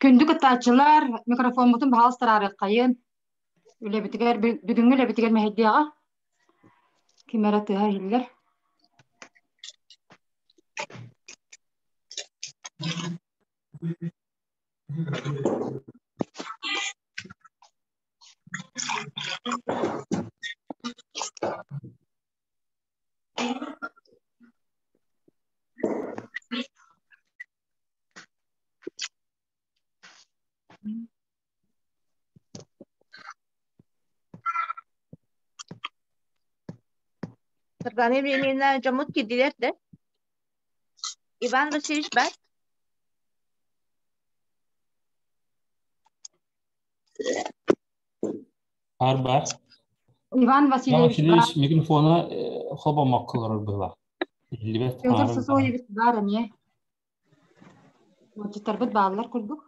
Күндү кыттааччылар, микрофоммутун баһаалыста араарыаххайын. Үлэбитигэр, бүгүҥҥү үлэбитигэр мэһэйдиэҕэ. Ким эрэ тыаһа иһиллэр. Саргана Евгеньевна дьоммут киирдилэр да? Иван Васильевич бар? Бар бар. Иван Васильевич Иван Васильевич микрофона холбомокко олорор быһыылаах. Иһиллибэт. Петр Сысоевич баар эмиэ. Отчуттарбыт бааллар курдук.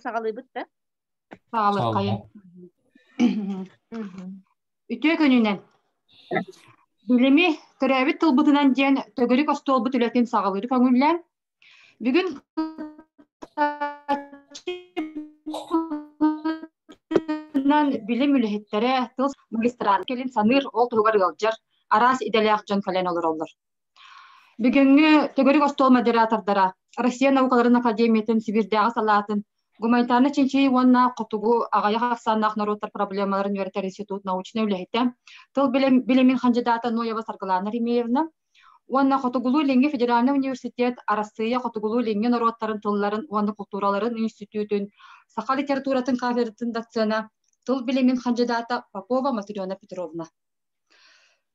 Саҕалыыбыт да? Саҕалыаххайын. Үтүө күнүнэн. Билими төрөөбүт тылбытынан диэн төгүрүк остуолбут үлэтин саҕалыыр көҥүллээн. Бүгүн билим үлэһиттэрэ тыл магистрат кэлин саныыр, ол туһугар ыалдьар араас идэлээх дьон кэлэн олороллор. Бүгүҥҥү төгүрүк остуол модератордара Россия наукаларын академиятын Сибирдээҕи салаатын гуманитарнай чинчийии уонна хотугу аҕыйах ахсааннаах норуоттар проблемаларын үөрэтэр институт научнай үлэһитэ, тыл билимин хандьыдаата Ноева Саргылана Ремеевна уонна Хотугулуу-Илиҥҥи федеральнай университет Арассыыйа Хотугулуу-Илиҥҥи норуоттарын тылларын уонна култуураларын институтун саха литературатын кафедратын доцена, тыл билимин хандьыдаата Попова Матрена Петровна.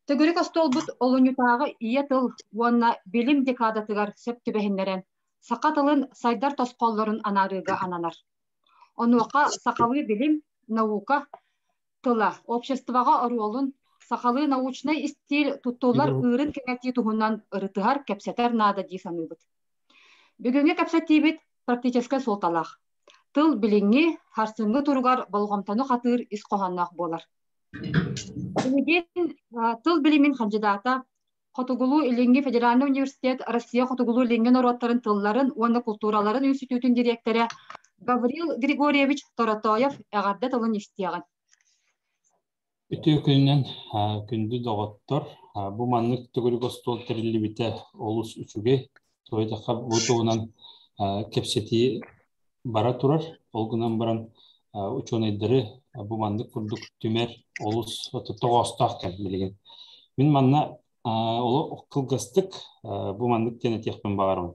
Төгүрүк остуолбут олунньутааҕы ийэ тыл уонна билим декадатыгар сөп түбэһиннэрэн, саха тылын сайдар тосхоллорун анаарыыга ананар. Онуоха сахалыы билим, наука тыла обществоҕа оруолун, сахалыы научнай истиил туттуллар ыырын кэҥэтии туһунан ырытыһар, кэпсэтэр наада дии саныыбыт. Бүгүҥҥү кэпсэтиибит практическай суолталаах. Тыл билиҥҥи, сарсыҥҥы туругар болҕомтону хатыыр ис хоһоонноох буолар. Билигин тыл билимин хандьыдаата, Хотугулуу-Илиҥҥи федеральнай университет Россия Хотугулуу-Илиҥҥи норуоттарын тылларын уонна култуураларын институтун дириэктэрэ Гаврил Григорьевич Торотоев эҕэрдэ тылын истиэҕин. Үтүө күнүнэн, күндү доҕоттор! Бу маннык төгүрүк остуол тэриллибитэ олус үчүгэй. Тоҕо бу туһунан кэпсэтии бара турар. Ол гынан баран учуонайдары бу маннык курдук түмэр олус тоҕоостоох кэм билигин. Мин манна олох кылгастык бу маннык диэн этиэхпин баҕарабын.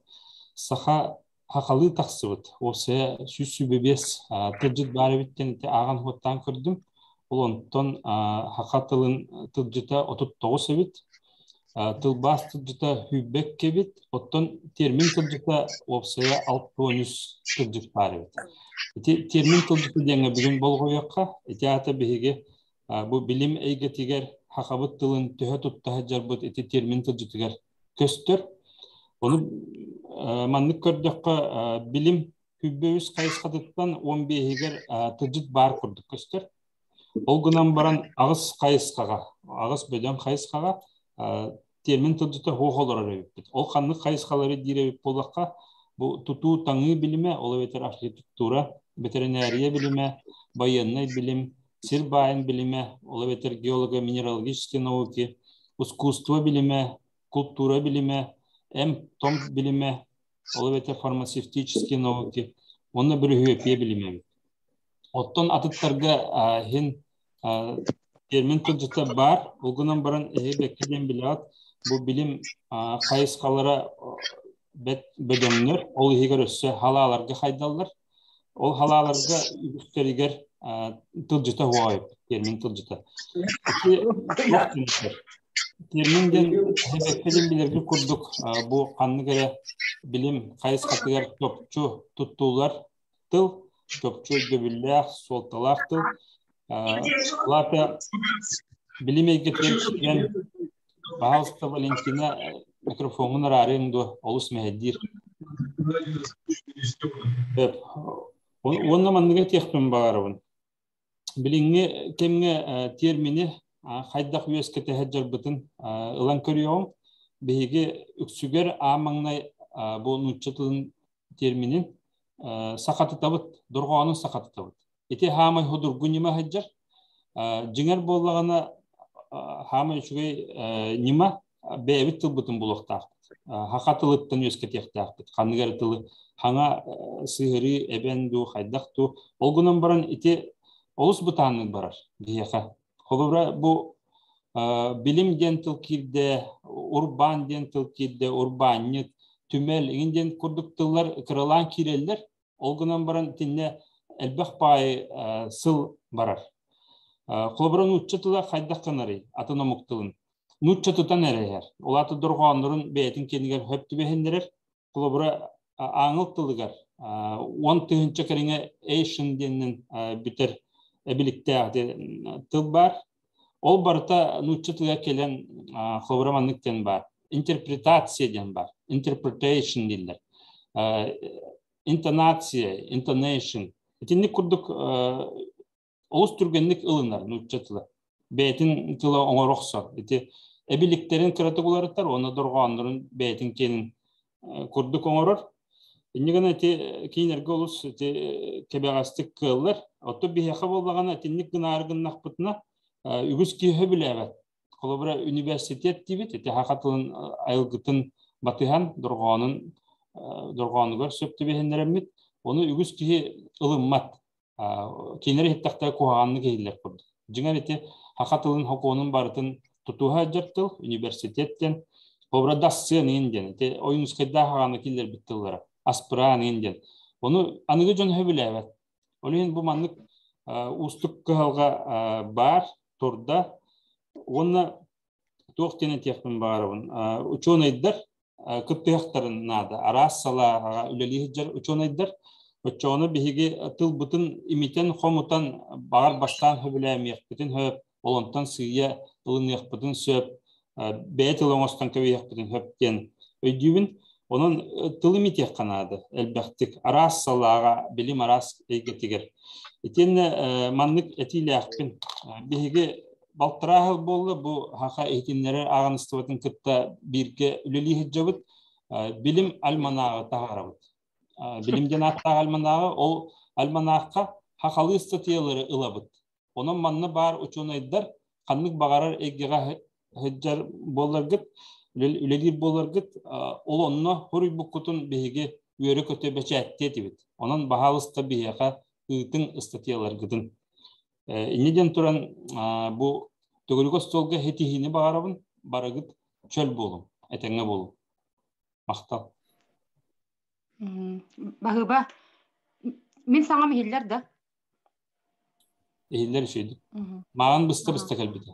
Саха хахалыы тахсыбыт уопсайа 125 тылдьыт баар эбит диэн ити ааҕан уоттаан көрдүм. Ол онтон саха тылын тылдьыта 39 эбит. Тылбаас тылдьыта сүүрбэккэ эбит, оттон термин тылдьыта уопсайа 63 тылдьыт баар эбит. Ити термин тылдьыта диэҥҥэ бүгүн болҕойуохха, ити аата биһиги бу билим эйгэтигэр сахабыт тылын төһө тутта сылдьарбыт ити термин тылдьытыгар көстөр. Ону маннык көрдөххө, билим 103 хайысхатыттан 15-игэр тылдьыт баар курдук көстөр. Ол гынан баран аҕыс хайысхаҕа, аҕыс бөдөҥ хайысхаҕа термин тылдьыта суох олорор эбиппит. Ол ханнык хайысхалары диир эбит буоллахха, бу тутуу таҥыы билимэ, ол эбэтэр архитектура, бэтэринээрийэ билимэ, байыаннай билим, сир баайын билимэ, ол эбэтэр геолого-минералогические науки, искусство билимэ, култуура билимэ, эм-том билимэ, ол эбэтэр фармацевтические науки уонна бүрүһүөпүйэ билимэ эбит. Оттон атыттарга иһин термин тылдьыта баар, ол гынан баран эһи бэккэ диэн билэҕит, бу билим хайысхалара бэт бөдөҥнөр, ол иһигэр өссө халааларга хайдаллар. Ол халааларга үгүстэригэр тылдьыта суох эбит, термин тылдьыта. Ити туох диэн Термин диэн эһи бэккэ диэн билэргит курдук бу ханнык эрэ билим хайысхатыгар чопчу туттуллар тыл, чопчу өйдөбүллээх, суолталаах тыл. Лата билим эйгэтигэр киирэн, пожалуйста, Валентина, микрофоҥҥун араарыаҥ дуо, олус мэһэйдиир. Уонна манныгы этиэхпин баҕарабын. Билиҥҥи кэмҥэ термини хайдах үөскэтэ сылдьарбытын ылан көрүөҕүҥ. Биһиги үксүгэр аан маҥнай бу нуучча тылын терминин сахатытабыт, дорҕоонун сахатытабыт. Ити хаамай худургу ньыма сылдьар. Дьиҥэр буоллаҕына хаамай үчүгэй ньыма бэйэбит тылбытын булуохтаахпыт. Хаха тылыттан үөскэтиэхтээхпит. Ханнык эрэ тылы хаҥа сыһырыы эбэн дуу, хайдах дуу. Ол гынан баран ити олус бытааннык барар биһиэхэ. Холобура бу билим диэн тыл киирдэ, урбаан диэн тыл киирдэ, урбаанньыт, түмэл иҥин диэн курдук тыллар кыралаан киирэллэр. Ол гынан баран итиннэ элбэх баайы сыл барар. Холобура нуучча тыла хайдах гынарый атын омук тылын? Нуучча тутан эрэ иһэр. Ол аата дорҕооннорун бэйэтин киэнигэр хөп түбэһиннэрэр. Холобура ааҥыл тылыгар 10 000 кэриҥэ эйшн диэнинэн бүтэр эбиликтээх тыл баар. Ол барыта нуучча тыла кэлэн холобура маннык диэн баар. Интерпретация диэн баар. Interpretation дииллэр. Интонация, intonation. Итинник курдук олус түргэнник ылынар нуучча тыла. Бэйэтин тыла оҥоро охсор. Ити эбиликтерин кыратык уларытар, уонна дорҕооннорун бэйэтин киэнин курдук оҥорор. Инньэ гына ити киинэргэ олус ити кэбэҕэстик кыаллар. Оттон биһиэхэ буоллаҕына итинник гынаары гыннахпытына үгүс киһи билээбэт. Холобура университет диибит, ити саха тылын айылгытын батыһан дорҕоонун дорҕоонугар сөп түбэһиннэрэммит, ону үгүс киһи ылыммат. Кинилэр иһиттэхтэрэ куһаҕаннык иһиллэр курдук. Дьиҥэр ити саха тылын хокуонун барытын тутуһа сылдьар тыл, университет диэн, холобура дассыан иин диэн, ити Ойуунускайдаах аҕаны киллэрбит тыллара, аспыраан иин диэн. Ону аныгы дьон сөбүлээбэт. Ол иһин бу маннык уустук кыһалҕа баар, турда. Уонна туох диэн этиэхпин баҕарабын. Учуонайдар кыттыһахтарын наада. Араас салааҕа үлэлии сылдьар учуонайдар оччоҕуна биһиги тылбытын имитэн, хомутан, баҕар бастаан сөбүлээмиэхпитин сөп, олонтон сыыйа ылыныахпытын сөп, бэйэ тыл оҥостон кэбиһиэхпитин сөп диэн өйдүүбүн. Онон тыл имитиэххэ наада элбэхтик араас салааҕа, билим араас эйгэтигэр. Итиэннэ маннык этиилээхпин. Биһиги балтараа сыл буолла бу Хаха иһитиннэрэр ааҕыныстыбатын кытта бииргэ үлэлии сылдьабыт. Билим альманааҕы таһаарабыт. Билим диэн ааттаах альманааҕы, ол альманаахха хахалыы ыстатыйалары ылабыт. Онон манна баар учуонайдар ханнык баҕарар эйгэҕэ сылдьар буолларгыт, үлэлиир буолларгыт, ол онно хоруйбуккутун биһиги үөрэ-көтө бэчээттиэ этибит. Онон баһаалыста биһиэхэ ыытыҥ ыстатыйаларгытын. Инньэ диэн туран бу төгүрүк остуолга ситиһиини баҕарабын, барыгыт чөл буолуҥ, этэҥҥэ буолуҥ. Махтал. Баһыыба. Мин саҥам иһиллэр да? Иһиллэр үчүгэйдик. Маҕан быста-быста кэлбитэ.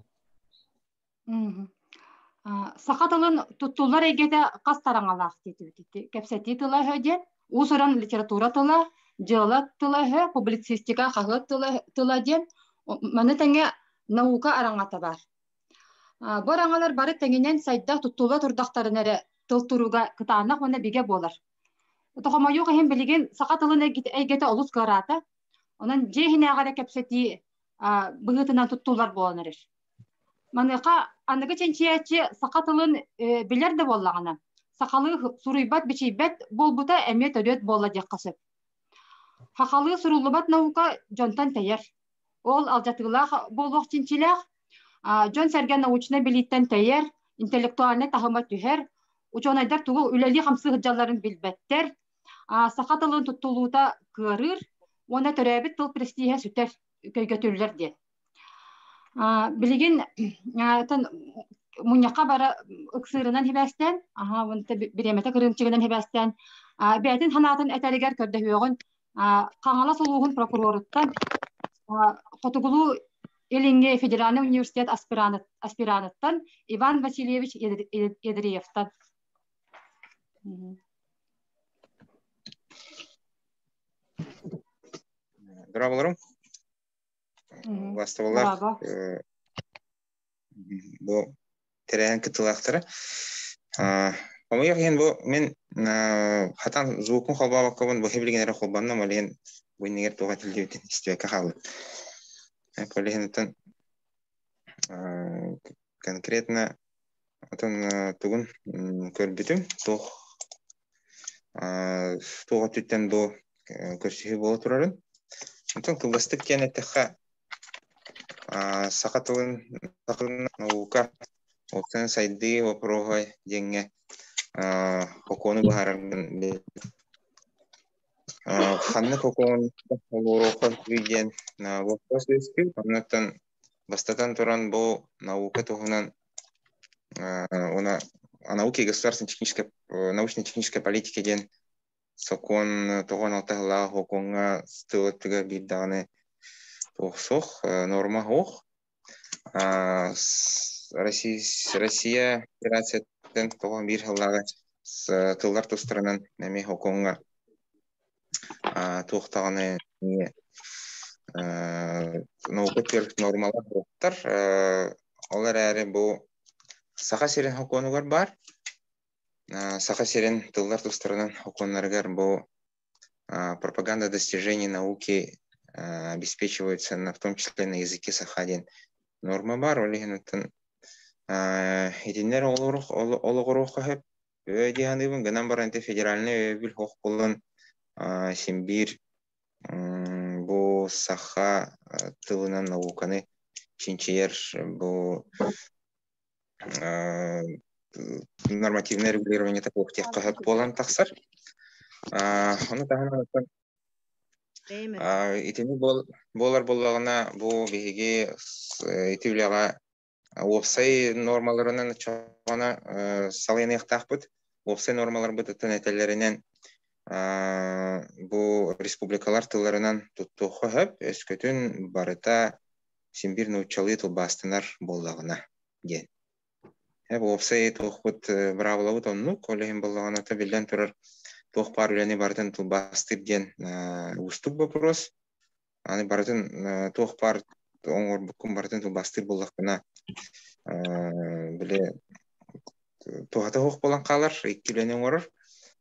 Саха тылын туттуллар эйгэтэ хас тараҥалаах диэтибит. Кэпсэтии тыла өһө диэн, уус-уран литература тыла, дьыала тыла өһө, публицистика, хаһыат тыла диэн, маны тэҥэ наука араҥата бар. Бу араҥалар бары тэҥинэн сайда туттулла турдахтарына эрэ тыл туруга кытаанах уонна бигэ буолар. Тохомойуох иһин билигин саха тылын эйгэтэ олус кыараата. Онон дьиэ иһинээҕи эрэ кэпсэтии быһыытынан туттуллар буолан эрэр. Маныаха аныгы чинчийээччи саха тылын билэр да буоллаҕына, сахалыы суруйбат-бичийбэт буолбута эмиэ төрүөт буолла диэххэ сөп. Сахалыы суруллубат наука дьонтон тэйэр. Ол алдьатыылаах буолуох чинчилээх. Дьон-сэргэ научнай билииттэн тэйэр, интеллектуальнай таһыма түһэр, учуонайдар тугу үлэлии-хамсыы сылдьалларын билбэттэр, саха тылын туттулуута кыарыыр уонна төрөөбүт тыл престииһэ сүтэр, көйгөтүллэр диэн. Билигин мунньахха бара ыксыырынан хибээстээн, бириэмэтэ кырыымчыгынан хибээстээн, бэйэтин санаатын этэригэр көрдөһүөҕүн Хаҥалас улууһун прокуроруттан Хотугулуу Илиҥҥи федеральнай университет аспираныттан Иван Васильевич Ядреевтан. Здраволорум. Бастабыллар бу тэрээһин кыттыылаахтара. Хомойуох иһин бу мин хатан звукун холбообоккобун бу билигин эрэ холбоннум, ол иһин бу иннигэр туох этиллибитин истибэккэ хааллым. Ол иһин оттон конкретно отон тугун көрбүтүм, туох Туох өттүттэн бу көрсүһүү буола турарын. Онтон кылгастык диэн эттэххэ, саха тылын наука, уопсайынан сайдыы вопроһа диэҥҥэ хокуону быһаараргын ханнык хокуон олоруохха диэн вопрос үөскүүр. Оннуттан бастатан туран бу наука туһунан уна о науке и государственной технической научно-технической политике диэн сокуон тоҕон алта сыллаах сокуоҥҥа тыл өттүгэр биир даҕаны туох суох, норма суох. Россия Федерациятын тоҕон биир сыллааҕы тыллар тустарынан эмиэ сокуоҥҥа туох даҕаны наука төрүт нормалар суохтар. Ол эрээри бу Саха сирин сокуонугар баар. Саха сирин тыллар тустарынан сокуоннарыгар бу пропаганда достижений науки обеспечиваются в том числе на языке саха диэн норма баар. Ол иһин оттон итиннэр олоҕуруохха сөп дии саныыбын. Гынан баран ити федеральнай өйөбүл суох буолан син биир бу саха тылынан науканы чинчийэр бу нормативное регулирование такого сөп буолан тахсар. Ону таһынан итини буолар буоллаҕына бу биһиги ити үлэҕэ уопсай нормаларынан оччоҕуна салайыныахтаахпыт. Уопсай нормаларбытыттан этэллэринэн бу республикалар тылларынан туттуохха сөп, өскөтүн барыта син биир нууччалыы тылбаастанар буоллаҕына диэн. Уопсай туохпут быраабылабыт оннук, ол иһин буоллаҕына биллэн турар туох баар үлэни барытын тылбаастыыр диэн уустук боппуруос. Аны барытын туох баар оҥорбуккун барытын тылбаастыыр буоллахпына били туһата суох буолан хаалар, икки үлэни оҥорор.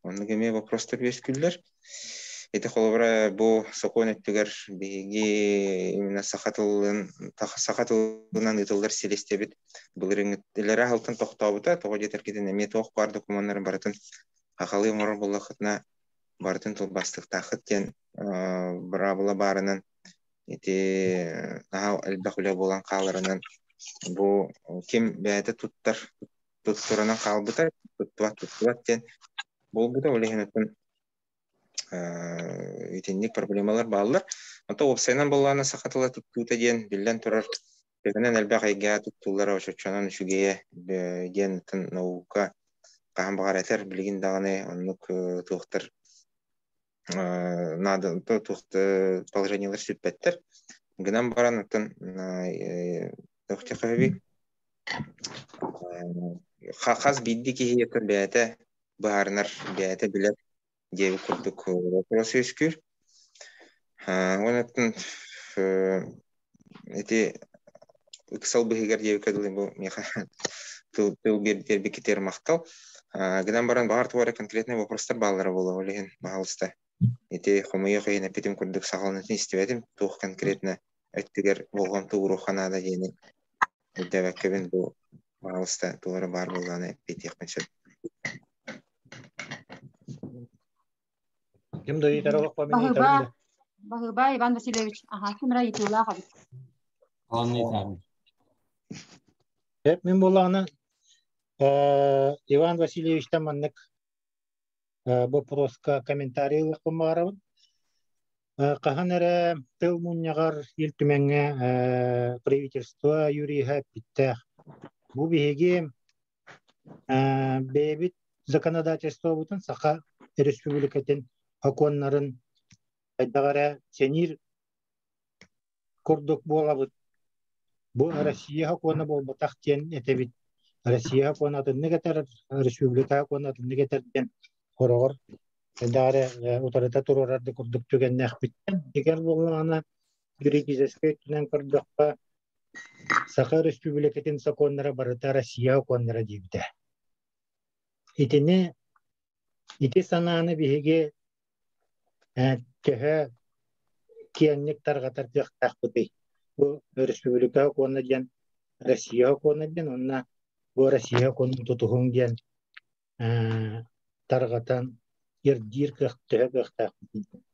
Оннук эмиэ боппуруостар үөскүүллэр. Ити холобура бу сокуон өттүгэр биһиги именно саха тылын саха тылынан ыытыллар силиэстийэбит былырыыҥҥытылара аһылтан тохтообута. Тоҕо диэтэргитин эмиэ туох баар докумуоннарын барытын сахалыы оҥорор буоллаххытына барытын тылбаастыктааххыт диэн быраабыла баарынан ити наһаа элбэх үлэ буолан хааларынан бу ким бэйэтэ туттар туттуранан хаалбыта туттубат туттубат диэн буолбута. Ол иһин оттон итинник проблемалар бааллар. Онто уопсайынан буоллаҕына саха тыла туттуута диэн биллэн турар төһөнөн элбэх эйгэҕэ туттуллара оччонон үчүгэйэ диэн наука хаһан баҕар этэр билигин даҕаны оннук туохтар наада туох положениелар сүппэттэр. Гынан баран оттон хас биирдии киһи бэйэтэ быһаарынар, бэйэтэ билэр диэбит курдук вопрос үөскүүр. Уонна ити ыксал быһыгар диэбиккэ дылы бу миэхэ тыл тыл биэрбиккитигэр махтал. Гынан баран баҕар туох эрэ конкретнай вопростар бааллара буолуо, ол иһин баһаалыста ити хомойуох иһин эппитим курдук саҕаланытын истибэтим, туох конкретно өттүгэр болҕомто ууруохха наада диэни өйдөөбөккөбүн бу баһаалыста туох эрэ баар буоллаҕына эппиэтиэхпин сөп. Ким да ыйытар олохпо мин ыйытабын да. Баһыба Иван Васильевич, аха, ким эрэ ыйытыылаах эбит. Мин буоллаҕына Иван Васильевичтан маннык боппуруоска комментарий ылыахпын баҕарабын. Хаһан эрэ тыл мунньаҕар Ил Түмэҥҥэ правительство юриһа эппиттээх. Бу биһиги бэйэбит законодательствобутун Саха Республикатын сокуоннарын хайдах эрэ сэниир курдук буолабыт. Бу Россия сокуона буолбатах диэн этэбит. Россия сокуона атыннык этэр, республика сокуона атыннык этэр диэн хороҕор хайдах эрэ утарыта туруорар да курдук түгэннээхпиттэн. Дьиҥэр буоллаҕына, юридическай өттүнэн көрдөххө, Саха Өрөспүүбүлүкэтин сокуоннара барыта Россия сокуоннара диэбитэ. Итини ити санааны биһиги төһө киэҥник тарҕатар кыахтаахпытый? Бу өрөспүүбүлүкэ сокуона диэн Россия сокуона диэн уонна бу Россия сокуонун тутуһуҥ диэн тарҕатан Ирдиир кыах төһө кыахтаах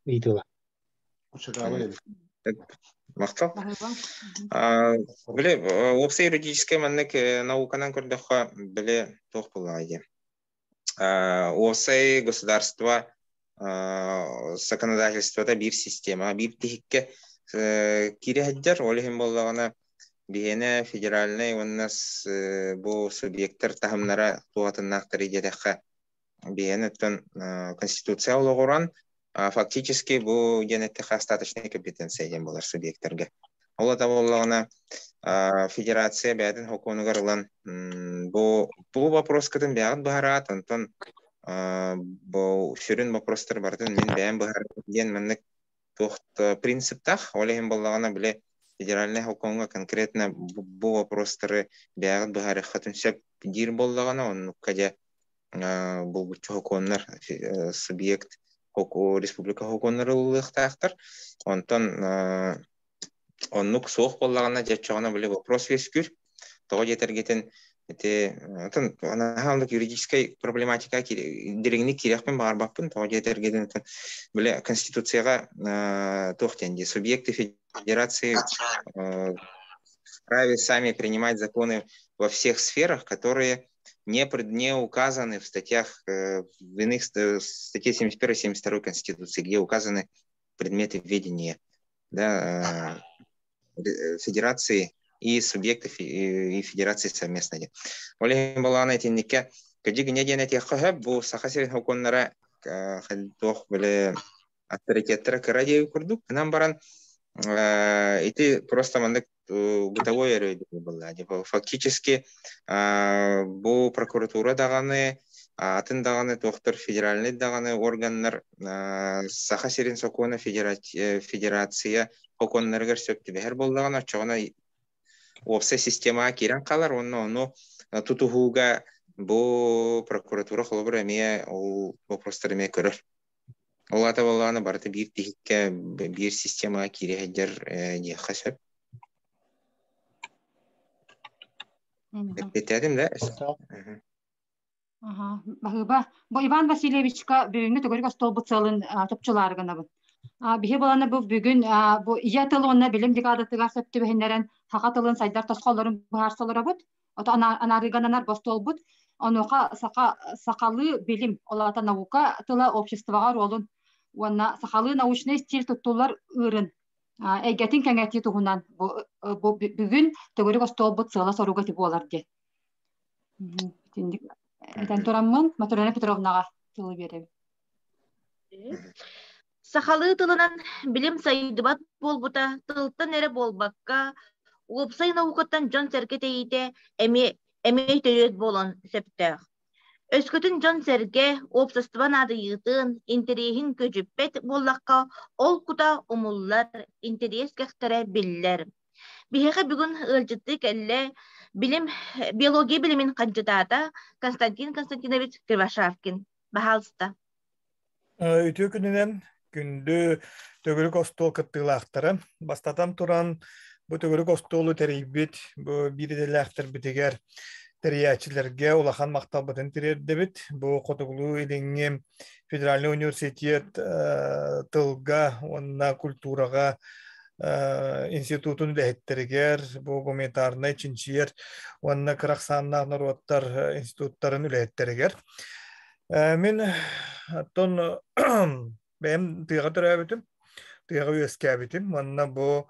ыйытыла. Махтал. Били уопсай юридическай маннык науканан көрдөххө, били туох буоллаҕай диye. Уопсай государство законодательствота биир система, биир тиһиккэ киирэ сылдьар. Ол иһин буоллаҕына биһиэнэ федеральнай уонна бу субъектар таһымнара туһатыннаахтар диэтэххэ, биһиэнэ оттон Конституция олоҕуран фактически бу диэн эттэххэ остаточная компетенция диэн буолар субъектарга. Ол ата буоллаҕына федерация бэйэтин сокуонугар ылан бу вопроскытын бэйэҕит быһараат, онтон бу сүрүн вопростар барытын мин бэйэм быһаарабын диэн маннык туох принциптаах. Ол иһин буоллаҕына били федеральнай сокуоҥҥа конкретно бу вопростары бэйэҕит быһаарыаххытын сөп диир буоллаҕына, оннукка дьэ булгуччу сокуоннар субъект республика сокуоннары ылыллыахтаахтар. Онтон оннук суох буоллаҕына, дьэ оччоҕуна били вопрос үөскүүр. Тоҕо диэтэргитин ити атын наһаа оннук юридическай проблематика дириҥник киириэхпин баҕарбаппын. Тоҕо диэтэргитин били Конституцияҕа туох диэн дии субъекты федерации вправе сами принимать законы во всех сферах, которые не указаны в статьях, в иных статье 71-72 Конституции, где указаны предметы ведения, да, федерации и субъектов и федерации совместно. Ол иһин буоллаҕына итинниккэ кырдьык инньэ диэн этиэххэ сөп, бу Саха сирин сокуоннара туох били авторитеттара кыра диэби курдук. Гынан баран ити просто маннык бытовой эрэ буолла. Фактически бу прокуратура даҕаны, атын даҕаны туохтар федеральнай даҕаны органнар Саха сирин сокуона федерация сокуоннарыгар сөп түбэһэр буоллаҕына, оччоҕуна уопсай системаҕа киирэн хаалар уонна ону тутуһууга бу прокуратура холобур эмиэ ол вопростары эмиэ көрөр. Ол аата буоллаҕына барыта биир тиһиккэ, биир системаҕа киирэ сылдьар диэххэ сөп. Эппиэттээтим да? Баһыыба. Бу Иван Васильевичка бүгүҥҥү төгүрүк остуолбут сыалын чопчулаары гынабын. Биһи буолана бу бүгүн бу ийэ тыл уонна билим декадатыгар сөп түбэһиннэрэн саха тылын сайдар тосхоллорун быһаарса олоробут. Ото анаарыгананар бостуолбут. Онуоха саха сахалыы билим, ол аата наука тыла обществоҕа оруолун уонна сахалыы научнай стиль туттуллар ыырын эйгэтин кэҥэтии туһунан бу бүгүн төгүрүк остуолбут сыала-соруга ити буолар диэн. Итинник этэн тураммын Матрена Петровнаҕа тылы биэрэбин. Сахалыы тылынан билим сайдыбат буолбута тылтан эрэ буолбакка, уопсай наукаттан дьон-сэргэ тэйиитэ эмиэ эмиэ төрүөт буолуон сөптөөх. Өскөтүн дьон-сэргэ уопсастыба наадыйыытын, интэриэһин көдьүппэт буоллахха, ол кута умуллар, интэриэс кэхтэрэ биллэр. Биһиэхэ бүгүн ыалдьыттыы кэллэ билим, биология билимин хандьытаата Константин Константинович Кривошапкин. Баһаалыста. Үтүө күнүнэн күндү төгүрүк остуол кыттыылаахтара. Бастатан туран, бу төгүрүк остуолу тэрийбит бу биир идэлээхтэрбитигэр тэрийээччилэргэ улахан махталбытын тириэрдэбит. Бу Хотугулуу-Илиҥҥи федеральнай университет тылга уонна культураҕа институтун үлэһиттэригэр, бу гуманитарнай чинчийэр уонна кыра ахсааннаах норуоттар институттарын үлэһиттэригэр. Мин оттон бэйэм тыаҕа төрөөбүтүм, тыаҕа үөскээбитим. Уонна бу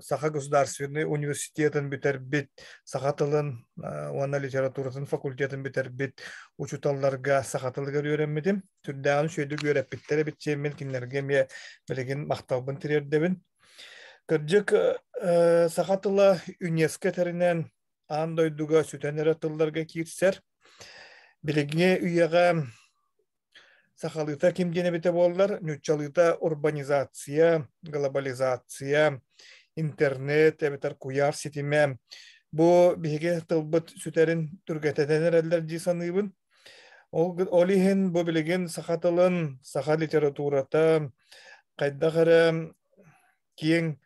Саха государственный университетын бүтэрбит, саха тылын уонна литературатын факультетын бүтэрбит учууталларга саха тылыгар үөрэммитим. Сүрдээҕин үчүгэйдик үөрэппиттэр эбит диэммин кинилэргэ эмиэ билигин махталбын тириэрдэбин. Кырдьык, саха тыла ЮНЕСКО этэринэн аан дойдуга сүтэн эрэ тылларга киирсэр. Билиҥҥи үйэҕэ сахалыыта ким диэн эбитэ буоллар, нууччалыыта урбанизация, глобализация, интернет эбэтэр куйаар ситимэ бу биһиги тылбыт сүтэрин түргэтэтэн эрэллэр дии саныыбын. Ол иһин бу билигин саха тылын, саха литературата хайдах эрэ киэҥ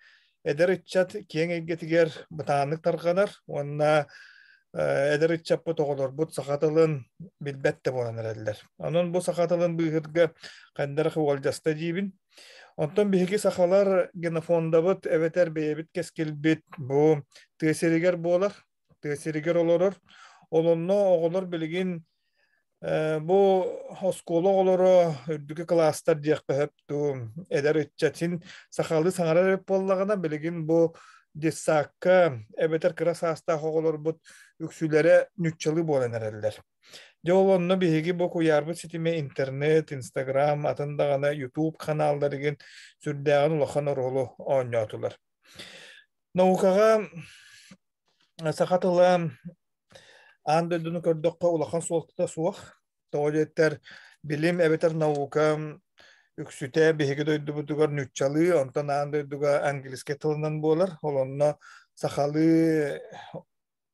эдэр ыччат киэҥ эйгэтигэр бытааннык тарҕанар уонна Эдэр ыччаппыт оҕолорбут саха тылын билбэт да буолан эрэллэр. Онон бу саха тылын быыһырга ханнарах уолдьаста диибин. Онтон биһиги сахалар генофондабыт эбэтэр бэйэбит кэскилбит бу тыа сиригэр буолар, тыа сиригэр олорор. Ол онно оҕолор билигин бу оскуола оҕолоро үрдүкү кылаастар диэххэ сөп дуу, эдэр ыччат син сахалыы саҥарар эбит буоллаҕына, билигин бу детсакка эбэтэр кыра саастаах оҕолорбут үксүлэрэ ньуччалыы буолан эрэллэр. Дьэ ол онно биһиги бу куйаарбыт ситимэ интернет, инстаграм, атын даҕаны ютуб ханаалларыгын сүрдээҕин улахан оруолу оонньоотулар. Наукаҕа саха тыла аан дойдуну көрдөххө улахан суолтата суох. Тоҕо диэтэр билим эбэтэр наука үксүтэ биһиги дойдубутугар нууччалыы, онтон аан дойдуга английскай тылынан буолар. Ол онно сахалыы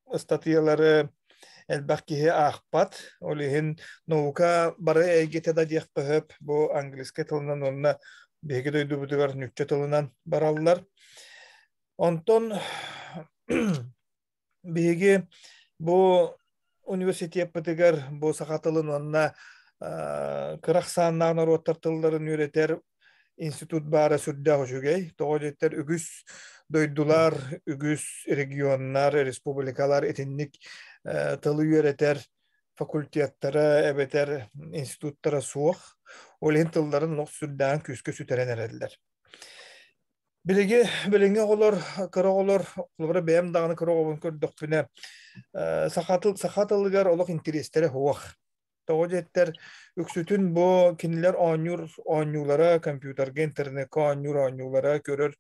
ыстатыйалары элбэх киһи аахпат. Ол иһин наука бары эйгэтэ да диэххэ сөп, бу английскай тылынан уонна биһиги дойдубутугар нуучча тылынан бараллар. Онтон биһиги бу университеппытыгар бу саха тылын уонна кыра ахсааннаах норуоттар тылларын үөрэтэр институт баара сүрдээх үчүгэй. Тоҕо диэтэр үгүс дойдулар, үгүс регионнар, республикалар итинник тылы үөрэтэр факультеттара эбэтэр институттара суох. Ол иһин тылларын олох сүрдээҕин күүскэ сүтэрэн эрэллэр. Билиги билиҥҥи оҕолор, кыра оҕолор, холобура бэйэм даҕаны кыра оҕобун көрдөхпүнэ, саха тыл саха тылыгар олох интэриэстэрэ суох. Тоҕо диэттэр, үксүтүн бу кинилэр оонньуур оонньуулара, компьютерга, интернекка оонньуур оонньуулара, көрөр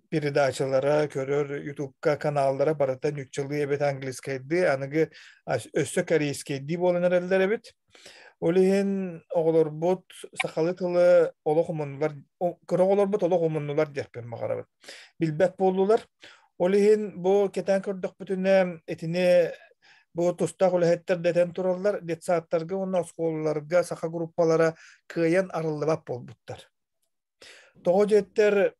передачалара, көрөр ютубка каналлара барыта нууччалыы эбэтэр английскайдыы, аныгы өссө корейскайдыы буолан эрэллэр эбит. Ол иһин оҕолорбут сахалыы тылы олох умуннулар, кыра оҕолорбут олох умуннулар диэхпин баҕарабын. Билбэт буоллулар. Ол иһин бу кэтээн көрдөхпүтүнэ итини бу тустаах үлэһиттэр дэтэн тураллар, детсадтарга уонна оскуолаларга саха группалара кыайан арыллыбат буолбуттар. Тоҕо диэттэр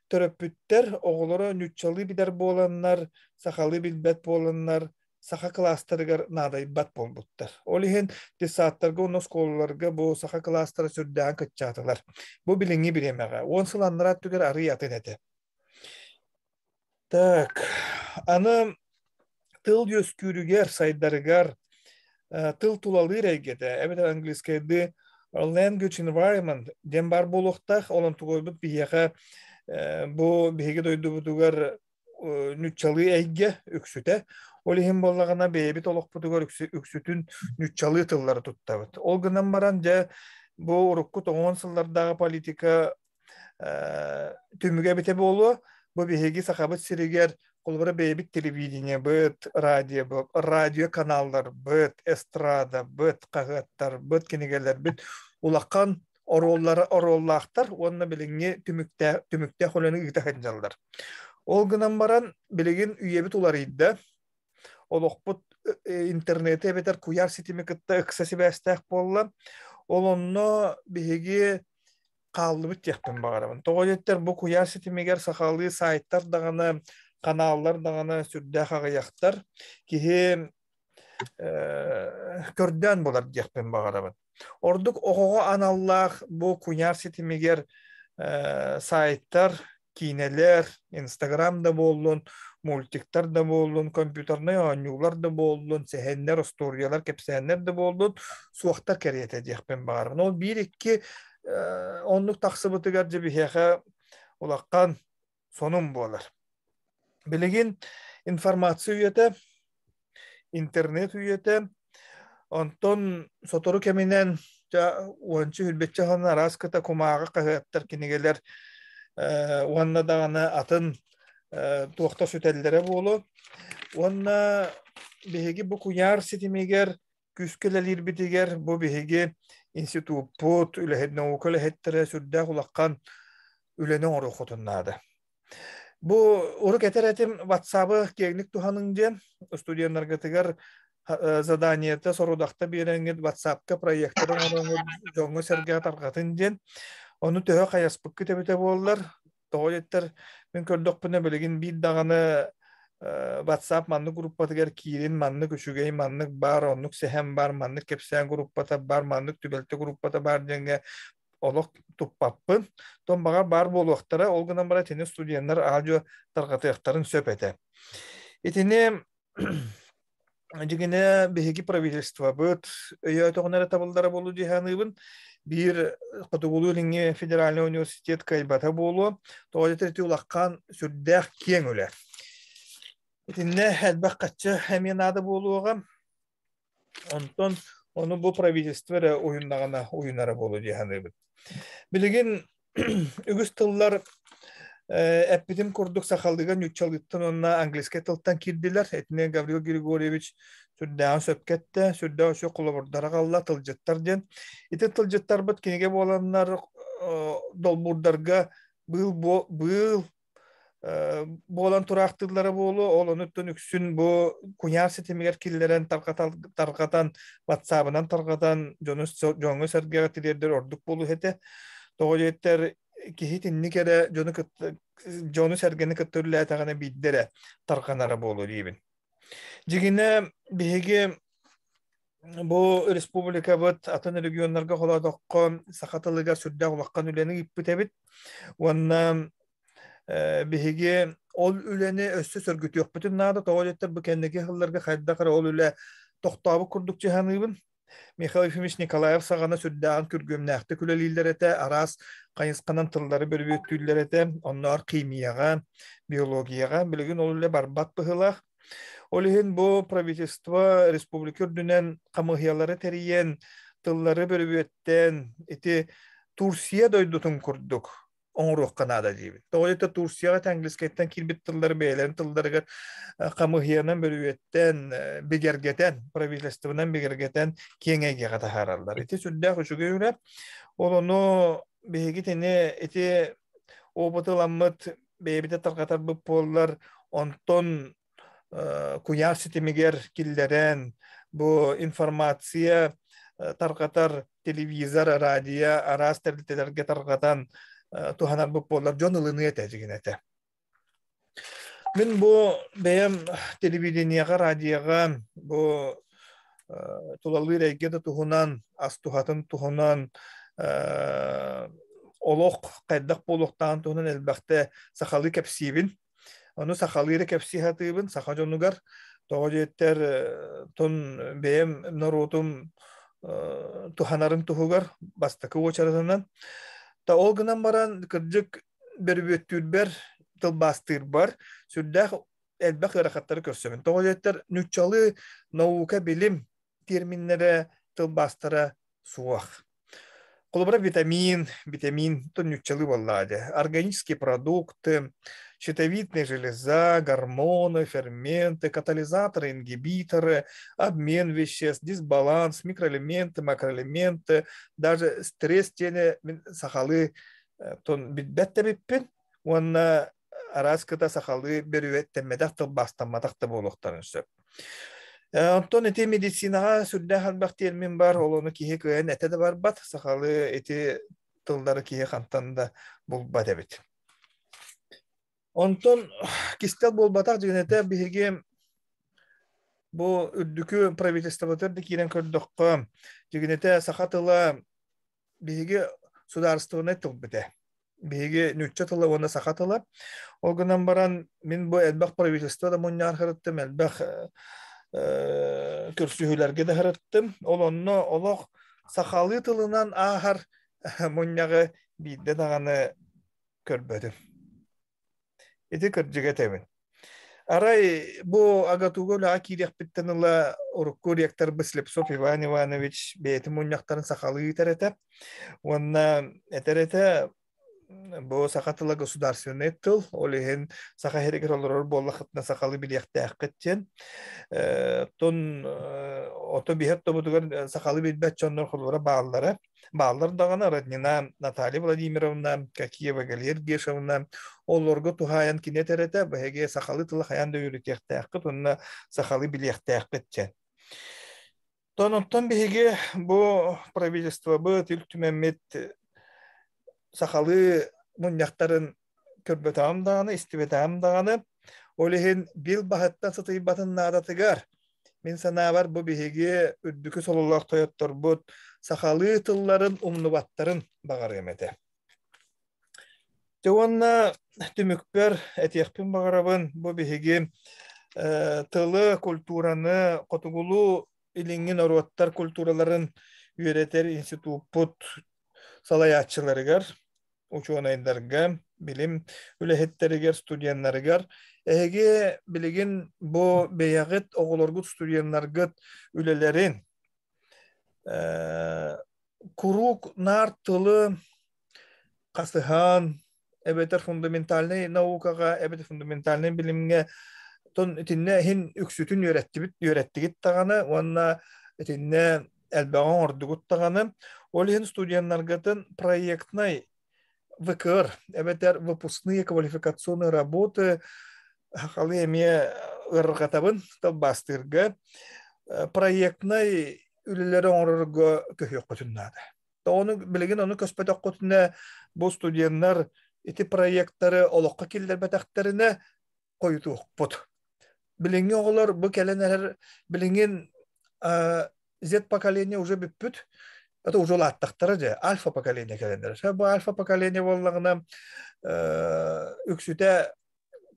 төрөппүттэр оҕолоро нууччалыы билэр буоланнар, сахалыы билбэт буоланнар саха кылаастарыгар наадайбат буолбуттар. Ол иһин детсадтарга уонна оскуолаларга бу саха кылаастара сүрдээҕин кыччаатылар. Бу билиҥҥи бириэмэҕэ. 10 сыл аннараа өттүгэр арыый атын этэ. Так, аны тыл үөскүүрүгэр, сайдарыгар тыл тулалыыр эйгэтэ, эбэтэр английскайдыы language environment диэн баар буолуохтаах. Ол онтугуйбут биһиэхэ бу биһиги дойдубутугар ньуччалыы эйгэ үксүтэ. Ол иһин буоллаҕына бэйэбит олохпутугар үксүтүн ньуччалыы тыллары туттабыт. Ол гынан баран дьэ бу урукку тоҕуон сыллардааҕы политика түмүгэ эбитэ буолуо. Бу биһиги Сахабыт сиригэр холобура бэйэбит телевидениебыт, радиобыт, радио каналларбыт, эстрадабыт, хаһыаттарбыт, кинигэлэрбит улахан оруоллара оруоллаахтар уонна билиҥҥи түмүктээх түмүктээх үлэни ыыта сылдьаллар. Ол гынан баран билигин үйэбит уларыйда. Олохпут интернети эбэтэр куйаар ситими кытта ыкса сибээстээх буолла. Ол онно биһиги хааллыбыт диэхпин баҕарабын. Тоҕо диэттэр бу куйаар ситимигэр сахалыы сайтар даҕаны, каналлар даҕаны сүрдээх аҕыйахтар. Киһи көрдөөн булар диэхпин баҕарабын. Ордук оҕоҕо аналлаах бу куйаар ситимигэр сайтар, киинэлэр, Инстаграм да буоллун, мультиктар да буоллун, компьютернай оонньуулар да буоллун, сэһэннэр, остуоруйалар, кэпсээннэр да буоллун, суохтар кэриэтэ диэхпин баҕарабын. Ол биир-икки оннук тахсыбытыгар дьэ биһиэхэ улахан сонун буолар. Билигин информация үйэтэ, интернет үйэтэ, онтон сотору кэминэн уонча үрбэччэ сылынан араас кыта кумааҕы хаһыаттар, кинигэлэр уонна даҕаны атын туохта сүтэллэрэ буолуо. Уонна биһиги бу куйаар ситимигэр күүскэ үлэлиирбитигэр бу биһиги институппут, үлэһит наука үлэһиттэрэ сүрдээх улахан үлэни оҥоруоххутун наада. Бу урук этэр этим WhatsApp-ы киэҥник туһаныҥ диэн студеннаргытыгар заданиета сорудахта биэрэҥҥит WhatsApp-ка проектары оҥороҥҥут дьоҥҥо-сэргэҕэ тарҕатын диэн. Ону төһө хайаспыккыт эбитэ буоллар, тоҕо диэттэр мин көрдөхпүнэ билигин биир даҕаны WhatsApp маннык группатыгар киирин, маннык үчүгэй, маннык баар, оннук сэһэн баар, маннык кэпсээн группата баар, маннык түбэлтэ группата баар диэҥҥэ олох туппаппын. Тон баҕар баар буолуохтара, ол гынан баран итини студеннар аадьуо тарҕатыахтарын сөп этэ. Итини дьигинэ биһиги правительствобыт өйөөтөҕүнэ эрэ табыллара буолуо дии саныыбын. Биир Хотугулуу-Илиҥҥи федеральнай университет кыайбата буолуо. Тоҕо диэтэр ити улахан сүрдээх киэҥ үлэ. Итиннэ элбэх хаччы эмиэ наада буолуоҕа. Онтон ону бу правительство эрэ уйуннаҕына уйунара буолуо дии саныыбын. Билигин үгүс тыллар эппитим курдук сахалыыга нууччалыыттан уонна английскай тылтан киирдилэр. Итини Гаврил Григорьевич сүрдээҕин сөпкө эттэ, сүрдээх үчүгэй холобурдары аҕалла тылдьыттар диэн. Ити тылдьыттарбыт кинигэ буоланнар долбуурдарга быыл быыл буолан тураахтыыллара буолуо, ол онуттан үксүн бу куйаар ситимигэр киллэрэн тарҕатан, ватсабынан тарҕатан дьону дьоҥҥо-сэргэҕэ тириэрдэр ордук буолуо этэ. Тоҕо диэтэр киһи итинник эрэ дьону кытта дьону-сэргэни кытта үлэлээтэҕинэ биирдэ эрэ тарҕанара буолуо диибин. Дьигинэ биһиги бу республикабыт атын регионнарга холоотоххо саха тылыгар сүрдээх улахан үлэни ыыппыт эбит. Уонна биһиги ол үлэни өссө сөргүтүөхпүтүн наада. Тоҕо диэтэр бу кэнники сылларга хайдах эрэ ол үлэ тохтообут курдук дьаһаныыбын. Михаил Ефимович Николаев саҕана сүрдээҕин күргүөмнээхтик үлэлииллэр этэ, араас хайысханан тыллары бөрүбүөттүүллэр этэ, онноор химияҕа, биологияҕа билигин ол үлэ барбат быһыылаах. Ол иһин бу правительство республика үрдүнэн хамыыһыйалары тэрийэн, тыллары бөрүбүөттээн ити Турция дойдутун курдук оҥоруохха наада диибит. Тоҕо диэтэ Турцияҕа английскайтан киирбит тыллары бэйэлэрин тылларыгар хамыыһыйанан бөрүөттэн бигэргэтэн, правительствонан бигэргэтэн киэҥ эйгэҕэ таһаараллар. Ити сүрдээх үчүгэй үлэ. Ол ону биһиги итини ити опыт ыламмыт бэйэбитэ тарҕатарбыт буоллар, онтон куйаар ситимигэр киллэрэн бу информация тарҕатар телевизор, радио араас тэрилтэлэргэ тарҕатан туһанарбыт буоллар дьон ылыныа этэ дьигин этэ. Мин бу бэйэм телевидениеҕа, радиоҕа бу тулалыыр эйгэ да туһунан, ас туһатын туһунан олох хайдах буолуохтааҕын туһунан элбэхтэ сахалыы кэпсиибин. Ону сахалыы эрэ кэпсии сатыыбын саха дьонугар. Тоҕо диэттэр тон бэйэм норуотум туһанарын туһугар бастакы уочаратынан. Та ол гынан баран кырдьык бөрүбүөттүүрбэр, тылбаастыырбар сүрдээх элбэх ыарахаттары көрсөбүн. Тоҕо диэттэр нуччалыы наука билим терминнэрэ, тылбаастара суох. Холобура, витамин, витамин, то нуччалыы буоллаҕа дии. Органические продукты, щитовидная железа, гормоны, ферменты, катализаторы, ингибиторы, обмен веществ, дисбаланс, микроэлементы, макроэлементы, даже стресс диэни мин сахалыы тон билбэт да эбиппин уонна араас кыта сахалыы бөрүөттэммэтэх тылбаастамматах да буолуохтарын сөп. Онтон ити медицинаҕа сүрдээх элбэх термин бар, ол ону киһи кыайан этэ да барбат, сахалыы ити тыллары киһи хантан да булбат эбит. Онтон кистэл буолбатах дьиҥинэтэ биһиги бу үрдүкү правительствотыгар да киирэн көрдөххө, дьиҥинэтэ саха тыла биһиги судаарыстыбаннай тылбыт ээ. Биһиги нуучча тыла уонна саха тыла. Ол гынан баран мин бу элбэх правительство да мунньаҕар сырыттым, элбэх көрсүһүүлэргэ да сырыттым. Ол онно олох сахалыы тылынан ааһар мунньаҕы биирдэ даҕаны көрбөтүм. Ити кырдьыга этэбин. Арай бу АГАТУга үлэҕэ киириэхпиттэн ыла урукку ректорбыт Слепцов Иван Иванович бэйэтин мунньахтарын сахалыы ыытар этэ. Уонна этэр этэ бу саха тыла государственный тыл, ол иһин саха иһигэр олорор буоллаххытына сахалыы билиэхтээххит диэн. Оттон ото биһэр тобутугар сахалыы билбэт дьоннор холобура бааллара. Бааллар даҕаны Роднина Наталья Владимировна, Какиева Галия Гешевна олорго туһаайан кини этэр этэ, биһиги сахалыы тылы хайаан да үөрэтиэхтээххит уонна сахалыы билиэхтээххит диэн. Онтон биһиги бу правительствобыт, Ил Түмэммит сахалыы мунньахтарын көрбөтөҕүм даҕаны, истибэтэҕим даҕаны. Ол иһин бил баһыттан сытыйбатын наадатыгар мин санаабар бу биһиги үрдүкү сололоох тойотторбут сахалыы тылларын умнубаттарын баҕарыам этэ. Дьэ уонна түмүкпэр этиэхпин баҕарабын бу биһиги тылы, культураны хотугулуу илиҥҥи норуоттар культураларын үөрэтэр институппут салайааччыларыгар, учуонайдарга, билим үлэһиттэригэр, студеннарыгар эһиги билигин бу бэйэҕит оҕолоргут, студеннаргыт үлэлэрин куруук наар тылы хасыһан эбэтэр фундаментальнай наукаҕа эбэтэр фундаментальнай билимҥэ тон итиннэ иһин үксүтүн үөрэттибит үөрэттигит даҕаны уонна итиннэ элбэҕи оҥордугут даҕаны ол иһин студеннаргытын проектнай ВКР эбэтэр выпускные квалификационные работы хахалы эмиэ ыарырҕатабын тылбаастыырга проектнай үлэлэри оҥорорго көһүөххүтүн наада. Ону билигин ону көспөтөххүтүнэ бу студеннар ити проекттары олоххо киллэрбэтэхтэринэ хойутуохпут. Билиҥҥи оҕолор бу кэлэн эрэр билиҥин Z поколение уже бүппүт. Это уже улааттахтара дьэ, альфа поколение кэлэн эрэр. Бу альфа поколение буоллаҕына үксүтэ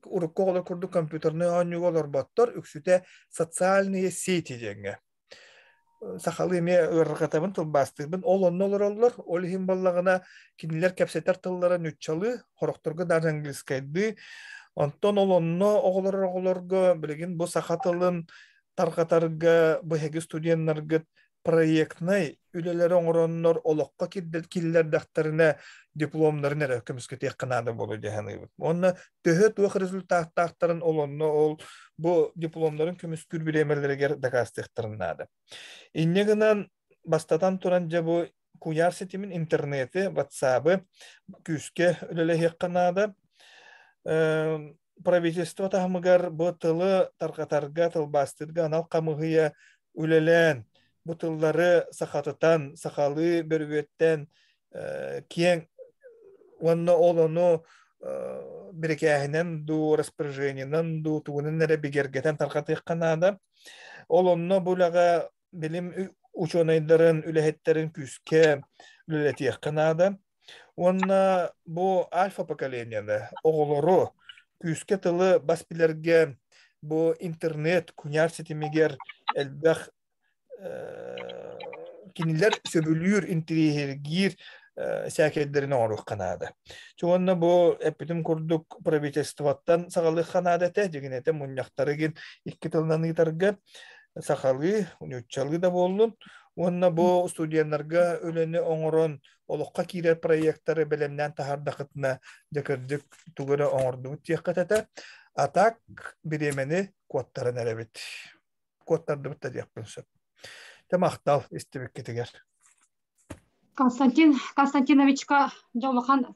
урукку оҕолор курдук компьютернай оонньууга олорботтор, үксүтэ социальные сети диэҥҥэ. Сахалыы эмиэ ыарырҕатабын, тылбаастыырбын. Ол онно олороллор. Ол иһин буоллаҕына кинилэр кэпсэтэр тыллара нуччалыы, хорохторго даже английскайдыы. Онтон ол онно оҕолор оҕолорго билигин бу саха тылын тарҕатарга бу эһиги студеннаргыт проектнай үлэлэри оҥороннор олоххо киллэрдэхтэринэ дипломнарын эрэ көмүскэтиэххэ наада буолуо дии саныыбын. Уонна төһө туох результаттаахтарын ол онно ол бу дипломнарын көмүскүүр бириэмэлэригэр дакаастыахтарын наада. Инньэ гынан бастатан туран дьэ бу куйаар ситимин интернети, ватсабы күүскэ үлэлэһиэххэ наада. Правительство таһымыгар бу тылы тарҕатарга, тылбаастыырга анал хамыыһыйа үлэлээн, бу тыллары сахатытан, сахалыы бөрүгүөттэн киэҥ уонна ол ону бирикээһинэн дуу, распоряжениенан дуу, тугунан эрэ бигэргэтэн тарҕатыахха наада. Ол онно бу үлэҕэ билим учуонайдарын, үлэһиттэрин күүскэ үлэлэтиэххэ наада. Уонна бу альфа поколениены, оҕолору күүскэ тылы бас билэргэ бу интернет куйаар ситимигэр элбэх кинилэр сөбүлүүр, интириэһиргиир сээкэйдэрин оҥоруохха наада. Уонна бу эппитим курдук правительствоттан саҕалыахха наада этэ, дьигинэтэ мунньахтары гин икки тылынан ыытарга сахалыы, нууччалыы да буоллун. Уонна бу студеннарга үлэни оҥорон олоххо киирэр проекттары бэлэмнээн таһаардахытына дьэ кырдьык тугу эрэ оҥордубут диэххэ этэ. А так бириэмэни куоттаран эрэбит. Куоттардыбыт да диэхпин сөп. Дьэ махтал истибиккитигэр. Константин Константиновичка дьэ улахан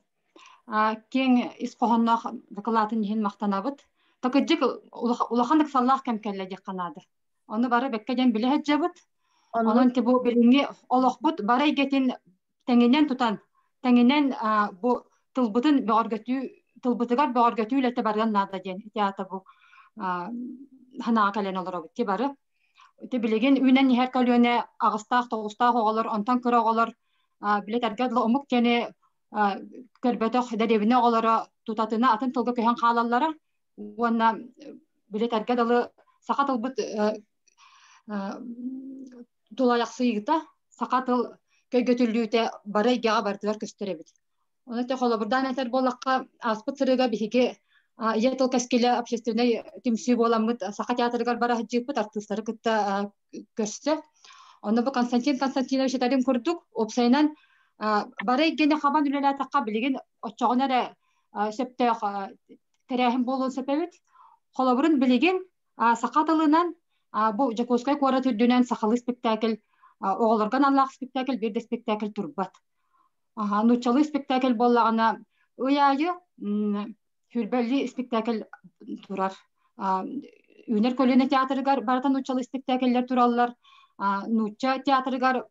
киэҥ ис хоһоонноох дакылаатын иһин махтанабыт. Такыдьык улахан ыксаллаах кэм кэллэ диэххэ наада. Ону бары бэккэ диэн билэ сылдьабыт. Онон бу билиҥҥи олохпут бары эйгэтин тэҥинэн тутан, тэҥинэн бу тылбытын бөҕөргөтүү, тылбытыгар бөҕөргөтүү үлэтэ барыан наада диэн ити аата бу санааҕа кэлэн олоробут ти бары. Ити билигин үүнэн иһэр көлүөнэ аҕыстаах тоҕустаах оҕолор, онтон кыра оҕолор билэтэргэ дылы омук диэни көрбөтөх дэриэбинэ оҕолоро тутатына атын тылга көһөн хаалаллара уонна билэтэргэ дылы саха тылбыт тулайахсыйыыта саха тыл көйгөтүллүүтэ бары эйгэҕэ барытыгар көстөр эбит. Ону те холобурдаан этэр буоллахха, ааспыт сырыыга биһиги Ийэ тыл кэскилэ общественнай түмсүү буоламмыт Саха театрыгар бара сылдьыыппыт артыыстары кытта көрсө. Онно бу Константин Константинович этэрин курдук, уопсайынан бары эйгэни хабан үлэлээтэххэ билигин оччоҕуна эрэ сөптөөх тэрээһин буолуон сөп эбит. Холобурун билигин саха тылынан бу Дьокуускай куорат үрдүнэн сахалыы спектакль оҕолорго аналлаах спектакль биир да спектакль турбат. Нууччалыы спектакль буоллаҕына ый аайы сүүрбэлии спектакль турар. Үүнэр көлүөнэ театрыгар барыта нууччалыы спектакльлэр тураллар. Нуучча театрыгар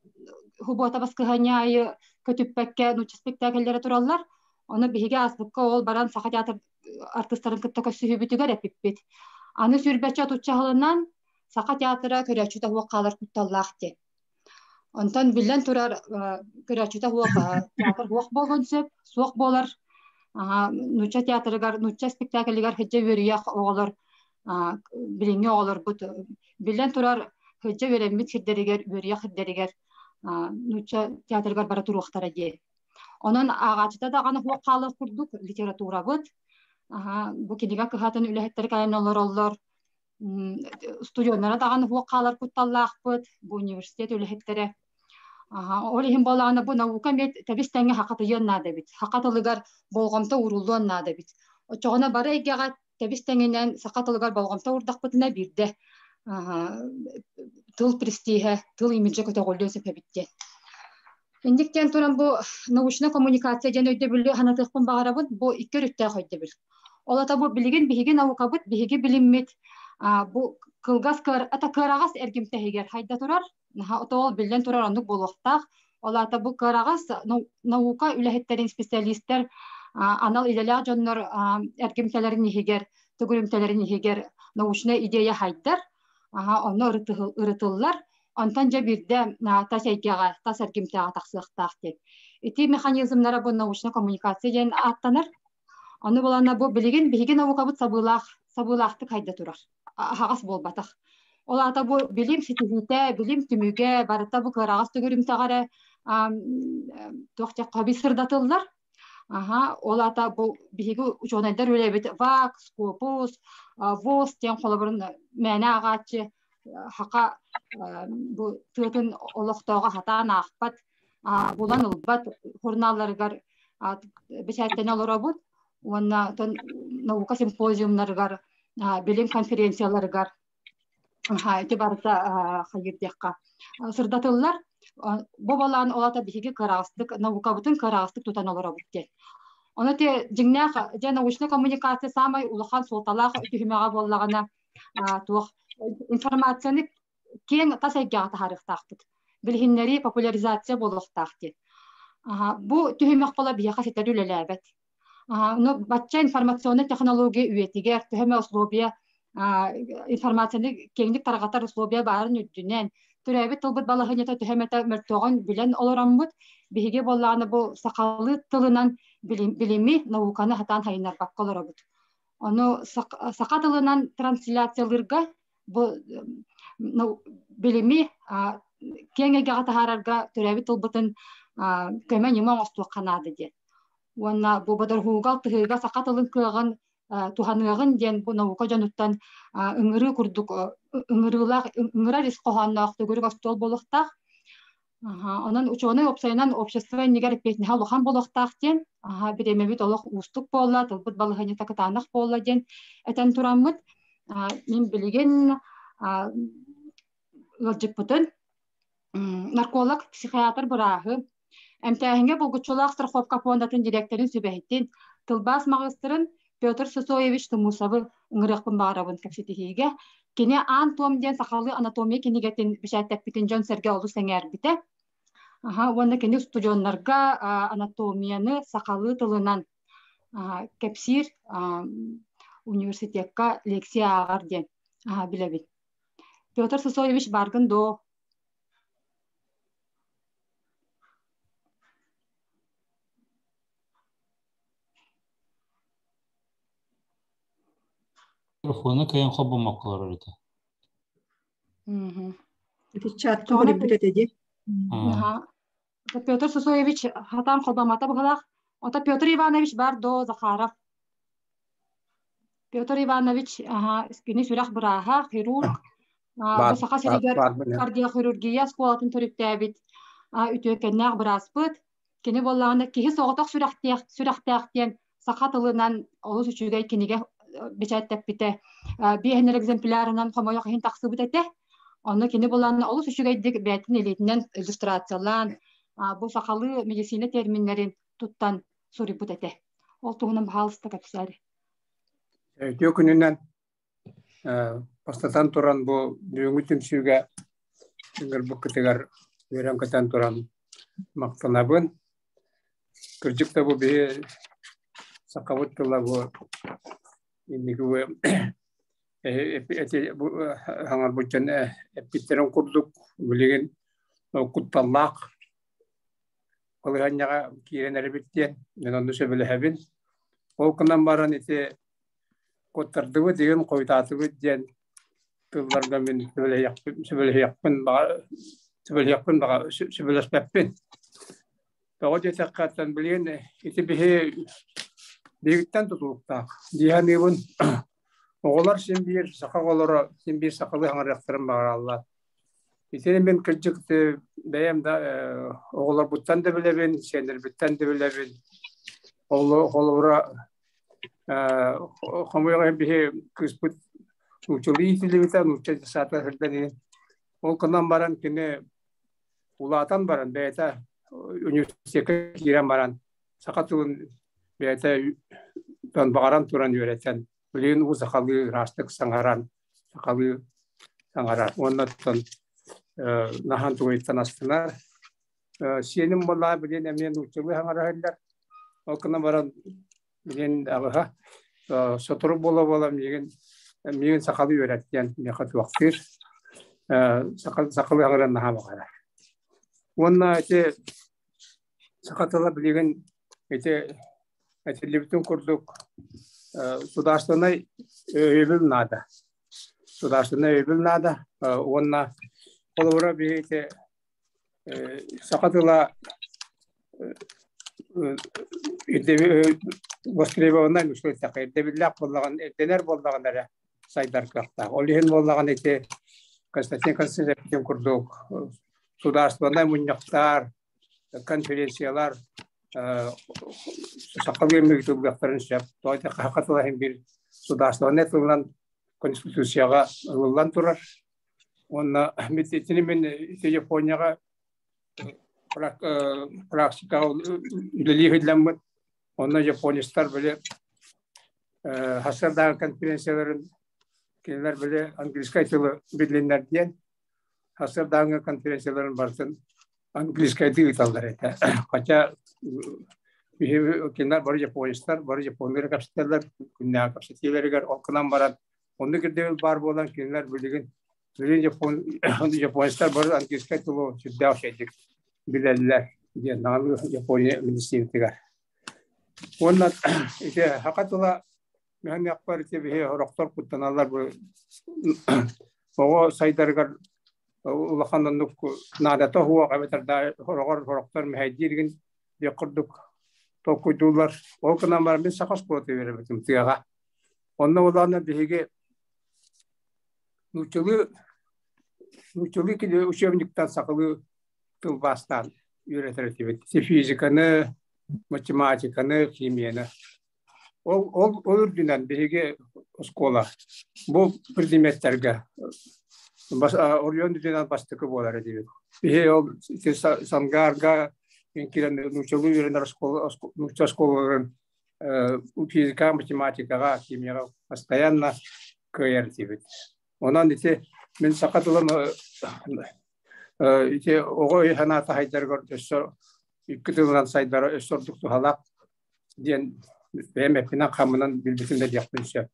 субуота баскыһыанньа аайы көтүппэккэ нуучча спектакльлэрэ тураллар. Ону биһиги ааспыкка ол баран Саха театр артыстарын кытта көрсүһүүбүтүгэр эпиппит. Аны сүүрбэччэ отучча сылынан Саха театра көрөөччүтэ суох хаалар кутталлаах диэн. Онтон биллэн турар көрөөччүтэ суох театр суох буолуон сөп, суох буолар. Нуучча театрыгар, нуучча спектаклигар сылдьа үөрүйэх оҕолор, билиҥҥи оҕолорбут биллэн турар сылдьа үөрэммит сирдэригэр, үөрүйэх сирдэригэр нуучча театрыгар бара туруохтара диэн. Онон ааҕааччыта даҕаны суох хаалыах курдук литературабыт, бу кинигэ кыһатын үлэһиттэрэ кэлэн олороллор, студеннара даҕаны суох хаалар кутталлаахпыт, бу университет үлэһиттэрэ. Ол иһин буоллаҕына бу наука эмиэ тэбис-тэҥҥэ хахатыйыан наада эбит. Саха тылыгар болҕомто ууруллуон наада эбит. Оччоҕуна бары эйгэҕэ тэбис-тэҥинэн саха тылыгар болҕомто уурдахпытына биирдэ тыл престиһэ, тыл имиджэ көтөҕүллүөн сөп эбит диэн. Инник диэн туран бу научнай коммуникация диэн өйдөбүлү санатыахпын баҕарабын. Бу икки өрүттээх өйдөбүл. Ол ата бу билигин биһиги наукабыт, биһиги билиммит бу кылгас ата кыараҕас эргимтэһигэр хайда турар. Наһаа ол биллэн турар оннук буолуохтаах. Ол аата бу кыараҕас наука үлэһиттэрин специалистэр анал идэлээх дьоннор эргимтэлэрин иһигэр, төгүрүмтэлэрин иһигэр научнай идея хайдар. Онно ырытыллар. Онтон дьэ биирдэ тас эйгэҕэ, тас эргимтэҕэ тахсыахтаах диэн. Ити механизмнара бу научнай коммуникация диэн ааттанар. Ону буланна бу билигин биһиги наукабыт сабыылаах, сабыылаахтык хайда турар. Аһаҕас буолбатах. Ол аата бу билим ситиһиитэ, билим түмүгэ барыта бу кыараҕас төгүрүмтэҕэ эрэ туох диэххэ сырдатыллар. Аха, ол аата бу биһиги учуонайдар үлэбит ВАК, Скопус, ВОЗ диэн холобурун мээнэ ааҕааччы хака бу тыатын олохтооҕо хатаан аахпат, булан ылбат журналларыгар бэчээттэнэ олоробут уонна наука симпозиумнарыгар, билим конференцияларыгар ити барыта хайыр диэххэ сырдатыллар. Бу балаан ол ата биһиги кыраҕастык наукабытын кыраҕастык тутан олоробут диэн. Ону те дьиҥнээх дьэ научнай коммуникация саамай улахан суолталаах түһүмэҕэ буоллаҕына туох информацияны киэҥ тас эйгэҕэ таһаарыахтаахпыт. Билиһиннэрии популяризация буолуохтаах диэн. Бу түһүмэх буола биһиэхэ ситэри үлэлээбэт. Ну, бачча информационнай технология үйэтигэр төһө условия информацияны киэҥник тарҕатар условия баарын үрдүнэн төрөөбүт тылбыт балаһыанньата төһө эмэтэ мөлтөҕүн билэн олороммут биһиги буоллаҕына бу сахалыы тылынан билими науканы сатаан хайыннарбакка олоробут. Ону саха тылынан трансляциялыырга бу билими киэҥ эйгэҕэ таһаарарга төрөөбүт тылбытын көмө-ньыма оҥостуохха наада диэн. Уонна бу бодорһууга алтыһыыга саха тылын кыаҕын туһаныаҕын диэн бу наука дьонуттан ыҥырыы курдук ыҥырыылаах ыҥырар ис хоһоонноох төгүрүк остуол буолуохтаах. Онон учуонай уопсайынан общество иннигэр эппиэтинэһэ улахан буолуохтаах диэн, бириэмэбит олох уустук буолла, тылбыт балаһыанньата кытаанах буолла диэн этэн тураммыт, мин билигин ыалдьыппытын нарколог, психиатр бырааһы, эмтээһиҥҥэ булгуччулаах страховка пуондатын дириэктэрин сүбэһитин, тылбаас маҕыстырын Петр Сысоевич Тумусовы ыҥырыахпын баҕарабын кэпсэтиһиигэ. Кини Аан туом диэн сахалыы анатомия кинигэтин бэчээттэппитин дьон-сэргэ олус сэҥээрбитэ. Аха, уонна кини устудьуоннарга анатомияны сахалыы тылынан кэпсиир университекка лекция ааҕар диэн билэбин. Петр Сысоевич бааргын доо? Микрофону кыайан холбоммокко олорор этэ. Ити чатка көрүбүт этэ дии. Петр Сусоевич хатаан холбоммата быһылаах. Ото Петр Иванович бар до Захаров. Петр Иванович кини сүрэх бырааһа, хирург. Бу Саха сиригэр кардиохирургия оскуолатын төрүттээбит үтүөкэннээх бырааспыт. Кини буоллаҕына киһи соҕотох сүрэхтээх, сүрэхтээх диэн саха тылынан олус үчүгэй кинигэ бэчээттэппитэ. Биэһинэр экземплярынан хомойох иһин тахсыбыт этэ. Онно кини булан олус үчүгэйдик бэйэтин илиитинэн иллюстрациялаан, бу сахалыы медицина терминнэрин туттан суруйбут этэ. Ол туһунан баһаалыста кэпсээри. Үтүө күнүнэн бастатан туран бу бүгүҥҥү түмсүүгэ ыҥырбыккытыгар үөрэн-көтөн туран махтанабын. Кырдьык да бу биһи Сахабыт тыла бу инники бу эти хаҥарбыт дьон эппиттэрин курдук билигин кутталлаах балаһыанньаҕа киирэн эрэбит диэн мен онну сөбүлэһэбин. Ол гынан баран ити куттардыбыт игин хойутаатыбыт диэн тылларга мин сөбүлэһиэхпин баҕа сөбүлэһиэхпин баҕа сөбүлэспэппин. Тоҕо диэтэххэ билигин ити биһи биһигиттэн тутулуктаах. Дии саныыбын. Оҕолор син биир саха оҕолоро син биир сахалыы хаҥарыахтарын баҕараллар. Итини мин кырдьык бэйэм да оҕолорбуттан да билэбин, сиэннэрбиттэн да билэбин. Холобура хомуйаҕа биһи кыыспыт нууччалыы иитиллибитэ, нуучча саата сылдьан иһин. Ол гынан баран кини улаатан баран бэйэтэ университекка киирэн баран саха тылын бэйэтэ баҕаран туран үөрэтэн билигин уу сахалыы ыраастык саҥаран сахалыы саҥарар уонна оттон наһаан тугуйуттан астынар сиэним буоллаҕа билигин эмиэ нууччалыы саҥара иһиллэр ол гынан баран билигин аҕыһа сотору буола-буола миигин миигин сахалыы үөрэт диэн миэхэ туохтуур сахалыы саҥаран наһаа баҕарар уонна ити саха тыла билигин ити этиллибитин курдук судаарственнай өйөбүл наада судаарственнай өйөбүл наада уонна холобура биһи ити саха тыла востребованнай ирдэбиллээх буоллаҕын ирдэнэр буоллаҕына эрэ сайдар кыахтаах. Ол иһин буоллаҕына ити Константин Константинович курдук судаарыстыбаннай мунньахтар, конференциялар сахалыы ыытыллыахтарын сөп. Тоҕо диэтэххэ саха тыла иһин биир судаарыстыбаннай тылынан Конституцияҕа ылыллан турар. Уонна итини мин ити Японияҕа практикаҕа үлэлии сылдьаммыт. Онно японецтар били хасырдааҕы конференцияларын кинилэр били английскай тылы билиннэр диэн хасырдааҥы конференцияларын барытын английскайдыы ыыталлар этэ. Хотя кинилэр бары японецтар, бары японнары кэпсэтэллэр, күннээҕи кэпсэтиилэригэр ол гынан баран оннук ирдэбил баар буолан кинилэр билигин билигин япон японецтар бары английскай тылы сүрдээх үчүгэйдик билэллэр диэн даҕаны Япония министиэристибэтигэр. Уонна ити саха тыла мөһөннөхпөр ити биһи сорохтор куттаналлар бу оҕо сайдарыгар улахан оннук наадата суох эбэтэр да сороҕор сорохтор мэһэйдииргин диэх курдук толкуйдууллар. Ол гынан баран мин саха оскуолата үөрэммитим тыаҕа. Онно улаана биһиги нууччалыы нууччалыы учебниктан сахалыы тылбаастаан үөрэтэр этибит. Физиканы, математиканы, химияны. Ол, ол, ол үрдүнэн биһиги оскуола бу предметтэргэ оройуон үрдүнэн бастакы буолар этибит. Биһи ол Сангаарга киирэн нууччалыы үөрэнэр оскуола нуучча оскуолаларын физика, математикаҕа, химияҕа постоянно кыайар этибит. Онон ити мин саха тылын ити оҕо өй-санаата сайдарыгар өссө икки тылынан сайдара өссө ордук туһалаах диэн бэйэм эппинэн-хаммынан билбитим да диэхпин сөп.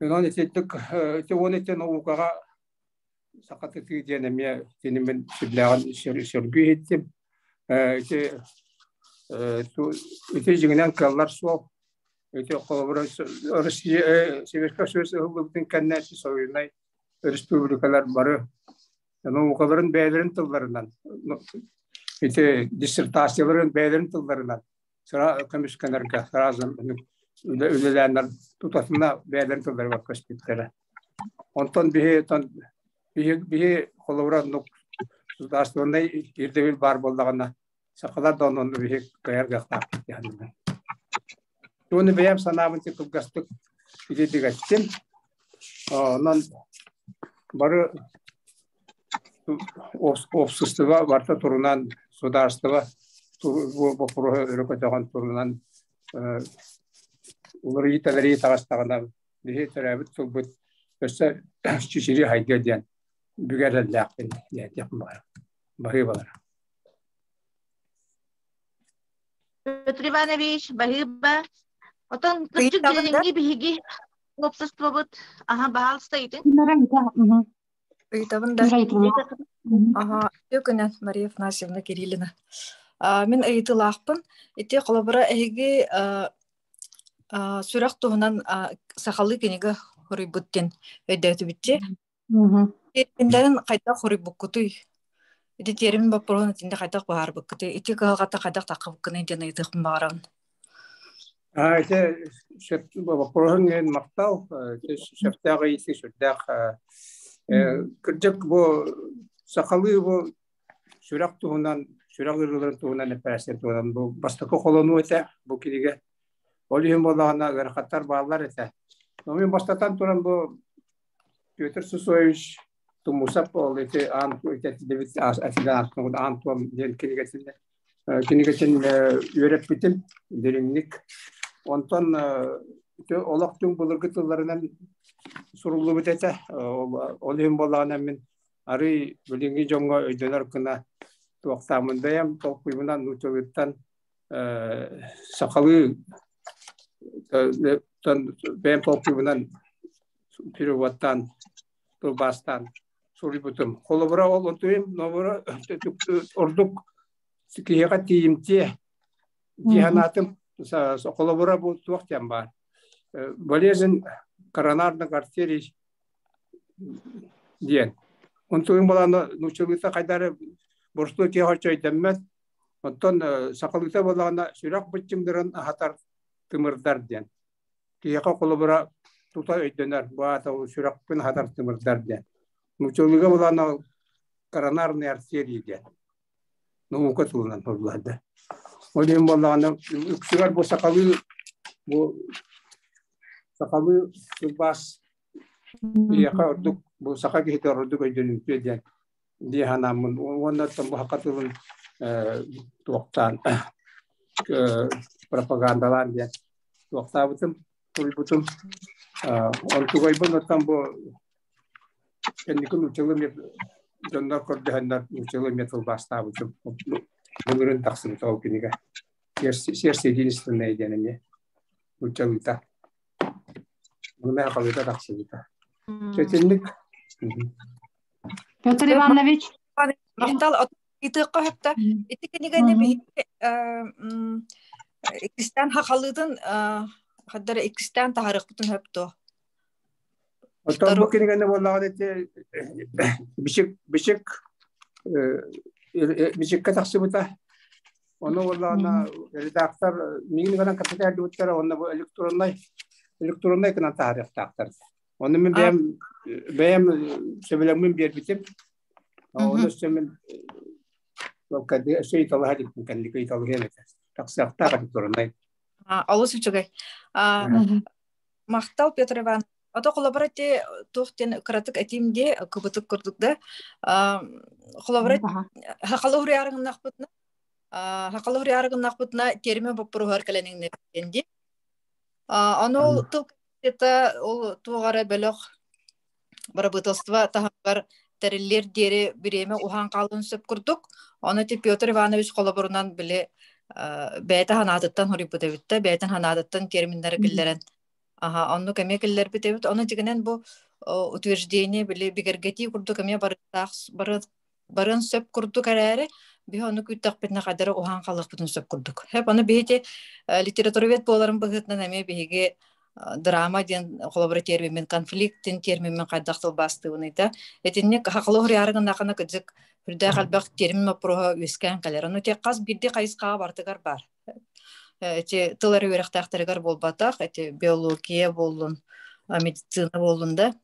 Онон итинник ити уон ити наукаҕа сахатытыы диэн эмиэ итини мин сүрдээҕин сөргүү иһиттим. Ити ити дьиҥинэн кыаллар суол. Ити холобура Россия Советскай Союз ыһыллыбытын кэннэ союзнай республикалар бары наукаларын бэйэлэрин тылларынан ити диссертацияларын бэйэлэрин тылларынан көмүскэнэргэ сразу үлэлээннэр тутатына бэйэлэрин тылларыгар көспүттэрэ. Онтон биһи биһи биһи холобура государственнай ирдэбил баар буоллаҕына сахалар да онон биһи кыайар кыахтаахпыт диэн. Туону бэйэм санаабын кылгастык итирдик эттим. Онон бары общество барыта турунан судаарыстыба боппуруоһу өрө көтөҕөн турунан уларыйыы-тэлэрийии таҕыстаҕына биһи төрөөбүт тылбыт өссө чичири хайдыа диэн бүгэ эрэллээхпин диэтиэхпин баҕарабын. Баһыыбалар. Петр Иванович, баһыыба. Отон кырдьык билиҥҥи биһиги уопсастыбабыт аха баһаалыста ыйытыҥ. Ыйытабын да. Аха, үтүө күнэн, Мария Афанасьевна Кириллина. Мин ыйытыылаахпын. Ити холобура эһиги сүрэх туһунан сахалыы кинигэ суруйбут диэн өйдөөтүбүт дии. Тиэрминнэрин хайдах хоруйбуккутуй? Ити тиэрмин боппуруоһун итиннэ хайдах быһаарбыккытый? Ити кыһалҕата хайдах таххыбыккыный диэн ыйытыахпын баҕарабын. Аа, ити сөп боппуруоһуҥ иһин махтал. Ити сөптөөх ыйытыы сүрдээх. Кырдьык бу сахалыы бу сүрэх туһунан, сүрэх ыарыыларын туһунан эпэрээссийэ туһунан бу бастакы холонуу этэ бу кинигэ. Ол иһин буоллаҕына ыарахаттар бааллар этэ. Но мин бастатан туран бу Петр Сусоевич Тумусов ол ити аан этиллибит этилэн аан туом диэн кинигэтин кинигэтин үөрэппитим дириҥник. Онтон олох түҥ былыргы тылларынан суруллубут этэ. Ол иһин буоллаҕына мин арый билиҥҥи дьоҥҥо өйдөнөр гына туохтааммын бэйэм толкуйбунан нууччалыыттан сахалыы бэйэм толкуйбунан переводтаан тылбаастаан суруйбутум. Холобура ол онтуйум номера ордук киһиэхэ тиийимтиэ дии санаатым. Холобура бу туох диэн баар. Болезнь коронарных артерий диэн. Онтуйум балаана нууччалыыта хайдары боростуой киһи өйдөммөт. Оттон сахалыыта буоллаҕына сүрэх быччыҥнарын аһатар тымырдар диэн. Киһиэхэ холобура тута өйдөнөр, бу аата ол сүрэхпин аһатар тымырдар диэн. Нууччалыыга булаана коронарный артерии диэн. Наука тылынан холбоһорда. Ол иһин буоллаҕына үксүгэр бу сахалыы бу сахалыы тылбаас киһиэхэ ордук бу саха киһитэ ордук өйдөнүмтүө диэн дии санааммын уонна оттон бу саха тылын туохтаан пропагандалаан диэн туохтаабытым суруйбутум онтугайбын оттон бу кэнники нууччалыы эмиэ дьоннор көрдөһөннөр нууччалыы эмиэ тылбаастаабытым былырыын тахсыбыта ол кинигэ сердце единственное диэн эмиэ нууччалыыта мына халыыта тахсыбыта итинник Петр Иванович. Махтал ыйытыахха сөптө. Ити кинигэни биһиги иккистээн хахалыытын хаддара иккистээн таһаарыахпытын сөп дуо? Оттон бу кинигэни буоллаҕына ити бичик бичик бичиккэ тахсыбыта. Ону буоллаҕына редактор миигин гынан кэпсэтэ сылдьыбыттара уонна бу электроннай электроннай гынан таһаарыахтаахтар. Ону мин бэйэм бэйэм сөбүлэҥмин биэрбитим. Ону өссө мин өссө ыйыталаһа иликпин кэнники ыйыталаһыам этэ. Тахсыахтаах электроннай. Олус үчүгэй. Махтал, Петр Иванович. Ото холобура ити туох диэн кыратык этиим дии, кыбытык курдук да. Холобура хахалы уруйаарыҥнахпытына, хахалы уруйаарыҥнахпытына тиэримэ боппуруһар кэлэн дии. Ону ол тыл комитета ол туох эрэ бөлөх бырабыыталыстыба таһымыгар тэриллиэр диэри бириэмэ уһаан хаалыан сөп курдук. Ону ити Петр Иванович холобурунан били бэйэтэ санаатыттан хоруйбут эбит да, бэйэтин санаатыттан терминнэри киллэрэн аха, оннук эмиэ киллэрбит эбит. Ону дьигинэн бу утверждение били бигэргэтии курдук эмиэ барыктаах барыан сөп курдук эрээри, биһи ону күүттэхпитинэ хайдары уһаан хаалыахпытын сөп курдук. Хэп, ону биһи литературовед буоларын быһыытынан эмиэ биһиги драма диэн холобура термимин, конфликт термимин хайдах тылбаастыыбыный да. Итинник хахалы уһуйаары гыннахына кыдьык үрдээх элбэх термин боппуруоһа үөскээн кэлэр. Ону те хас биирдии хайысхаҕа барытыгар баар. Эти тыл эрэ үөрэхтээхтэригэр буолбатах, эти биология буоллун, медицина буоллун да.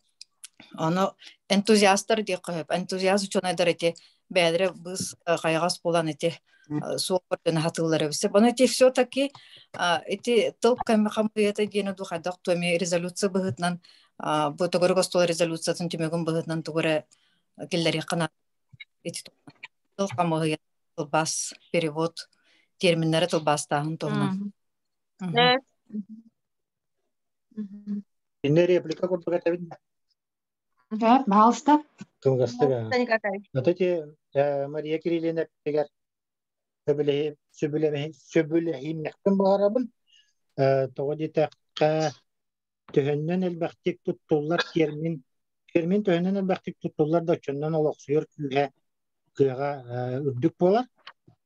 Ону энтузиастар диэххэ сөп. Энтузиаст учуонайдар ити бэйэлэрэ быыс хайаҕас буолан ити суол көрдөнө сатыыллар эбит. Ону ити все-таки ити тыл хамыйата диэни дуу хайдах туу эмиэ резолюция быһыытынан бу төгүрүк остуол резолюциятын түмүгүн быһыытынан тугу эрэ киллэриэххэ наада. Ити тыл хамыһыйа тылбаас перевод терминнэри тылбаастааһын туһунан. Инне реплика курдук этэбин. Да, пожалуйста. Кылгастык. Вот эти Мария Кириллина эппигэр Сөбүлэһииммэхпин баҕарабын. Тоҕо диэтэххэ, төһөннөн элбэхтик туттуллар термин, термин төһөннөн элбэхтик туттуллар да оччоннон олохсуйар күүһэ кыаҕа үрдүк буолар.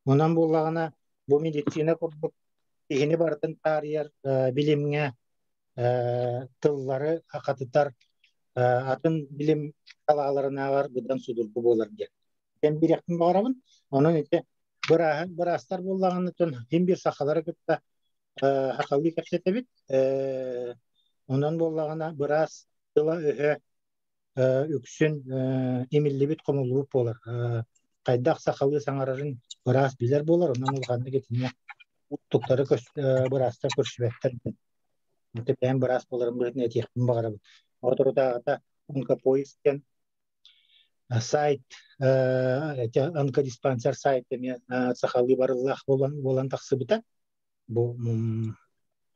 Онон буоллаҕына, бу медицина курдук киһини барытын таарыйар билимҥэ тыллары хахатытар атын билим салааларынааҕар быдан судургу буолар диэн. Кэм бириэхпин баҕарабын. Онон ити бырааһын быраастар буоллаҕына син биир сахалары кытта сахалыы кэпсэтэбит. Онон буоллаҕына быраас тыла-өһө үксүн имиллибит хомуллубут буолар. Хайдах сахалыы саҥарарын быраас билэр буолар, онон улаханнык итиннэ уустуктары быраастар көрсүбэттэр. Ити бэйэм быраас буоларым быһыытынан этиэхпин баҕарабын. Соторутааҕыта онкопоиск диэн сайт онкодиспансер сайт эмиэ сахалыы барыллаах буолан тахсыбыта. Бу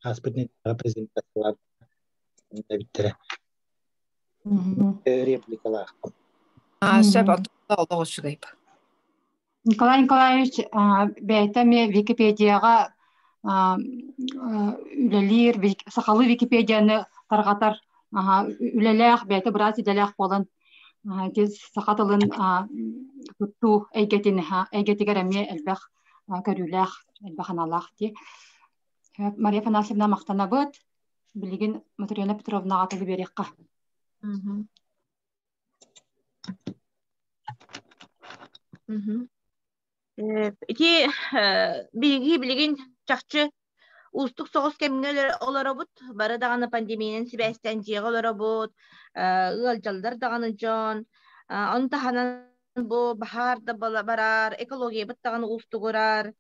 ааспыт нэдиэлэҕэ презентациялаабыттара. Репликалаахпын. Сөп, олох үчүгэй. Николай Николаевич бэйэтэ эмиэ Википедияҕа үлэлиир, сахалыы Википедияны тарҕатар үлэлээх, бэйэтэ быраас идэлээх буолан саха тылын туттуу эйгэтин эйгэтигэр эмиэ элбэх көрүүлээх, элбэх аналаах дии. Мария Афанасьевна махтанабыт. Билигин Матрена Петровнаҕа тылы биэриэххэ. Ити биһиги билигин чахчы уустук соҕус кэмҥэ олоробут. Бары даҕаны пандемиянан сибээстээн дьиэҕэ олоробут, ыалдьаллар даҕаны дьон. Ону таһынан бу баһаар да барар, экологиябыт даҕаны уустугурар,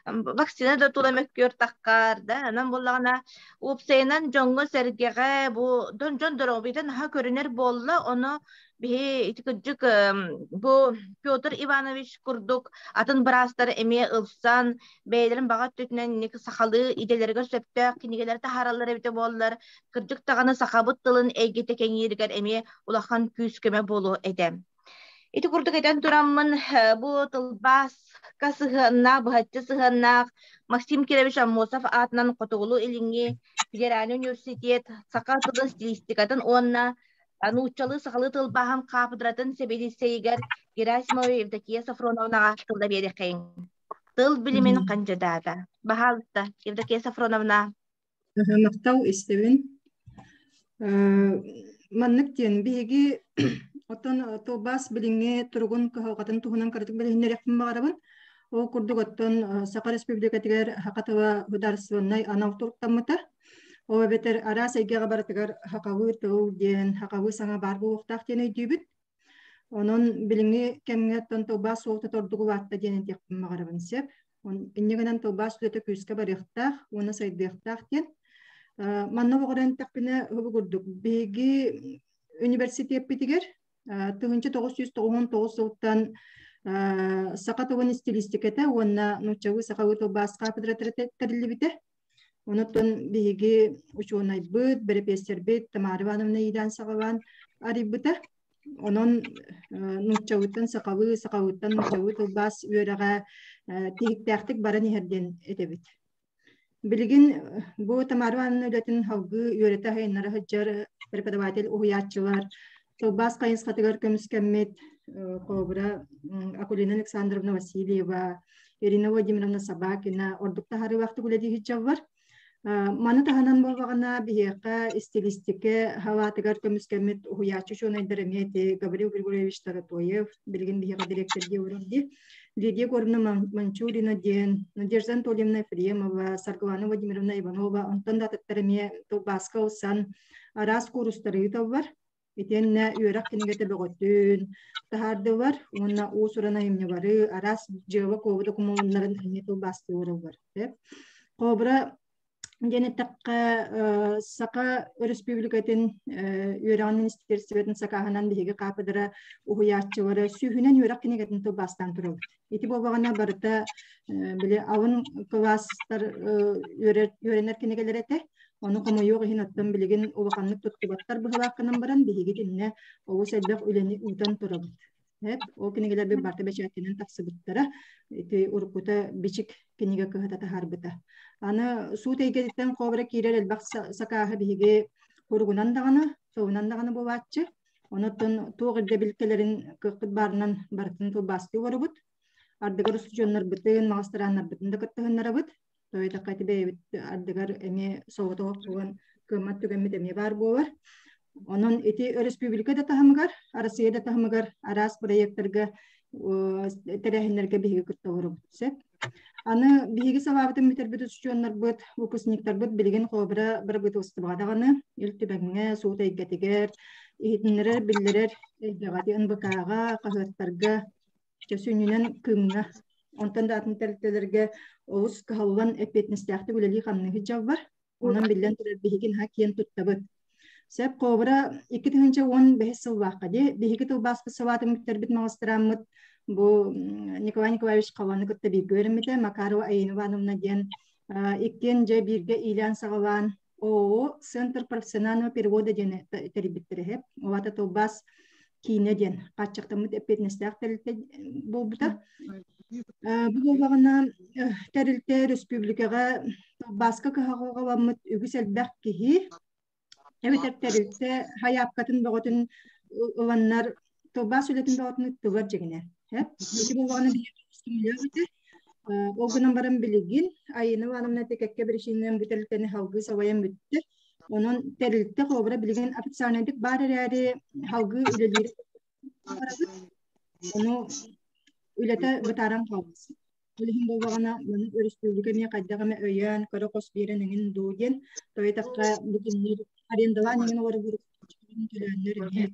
вакцина да тула мөккүөр таххар да, онон буоллаҕына уопсайынан дьоҥҥо-сэргэҕэ бу дьон доруобуйата наһаа көрүнэр буолла, ону биһи ити кырдьык бу Петр Иванович курдук атын быраастар эмиэ ылсан бэйэлэрин баҕа өттүтүнэн инник сахалыы идэлэригэр сөптөөх кинигэлэри таһаараллар эбитэ буоллар, кырдьык даҕаны сахабыт тылын эйгэтэ кэҥииригэр эмиэ улахан күүс-көмө буолуо этэ. Ити курдук этэн тураммын, бу тылбааска сыһыаннаах, быһаччы сыһыаннаах Максим Кирович Аммосов аатынан Хотугулуу-Илиҥҥи федеральнай университет саха тылын стилистикатын уонна нууччалыы сахалыы тылбааһын хаапыдыратын сэбиэдиссэйигэр Герасимова Евдокия Софроновнаҕа тылла биэриэххэйиҥ. Тыл билимин хандьыдаата. Баһаалыста, Евдокия Софроновна. Махтал истэбин. Маннык диэн биһиги оттон тылбаас билиҥҥи туругун кыһалҕатын туһунан кыратык билиһиннэриэхпин баҕарабын. Ол курдук оттон Саха Республикатыгар саха тыла государственнай анал туруктаммыта. Ол эбэтэр араас эйгэҕэ барытыгар сахалыы тыл диэн сахалыы саҥа баар буолуохтаах диэн өйдүүбүт. Онон билиҥҥи кэмҥэ оттон тылбаас суолтата ордук улаатта диэн этиэхпин баҕарабын сөп. Инньэ гынан тылбаас үлэтэ күүскэ барыахтаах уонна сайдыахтаах диэн. Манна оҕорон эттэхпинэ, бу курдук биһиги университеппитигэр 1999 сылтан саха тылын стилистикэтэ уонна нууччалыы сахалыы тылбаас кафедрата тэриллибитэ. Онон биһиги учуонайбыт, бэрэпиэссэрбит Тамара Ивановна иилээн саҕалаан арыйбыта. Онон нууччалыттан сахалыы, сахалыттан нууччалыы тылбаас үөрэҕэ тиһиктээхтик баран иһэр диэн этэбит. Билигин бу Тамара Ивановна үлэтин салгыы үөрэтэ сайыннара сылдьар преподаватель уһуйааччылар тылбаас хайысхатыгар көмүскэммит холобура Акулина Александровна Васильева, Ирина Владимировна Собакина ордук таһаарыылаахтык үлэлии сылдьаллар. Маны таһынан буоллаҕына биһиэхэ стилистикэ халаатыгар көмүскэммит уһуйааччы учуонайдар эмиэ ити Гаврил Григорьевич Таратоев, билигин биһиэхэ дириэктэрдии олорор дии, Лидия Егоровна Манчурина диэн, Надежда Анатольевна Ефремова, Саргылана Владимировна Иванова, онтон да атыттар эмиэ тылбааска ылсан араас куурустары ыыталлар. Итиэннэ үөрэх кинигэтэ бөҕөтүн таһаардылар уонна уус-уран айымньылары, араас дьыала-куолу докумуоннарын эмиэ тылбаастыыллар. Холобура, диэн эттэххэ, Саха Өрөспүүбүлүкэтин үөрэҕин министиэристибэтин сакааһынан биһиги хаапыдыра уһуйааччылара сүүһүнэн үөрэх кинигэтин тылбаастаан турабыт. Ити буоллаҕына барыта били алын кылаастар үөрэнэр кинигэлэр этэ. Ону хомойуох иһин оттон билигин улаханнык туттубаттар быһылаах гынан баран биһиги итиннэ олус элбэх үлэни ыытан турабыт. Ол кинигэлэр барта бэчээттэнэн тахсыбыттара. Ити уруккута бичик кинигэ кыһата таһаарбыта. Аны суут эйгэтиттэн хообура киирэр элбэх сакааһы биһиги куругунан даҕаны, соҕунан даҕаны буолааччы. Онон туох ирдэбил кэлэрин кыахпыт баарынан барытын тылбаастыы олоробут. Ардыгар устудьуоннарбытын, маҕастырааннарбытын да кыттыһыннарабыт. Тоойдоххо ити бэйэбит ардыгар эмиэ соҕотох буолан кыаммат түгэммит эмиэ баар буолар. Онон ити өрөспүүбүлүкэ да таһымыгар, Арассыыйа да таһымыгар араас проектарга тэрээһиннэргэ биһиги кытта олоробут сөп. Аны биһиги салаабытын бүтэрбит устудьуоннарбыт, выпускниктарбыт билигин холобура бырабыыталыстыбаҕа даҕаны Ил Түбэҥҥэ, суут эйгэтигэр, иһитиннэрэр, биллэрэр эйгэҕэ, НБК-ҕа, хаһыаттарга, чэ сүнньүнэн Кыымҥа, онтон да атын тэрилтэлэргэ олус кыһаллан эппиэтинэстээхтик үлэлии-хамныы сылдьаллар. Онон биллэн турар биһиги наһаа киэн туттабыт. Сөп Кобра 2015 сыллаахха дии биһиги тылбааспыт салаатын бүтэрбит маҕыстырааммыт бу Николай Николаевич Халаны кытта бииргэ үөрэммитэ Макарова Аина Ивановна диэн иккиэн дьэ бииргэ иилээн-саҕалаан ООО Центр профессионального перевода диэн тэрийбиттэрэ иһэ. Ол аата тылбаас киинэ диэн хааччахтаммыт эппиэтинэстээх тэрилтэ буолбута. Бу буоллаҕына тэрилтэ өрөспүүбүлүкэҕэ тылбааска кыһалҕаламмыт үгүс элбэх киһи эбэтэр тэрилтэ хайаапкатын бөҕөтүн ыланнар тылбаас үлэтин бөҕөтүн ыттылар дьиҥинэ. Ити буоллаҕына биһиги Ол гынан баран билигин Айына Ивановна кэккэ биричиинэнэн бу тэрилтэни салгыы салайан бүттэ. Онон тэрилтэ холобура билигин официальнайдык баар эрээри салгыы үлэлиир Ону үлэтэ бытааран хаалбыт. Ол иһин буоллаҕына, маны өрөспүүбүлүкэ эмиэ хайдах эмэ өйөөн, көрө-хос биэрэн эҥин дуу диэн, тоҕо бу кинилэр арендалаан эҥин олорор төлөөннөр эмиэ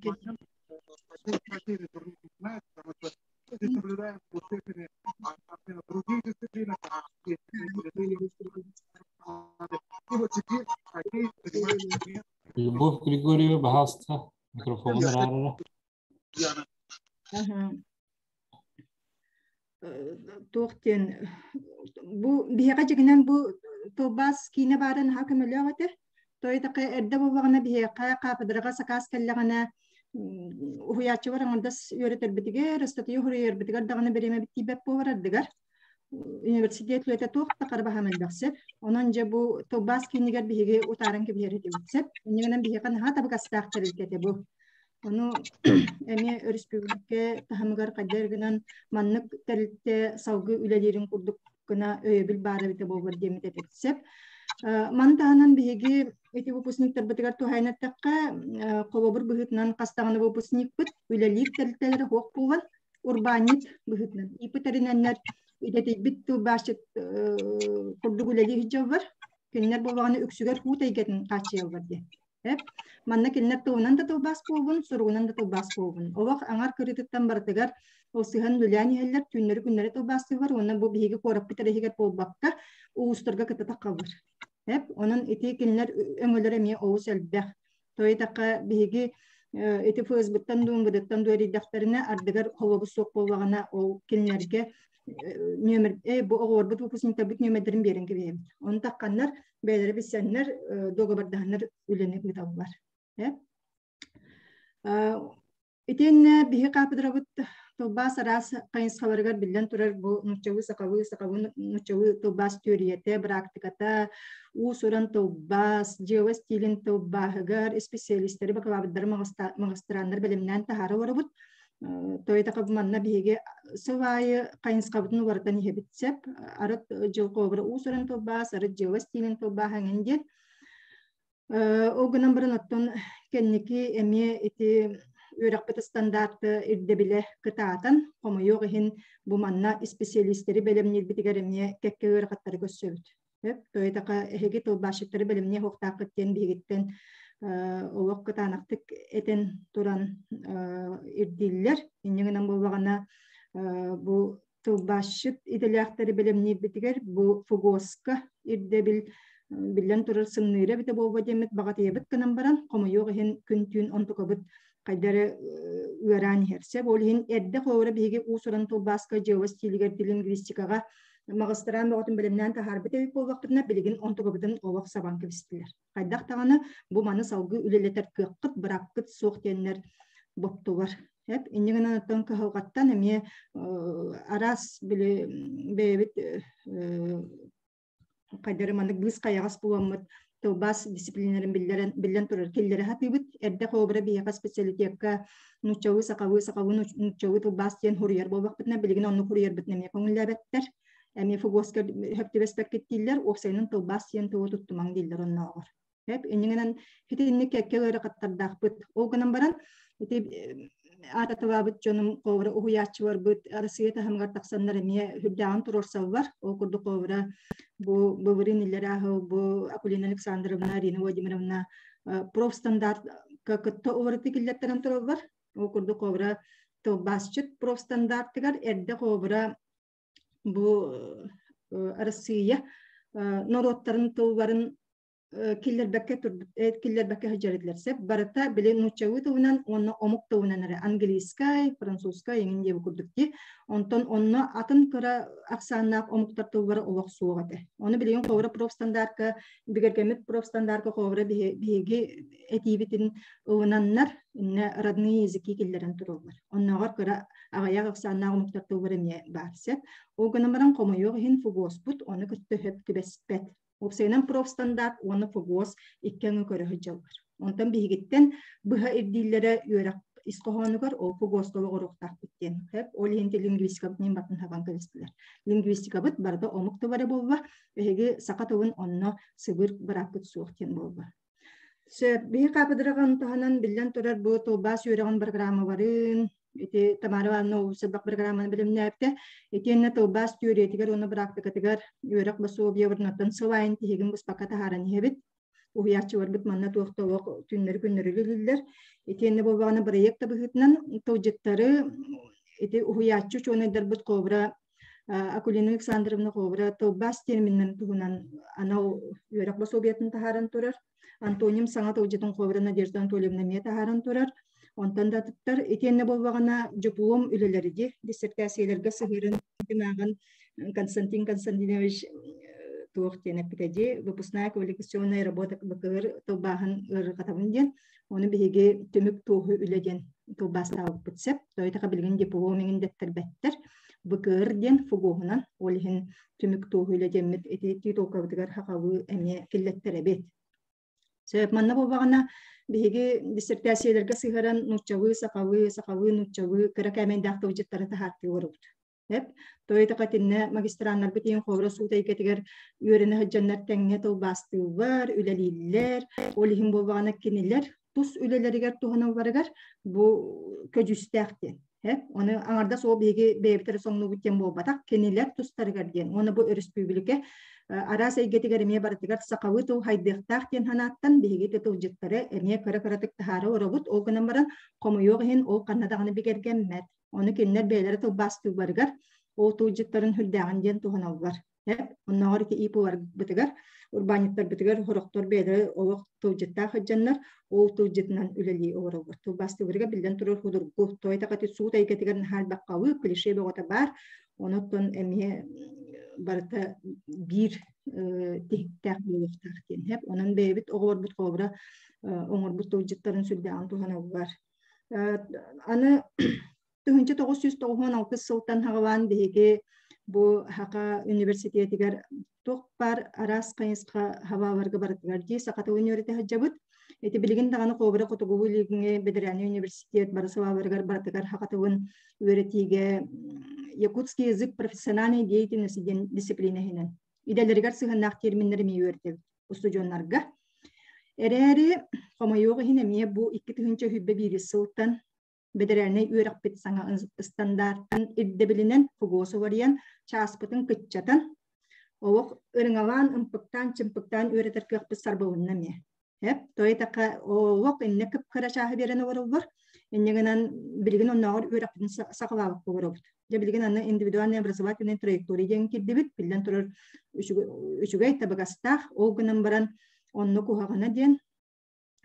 Любовь Григорьева, пожалуйста, микрофон араарара. Туох диэн бу биһиэхэ дьиҥинэн бу тылбаас киинэ баара наһаа көмөлөөх этэ. Тоойдоххо эрдэ буоллаҕына биһиэхэ хаапыдыраҕа сакаас кэллэҕинэ уһуйааччылар аҥардас үөрэтэрбитигэр, ыстатыйа уһуруйарбытыгар даҕаны бириэмэбит тиийбэт буолар ардыгар. Университет үлэтэ туох да хара баһаам элбэх сөп. Онон дьэ бу тылбаас киинигэр биһиги утааран кэбиһэр этибит сөп. Инньэ биһиэхэ наһаа табыгастаах тэрилтэ этэ бу. Ону эмиэ өрөспүүбүлүкэ таһымыгар хайдах гынан маннык тэрилтэ салгыы үлэлиирин курдук гына өйөбүл баар эбитэ буоллар диэммит этэ сөп. Маны таһынан биһиги ити выпускниктарбытыгар туһаайан эттэххэ, холобур быһыытынан хас даҕаны выпускникпыт үлэлиир тэрилтэлэрэ суох буолан, урбаанньыт быһыытынан ИП тэринэннэр идэтийбит тылбаасчыт курдук үлэлии сылдьаллар. Кинилэр буоллаҕына үксүгэр уут эйгэтин хааччыйаллар диэн. Манна кинилэр тылынан да тылбаас буолбун, суругунан да тылбаас буолбун. Олох аҥар кырыытыттан барытыгар ол сыһан үлэлээн иһэллэр, түүннэри-күннэри тылбаастыыллар уонна бу биһиги куораппыт эрэ иһигэр буолбакка, улуустарга кытта таххаллар. Онон ити кинилэр өҥөлөрө эмиэ олус элбэх. Тоойутахха биһиги ити ФСБ-ттан дуу, МВД-ттан дуу эрийдэхтэринэ, ардыгар холобур суох буоллаҕына, ол кинилэргэ нүөмэр бу оҕолорбут выпускниктарбыт нүөмэрдэрин биэрэн кэбиһэбит. Ону тахханнар бэйэлэрэ билсэннэр дуогабардаһаннар үлэни ыыталлар. Итиэннэ биһи хаапыдырабыт тылбаас араас хайысхаларыгар биллэн турар бу нууччалыы, сахалыы, сахалыы нууччалыы тылбаас түөрүйэтэ, быраактыката, уус-уран тылбаас, дьыала стилин тылбааһыгар исписэлиистэри, бакалаврдары, маҕыстырааннар бэлэмнээн таһаара олоробут. Тоойутаха манна биһиги сыл аайы хайысхабытын уларытан иһэбит сөп. Арыт дьыл холобура уус-уран тылбаас, арыт дьыала стилин тылбааһа эҥин диэн. Ол гынан баран оттон кэнники эмиэ ити үөрэхпит стандарты ирдэбилэ кытаатан, хомойуох иһин бу манна исписэлиистэри бэлэмниирбитигэр эмиэ кэккэ ыарахаттары көрсөбүт. Тоойутаха эһиги тылбаасчыттары бэлэмниэ суохтааххыт диэн биһигиттэн олох кытаанахтык этэн туран ирдииллэр. Инньэ гынан буоллаҕына бу тылбаасчыт идэлээхтэри бэлэмниирбитигэр бу ФГОСка ирдэбил биллэн турар сымныыра эбитэ буолуо диэммит баҕатыйабыт гынан баран хомойуох иһин күн-түүн онтукабыт хайда эрэ ыараан иһэр. Сөп ол иһин эрдэ холобура биһиги уус-уран тылбааска дьыала стилигэр лингвистикаҕа маҕыстыраан бөҕөтүн бэлэмнээн таһаарбыт эбит буоллахпытына билигин онтукабытын олох сабан кэбистилэр. Хайдах даҕаны бу маны салгыы үлэлэтэр кыаххыт, быраапкыт суох диэннэр Боптулар. Эп иннигинэн оттон кыһалҕаттан эмиэ араас били бэйэбит хайдары маннык быыс хайаҕас буламмыт тылбаас дисциплинарын биллэрэн биллэн турар киллэрэ сатыыбыт. Эрдэ холобура биһиэхэ специалитекка нууччалыы, сахалыы, сахалыы нууччалыы тылбаас диэн хуруйар буолбахпытына, билигин оннук хуруйарбытын эмиэ көҥүллээбэттэр. Эмиэ ФГОСка хөп түбэспэккит дииллэр, уопсайынан тылбаас диэн тылы туттумаҥ дииллэр оннооҕор. Эп иннигинэн итинник кэккэ ыарахаттардаахпыт. Ол гынан баран ити аататылаабыт дьонум холобура уһуйааччыларбыт Арассыыйа таһымыгар тахсаннар эмиэ үрдээҕин туруорсаллар. Ол курдук холобура бу былырыын иллэрээ бу Акулина Александровна, Арина Владимировна профстандартка кытта уларытыы киллэртэрэн тураллар. Ол курдук холобура тылбаасчыт профстандартыгар эрдэ холобура бу Арассыыйа норуоттарын тылларын киллэрбэккэ киллэрбэккэ сылдьар сеп барыта били нууччалыы тылынан уонна омук тылынан эрэ английскай, французскай эҥин диэбит курдук дии. Онтон онно атын кыра ахсааннаах омуктар тыллара олох суох этэ. Ону билигин холобура профстандартка бигэргэммит профстандартка холобура биһиги этиибитин ылынаннар иннэ родные языки киллэрэн тураллар. Оннооҕор кыра аҕыйах ахсааннаах омуктар тыллара эмиэ баар сеп. Ол гынан баран хомойуох иһин ФГОСпут ону кытта сөп түбэспэт. Уопсайынан профстандарт уонна ФГОС икки аҥы көрө сылдьаллар. Онтон биһигиттэн быһа ирдииллэрэ үөрэх ис хоһоонугар ол ФГОСка олоҕуруохтаахпыт диэн. Ол иһин лингвистикабыт ньин батын хабан кэбистилэр. Лингвистикабыт барыта омук тыла эрэ буолла. Биһиги саха тылын онно сыбыр бырааппыт суох диэн буолла. Сөп, биһи хаапыдыраҕын таһынан биллэн турар бу тылбаас үөрэҕин программаларын, ити Тамара Ивановна Улусарбах программаны бэлэмнээбитэ. Итиэннэ тылбаас түөрүйэтигэр уонна быраактыкатыгар үөрэх босуобуйабытынан сыл аайын тиһигин быспакка таһааран иһэбит. Уһуйааччыларбыт манна туох да олох түннэри-күннэри үлэлииллэр. Итиэннэ буоллаҕына бырайыак да быһыытынан тылдьыттары ити уһуйааччы учуонайдарбыт холобура Акулина Александровна холобура тылбаас терминнэрин туһунан анал үөрэх босуобуйатын таһааран турар. Антоним саҥа тылдьытын холобура Надежда Анатольевна эмиэ таһааран турар. Онтон да атыттар итиэннэ буоллаҕына дьупулуом үлэлэриги диссертээссийэлэргэ сыһыаран ааҕан Константин Константинович туох диэн эппитэ дии выпускная квалификационная работа БКР тылбааһын ыарырҕатабын диэн ону биһиги түмүк туоһу үлэ диэн тылбаастаабыппыт сөп. Тойтаха билигин диплом иҥин дэттэрбэттэр. БКР диэн фугуһунан, ол иһин түмүк туоһу үлэ диэммит ити титулкабытыгар хахалыы эмиэ киллэттэрэбит. Сөп, манна буолбаҕына биһиги диссертээссийэлэргэ сыһыаран нууччалыы, сахалыы, сахалыы, нууччалыы кыра кээмэйдээх тылдьыттары таһаартыы олоробут. Эп, тойтаха итиннэ магистраннарбыт иһин холобура суут эйгэтигэр үөрэнэ сылдьаннар тэҥҥэ тылбаастыыллар, үлэлииллэр. Ол иһин буоллаҕына кинилэр тус үлэлэригэр туһаналларыгар бу көдьүүстээх диэн. Эп, ону аҥардас ол биһиги бэйэбит эрэ соҥнуубут диэн буолбатах, кинилэр тустарыгар диэн. Уонна бу өрөспүүбүлүкэ араас эйгэтигэр эмиэ барытыгар сахалыы тыл хайдыахтаах диэн санааттан биһиги тылдьыттары эмиэ кыра-кыратык таһаара олоробут. Ол гынан баран хомойуох иһин ол ханна даҕаны бигэргэммэт. Ону кинилэр бэйэлэрэ тылбаастыылларыгар ол тылдьыттарын сүрдээҕин диэн туһаналлар. Оннооҕор ити ИП-ларбытыгар, урбаанньыттарбытыгар сорохтор бэйэлэрэ олох тылдьыттаах сылдьаннар, ол тылдьытынан үлэлии олороллор. Тылбаастыылларыгар биллэн турар судургу, тоҕо суут эйгэтигэр наһаа элбэх халыы, клише бөҕөтө баар. Онон эмиэ барыта биир тиһиктээх буолуохтаах диэн. Онон бэйэбит оҕолорбут холобура оҥорбут тылдьыттарын сүрдээҕин туһаналлар. Аны 1996 сылтан хаҕалаан биһиги бу Хака университетигэр туох баар араас хайысха хабааларга барытыгар дии саха тылын үөрэтэ сылдьабыт. Ити билигин даҕаны Кобра Хотугулуу Илиҥҥи бэдэрээни университет бары салааларыгар барытыгар саха тылын үөрэтиигэ якутский язык профессиональной деятельности диэн дисциплина иһинэн идэлэригэр сыһыаннаах терминнэри эмиэ үөрэтэбит устудьуоннарга. Эрээри, хомойуох иһин эмиэ бу 2021 сылтан бэдэрээлинэй үөрэхпит саҥа ыстандаартан ирдэбилинэн ФГОС уларыйан, чааспытын кыччатан, олох ырыҥалаан, ымпыктаан-чымпыктаан үөрэтэр кыахпыт сарбылынна эмиэ. Эп, тойтака олох иннэ кып-кыра чааһы биэрэн олороллор. Инньэ гынан билигин оннооҕор үөрэхпитин саҕалаабыкка олоробут. Дьэ билигин аны индивидуальная образовательная траектория диэн киирдибит. Биллэн турар үчүгэй табыгастаах. Ол гынан баран онно куһаҕана диэн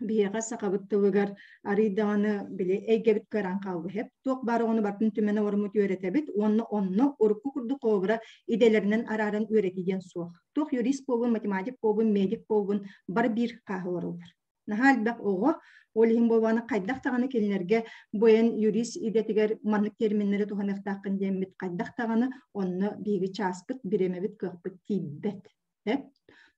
биһиэхэ сахабыт тылыгар арыый даҕаны били эйгэбит кыараан хаалбыт. Туох баар оҕону барытын түмэн оҥоруммут үөрэтэбит уонна онно урукку курдук холобура идэлэринэн арааран үөрэтии диэн суох. Туох юрист буолбун, математик буолбун, медик буолбун бары биир хааһы олороллор. Наһаа элбэх оҕо ол иһин буолбаҕына хайдах даҕаны кинилэргэ бу эн юрист идэтигэр маннык терминнэри туһаныахтааххын диэммит хайдах даҕаны онно биһиги чааспыт, бириэмэбит, кыахпыт тиийбэт.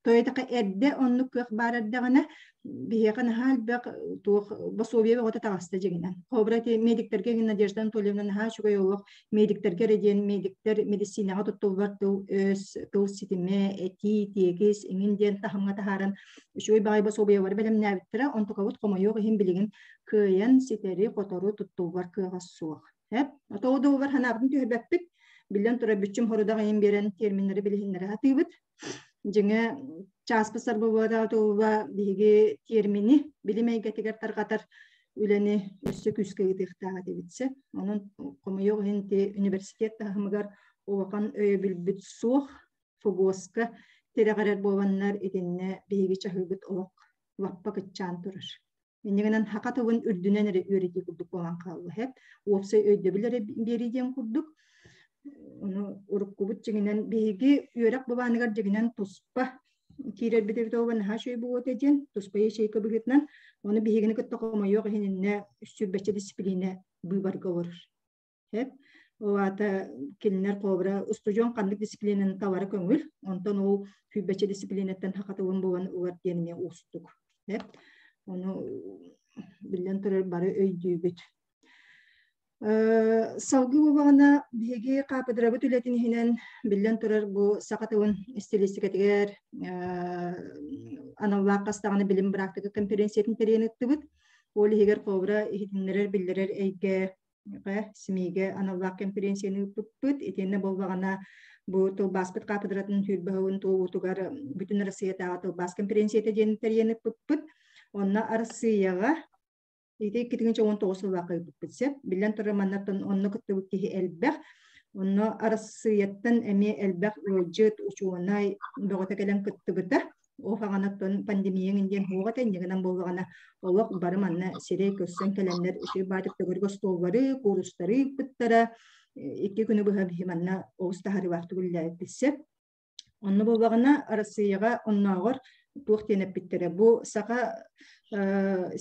Тоойотоко эрдэ оннук кыах баар эрдэҕинэ биһиэхэ наһаа элбэх туох босуобуйа бөҕөтө таҕыста дьиҥинэн. Холобура ити медиктэргэ Надежда Анатольевна наһаа үчүгэй олох медиктэргэ эрэ диэн медиктэр медицинэҕэ туттуллар тыл өс, тыл ситимэ, этии, тиэкис иҥин диэн таһымҥа таһааран үчүгэй баҕайы босуобуйалары бэлэмнээбиттэрэ. Онтукабыт хомойуох иһин билигин кыайан ситэри-хотору туттуллар кыаҕа суох. Эп, отоо доҕор санаабытын түһэрбэппит. Биллэн турар, бүччүм хорудах ыйын биэрэн терминнэри билиһиннэрэ сатыыбыт. Дьиҥэ, чааспыт сарбыллыбата туһуга биһиги термини билим эйгэтигэр тарҕатар үлэни өссө күүскэ ыытыахтаах этибит сөп. Онон хомойуох иһин ти университет таһымыгар улахан өйөбүлбүт суох. ФГОСка тирэҕирэр буоланнар итиннэ биһиги чаһыыбыт олох лаппа кыччаан турар. Иннигинэн хака тылын үрдүнэн эрэ үөрэтии курдук буолан хаалла һэп. Уопсай өйдөбүл эрэ биэрии диэн курдук. Ону уруккубут дьиҥинэн биһиги үөрэх былааныгар дьиҥинэн туспа киирэрбит эбит ол наһаа үчүгэй буолуо этэ диэн туспа ячейка быһыытынан ону биһигини кытта хомойуох иһин иннэ сүүрбэччэ дисциплина быыбарга олорор. Сөп. Ол аата кинилэр холобура устудьуон ханнык дисциплинаны талара көҥүл, онтон ол сүүрбэччэ дисциплинаттан хахатылын булан ылар диэн эмиэ уустук. Сөп. Ону биллэн турар бары өйдүүбүт. Салгыы буоллаҕына биһиги хаапыдырабыт үлэтин иһинэн биллэн турар бу саха тылын стилистикэтигэр аналлаах хас даҕаны билим быраактыка конференциятын тэрийэн ыыттыбыт. Ол иһигэр холобура иһитиннэрэр биллэрэр эйгэ СМИ-гэ аналлаах конференцияны ыыппыппыт. Итиэннэ буоллаҕына бу тылбааспыт хаапыдыратын сүүрбэ туолуутугар бүтүн Арассыыйатааҕы тылбаас конференцията диэн тэрийэн ыыппыппыт. Онно Арассыыйаҕа ити 2019 сыллаахха ыыппыппыт сөп. Биллэн турар, маннаттан онно кыттыбыт киһи элбэх. Онно Арассыыйаттан эмиэ элбэх ыалдьыт, учуонай бөҕөтө кэлэн кыттыбыта. Ол хаҕанаттан пандемияҥ диэн суоҕа этэ, инньэ буоллаҕына олох бары манна сирэй көрсөн кэлэннэр үчүгэй баатык төгүрүк остуоллары, куурустары ыыппыттара. Икки күнү быһа биһи манна олус таһаарыылаахтык үлэлээбиппит сөп. Онно буоллаҕына Арассыыйаҕа оннооҕор туох диэн эппиттэрэ бу саха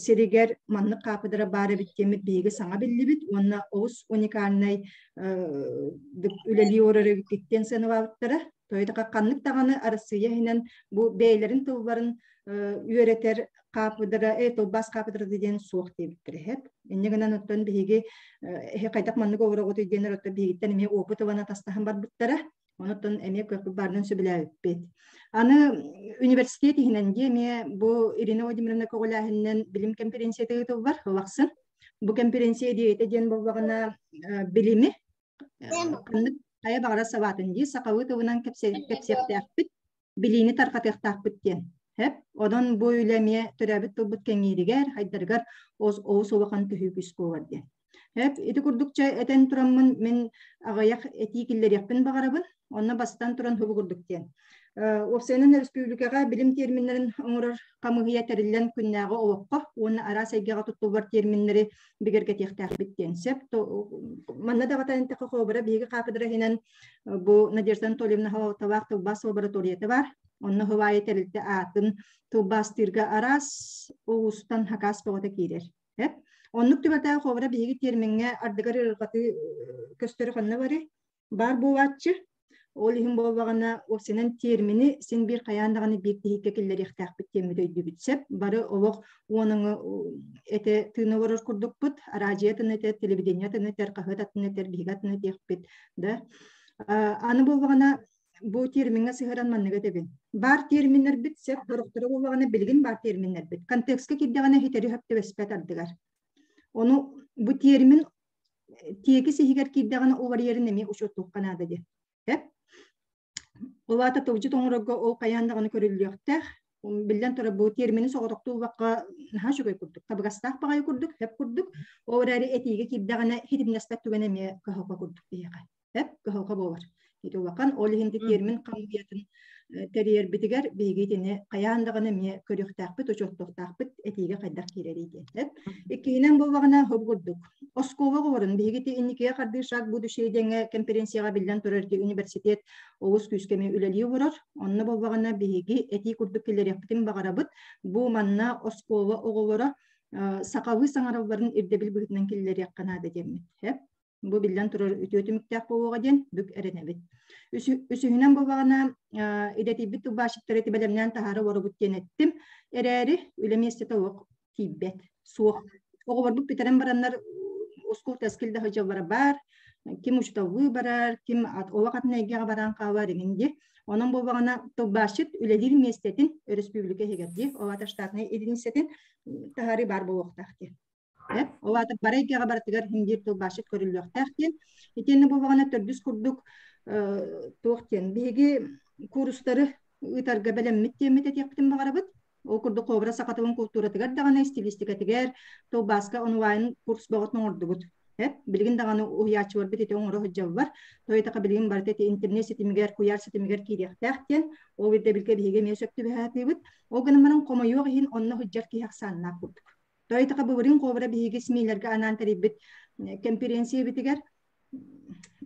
сиригэр маннык хаапыдыра баар эбит диэммит биһиги саҥа биллибит уонна олус уникальнай үлэлии олорор эбиккит диэн сыаналаабыттара. Тоойдоха ханнык даҕаны Арассыыйа иһинэн бу бэйэлэрин тылларын үөрэтэр хаапыдыра, тылбаас хаапыдырата диэн суох диэбиттэрэ иһэп. Инньэ гынан оттон биһиги эһи хайдах маннык олороҕутуй диэн оттон биһигиттэн эмиэ опыт ылан атастаһан барбыттара. Онуттан эмиэ кыахпыт баарынан сөбүлээбиппит. Аны университет иһинэн дии эмиэ бу Ирина Владимировна көҕүлээһининэн билим конференцията ыытыллар ылахсын. Бу конференция идеята диэн буоллаҕына билими ханнык хайа баҕарар сабаатын дии сахалыы тылынан кэпсиэхтээхпит, билиини тарҕатыахтаахпыт диэн. Хэп. Онон бу үлэ эмиэ төрөөбүт тылбыт кэҥииригэр, хайдарыгар олус улахан төһүү күүс буолар диэн. Хэп. Ити курдук чэ этэн тураммын мин аҕыйах этии киллэриэхпин баҕарабын. Онно бастан туран хубу курдук диэн. Уопсайынан өрөспүүбүлүкэҕэ билим терминнэрин оҥорор хамыыһыйа тэриллэн күннээҕи олоххо уонна араас эйгэҕэ туттуллар терминнэри бигэргэтиэхтээхпит диэн сөп. Манна даҕатан эттэххэ, холобура, биһиги хаапыдыра иһинэн бу Надежда Анатольевна Халалталаах тылбаас лабораторията баар. Онно Хываайы тэрилтэ аатын тылбаастыырга араас улуустан хакаас бөҕөтө киирэр. Оннук түбэлтэҕэ холобура биһиги термиҥҥэ ардыгар ыарырҕатыы көстөрө ханна барый? Баар буолааччы. Ол иһин буоллаҕына, уопсайынан термини син биир хайаан даҕаны биир тиһиккэ киллэриэхтээхпит диэммит өйдүүбүт сөп. Бары олох уонаҥы этэ тыына олорор курдукпут. Араадьыйа атын этэр, телевидение атын этэр, хаһыат атын этэр, биһиги атын этиэхпит да. Аны буоллаҕына, бу термиҥҥэ сыһыаран манныгы этэбин. Баар терминнэрбит сөп, сорохторо буоллаҕына билигин баар терминнэрбит. Контекска киирдэҕинэ ситэри сөп түбэспэт ардыгар. Ону бу термин тиэкис иһигэр киирдэҕинэ уларыйарын эмиэ учуоттуохха наада диэн. Сөп. Ол аата тылдьыт оҥорорго ол хайаан даҕаны көрүллүөхтээх. Биллэн турар, бу термини соҕотохтуу ылбакка наһаа үчүгэй курдук, табыгастаах баҕайы курдук, сөп курдук. Ол эрээри этиигэ киирдэҕинэ хитимнэспэт түгэнэ эмиэ кыһалҕа курдук биһиэхэ. Сөп, кыһалҕа буолар. Ити улахан, ол иһин термин хамыыйатын тэрийэрбитигэр биһиги итини хайаан даҕаны эмиэ көрүөхтээхпит, учуоттуохтаахпыт этиигэ хайдах киирэрий диэн. Иккиһинэн буоллаҕына хоп курдук. Оскуола оҕолорун биһиги ити инникигэ хардыы шаг будущее диэҥҥэ конференцияҕа биллэн турар ити университет олус күүскэ эмиэ үлэлии олорор. Онно буоллаҕына биһиги этии курдук киллэриэхпитин баҕарабыт. Бу манна оскуола оҕолоро сахалыы саҥаралларын ирдэбил быһыытынан киллэриэххэ наада диэммит. Бу биллэн турар үтүө түмүктээх буолуоҕа диэн бүк эрэнэбит. Үсүһүнэн буоллаҕына, идэтийбит тылбаасчыттары бэлэмнээн таһаара олоробут диэн эттим. Эрээри үлэ миэстэтэ олох тиийбэт, суох. Оҕолорбут бүтэрэн бараннар ускул тэскил да сылдьаллара баар, ким учууталлыы барар, ким олох атын эйгэҕэ баран хаалар иҥин дии. Онон буоллаҕына тылбаасчыт үлэлиир миэстэтин өрөспүүбүлүкэ иһигэр дии, ол аата штатнай единицэтин таһаарыы баар буолуохтаах дии. Ол аата бары эйгэҕэ барытыгар иһин биир тылбаасчыт көрүллүөхтээх диэн. Итиэннэ буоллаҕына төрдүс курдук туох диэн биһиги куурустары ыытарга бэлэммит диэммит этиэхпитин баҕарабыт. Ол курдук Кобра саха тылын култууратыгар даҕаны стилистикэтигэр тылбааска онлайн курс бөҕөтүн оҥордубут. Билигин даҕаны уһуйааччыларбыт ити оҥоро сылдьаллар. Тоҕо билигин барыта ити интернет ситимигэр, куйаар ситимигэр киириэхтээх диэн. Ол ирдэбилгэ биһиги эмиэ сөп түбэһэ Ол гынан баран хомойуох иһин онно сылдьар киһи ахсааннаах курдук. Тойтаха былырыын Кобра биһиги СМИлэргэ анаан тэрийбит кэмпириэнсийэбитигэр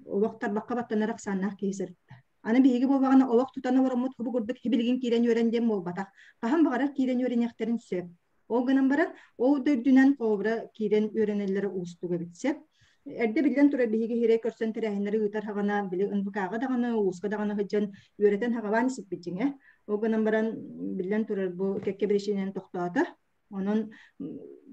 олох тарбахха баттанар ахсааннаах киһи сырытта. Аны биһиги буоллаҕына олох тутан олороммут хубу курдук хибилигин киирэн үөрэн диэн буолбатах. Хаһан баҕарар киирэн үөрэниэхтэрин сөп. Ол гынан баран, ол да үрдүнэн Кобра киирэн үөрэнэллэрэ уустук эбит сөп. Эрдэ биллэн турар биһиги хирэй көрсөн тэрээһиннэри ыытар хаҕана били НВК-ҕа даҕаны, ууска даҕаны сылдьан үөрэтэн хаҕалаан испиппит дьиҥэ. Ол гынан баран биллэн турар бу кэккэ биричиинэнэн тохтоото. Онон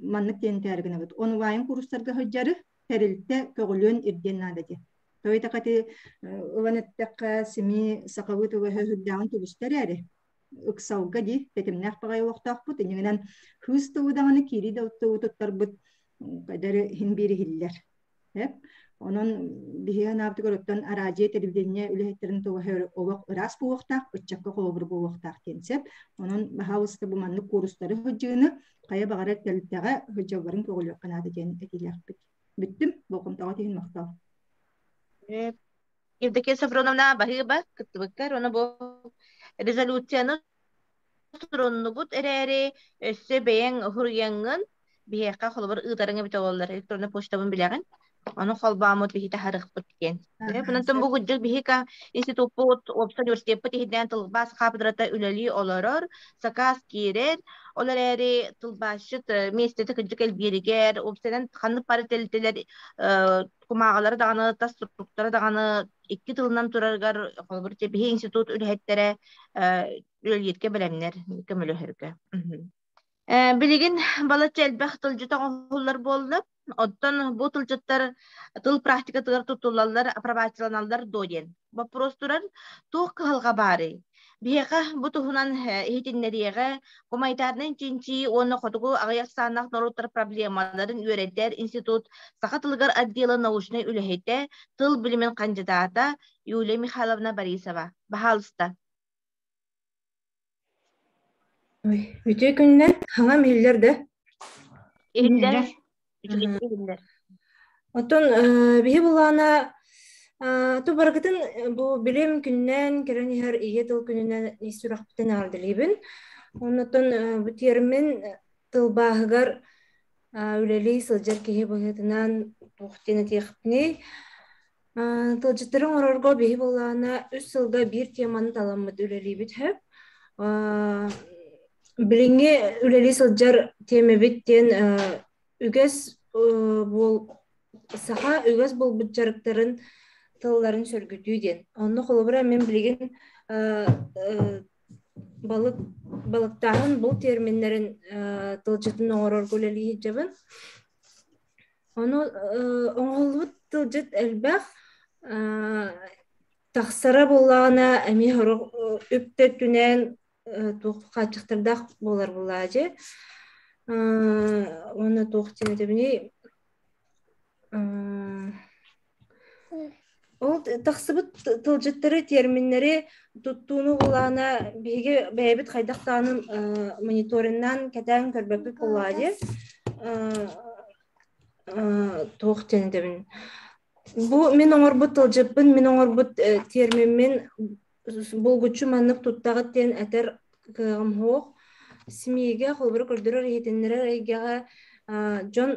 маннык диэн этээри гынабыт. Онлайн курстарга сылдьары тэрилтэ көҕүлүөн ирдиэн наада диэн. Тоҕо ити ылан эттэххэ, семи сахалыы тылы сүрдээҕин тубуста эрээри, ыксалга дии тэтимнээх баҕайы олохтоохпут. Иннигинэн хыыс тылы даҕаны киирии да тылы туттарбыт кайдары иһин биир иһиллэр. Онон биһиги анаабытыгар оттон араадьыйа телевидение үлэһиттэрин туһа олох ыраас буолуохтаах, ыччакка холобур буолуохтаах диэн сөп. Онон баһаалыста бу маннык куурустары сылдьыыны хайа баҕарар тэрилтэҕэ сылдьалларын көҕүлүөххэ наада диэн этиилээхпит. Бүттүм. Болҕомтоҕо иһин махтал. Евдокия Софроновна баһыыба кыттыбыккар, ону бу резолюцияны суруннубут эрээри, өссө бэйэҥ суруйаҥҥын биһиэхэ холобур ыытарыҥ эбитэ буоллар, электроннай почтабын билэҕин. Ону холбооммут биһи таһарыахпыт диэн. Онон бу кырдьык биһиги институппут, уопсай университеппыт иһинэн тылбаас хаапыдырата үлэлии олорор, сакаас киирэр. Ол эрээри тылбаасчыт миэстэтэ кырдьык элбииригэр, уопсайынан ханнык бары тэрилтэлэр кумааҕылары даҕаны, тас суруктара даҕаны икки тылынан турарыгар, холобур, биһи институт үлэһиттэрэ үлэлииргэ бэлэмнэр, көмөлөһөргө. Билигин балачча элбэх тылдьыт оҥоһуллар буолла. Оттон бу тылдьыттар тыл практикатыгар туттуллаллар, апробацияланаллар дуо диэн боппуруос турар. Туох кыһалҕа баарый? Биһиэхэ бу туһунан иһитиннэриэҕэ гуманитарнай чинчийии уонна хотугу аҕыйах ахсааннаах норуоттар проблемаларын үөрэтэр институт саха тылыгар отдела научнай үлэһитэ, тыл билимин хандьыдаата Юлия Михайловна Борисова. Баһаалыста. Үтүө күнүнэн, хаҥам иһиллэр да? Иһиллэр. Үчүгэйдик иһиллэр. Оттон биһи булаана ту барыгытын бу билим күнүнэн кэлэн иһэр ийэ тыл күнүнэн ис сүрэхпитин эҕэрдэлиибин. Оннотон бу термин тылбааһыгар үлэлии сылдьар киһи быһыытынан туох диэн этиэхпиний? Тылдьыттары оҥорорго биһи былаана үс сылга биир теманы таламмыт үлэлиибит сөп. Билиҥҥи үлэлии сылдьар тиэмэбит диэн үгэс буол саха үгэс буолбут дьарыктарын тылларын сөргүтүү диэн. Онно холобура мин билигин балык балыктааһын бул терминнэрин тылдьытын оҥорорго үлэлии сылдьабын. Ону оҥоһуллубут тылдьыт элбэх, тахсара буоллаҕына эмиэ сорох үп да өттүнэн туох хааччахтардаах буолар буоллаҕа Уонна туох диэн этэбиний Ол тахсыбыт тылдьыттары, терминнэри туттууну булаана биһиги бэйэбит хайдах даҕаны мониториннаан кэтээн көрбөппүт буоллаҕа дии. Туох диэн этэбин. Бу мин оҥорбут тылдьыппын, мин оҥорбут термиммин Булгуччу маннык туттаҕыт диэн этэр кыаҕым суох. СМИ-гэ холобура көрдөрөр иһитиннэрэр эйгэҕэ дьон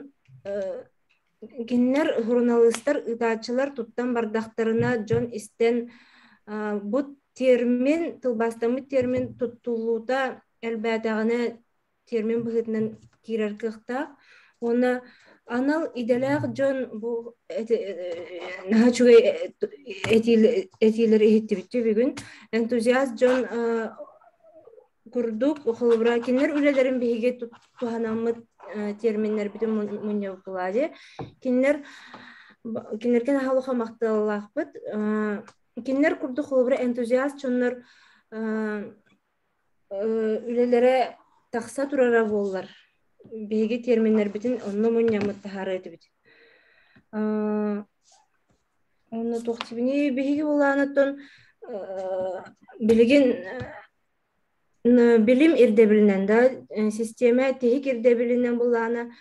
кинилэр суруналыыстар, ыытааччылар туттан бардахтарына дьон истэн бу термин, тылбаастаммыт термин туттуллуута элбээтэҕинэ термин быһыытынан киирэр кыахтаах. Уонна анал идэлээх дьон бу наһаа үчүгэй этиилэри иһиттибит бүгүн. Энтузиаст дьон курдук холобура кинилэр үлэлэрин биһиги туһанаммыт терминнэрбитин мунньабыппылаа дии. Кинилэр кинилэргэ наһаа улахан махталлаахпыт. Кинилэр курдук холобура энтузиаст дьоннор үлэлэрэ тахса турара буоллар, биһиги терминнэрбитин онно мунньаммыт таһаарар этибит. Онно туох тибини биһиги булаанаттан билигин билим ирдэбилинэн да систиэмэ тиһик ирдэбилинэн булаана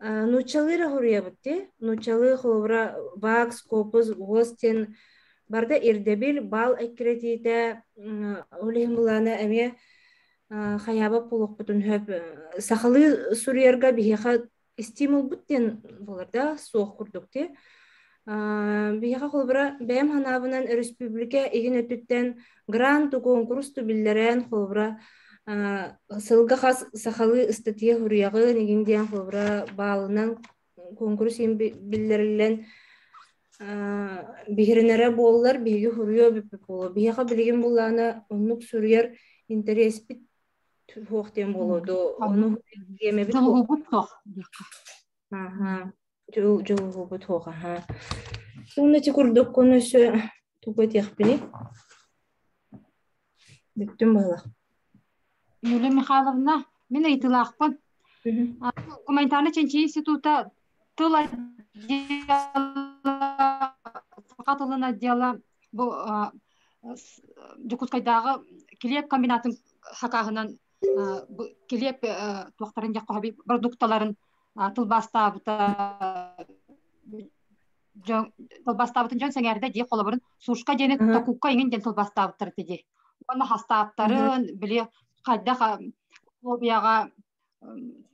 нууччалыы эрэ хоруйабыт дии. Нууччалыы холобура ВАКС, КОПУС, ГОС диэн Барыта ирдэбил, баал эккирэтиитэ, ол иһин былаана эмиэ хайаабат буолуохпутун сөп. Сахалыы суруйарга биһиэхэ стимулбут диэн буолар да, суох курдук дии. Биһиэхэ холобура бэйэм санаабынан өрөспүүбүлүкэ игин өттүттэн грант куонкурус биллэрэн холобура сылга хас сахалыы ыстатыйа суруйаҕын игин диэн холобура баалынан куонкурус иһин биллэриллэн биһирэнэрэ буоллар биһиги суруйуо эбиппит буолуо. Биһиэхэ билигин буллаҕына оннук суруйар интэриэспит суох диэн буолуо дуо? Ону тиэмэбит Дьолуһуубут суох диэххэ. Аха. Дьолуһуубут суох аха. Уонна ити курдук өссө тугу этиэхпиний? Бүттүм быһыылаах. Юлия Михайловна, мин ыйытыылаахпын. Гуманитарнай чинчийии института тыл отдела, саха тылын отдела бу Дьокуускайдааҕы килиэп комбинатын сакааһынан килиэп туохтарын диэххэ продукталарын тылбаастаабыта дьон тылбаастаабытын дьон сэҥээрдэ дии холобурун сушка диэни токукка иҥин диэн тылбаастаабыттар этэ дии уонна хастааптарын били хайдах условияҕа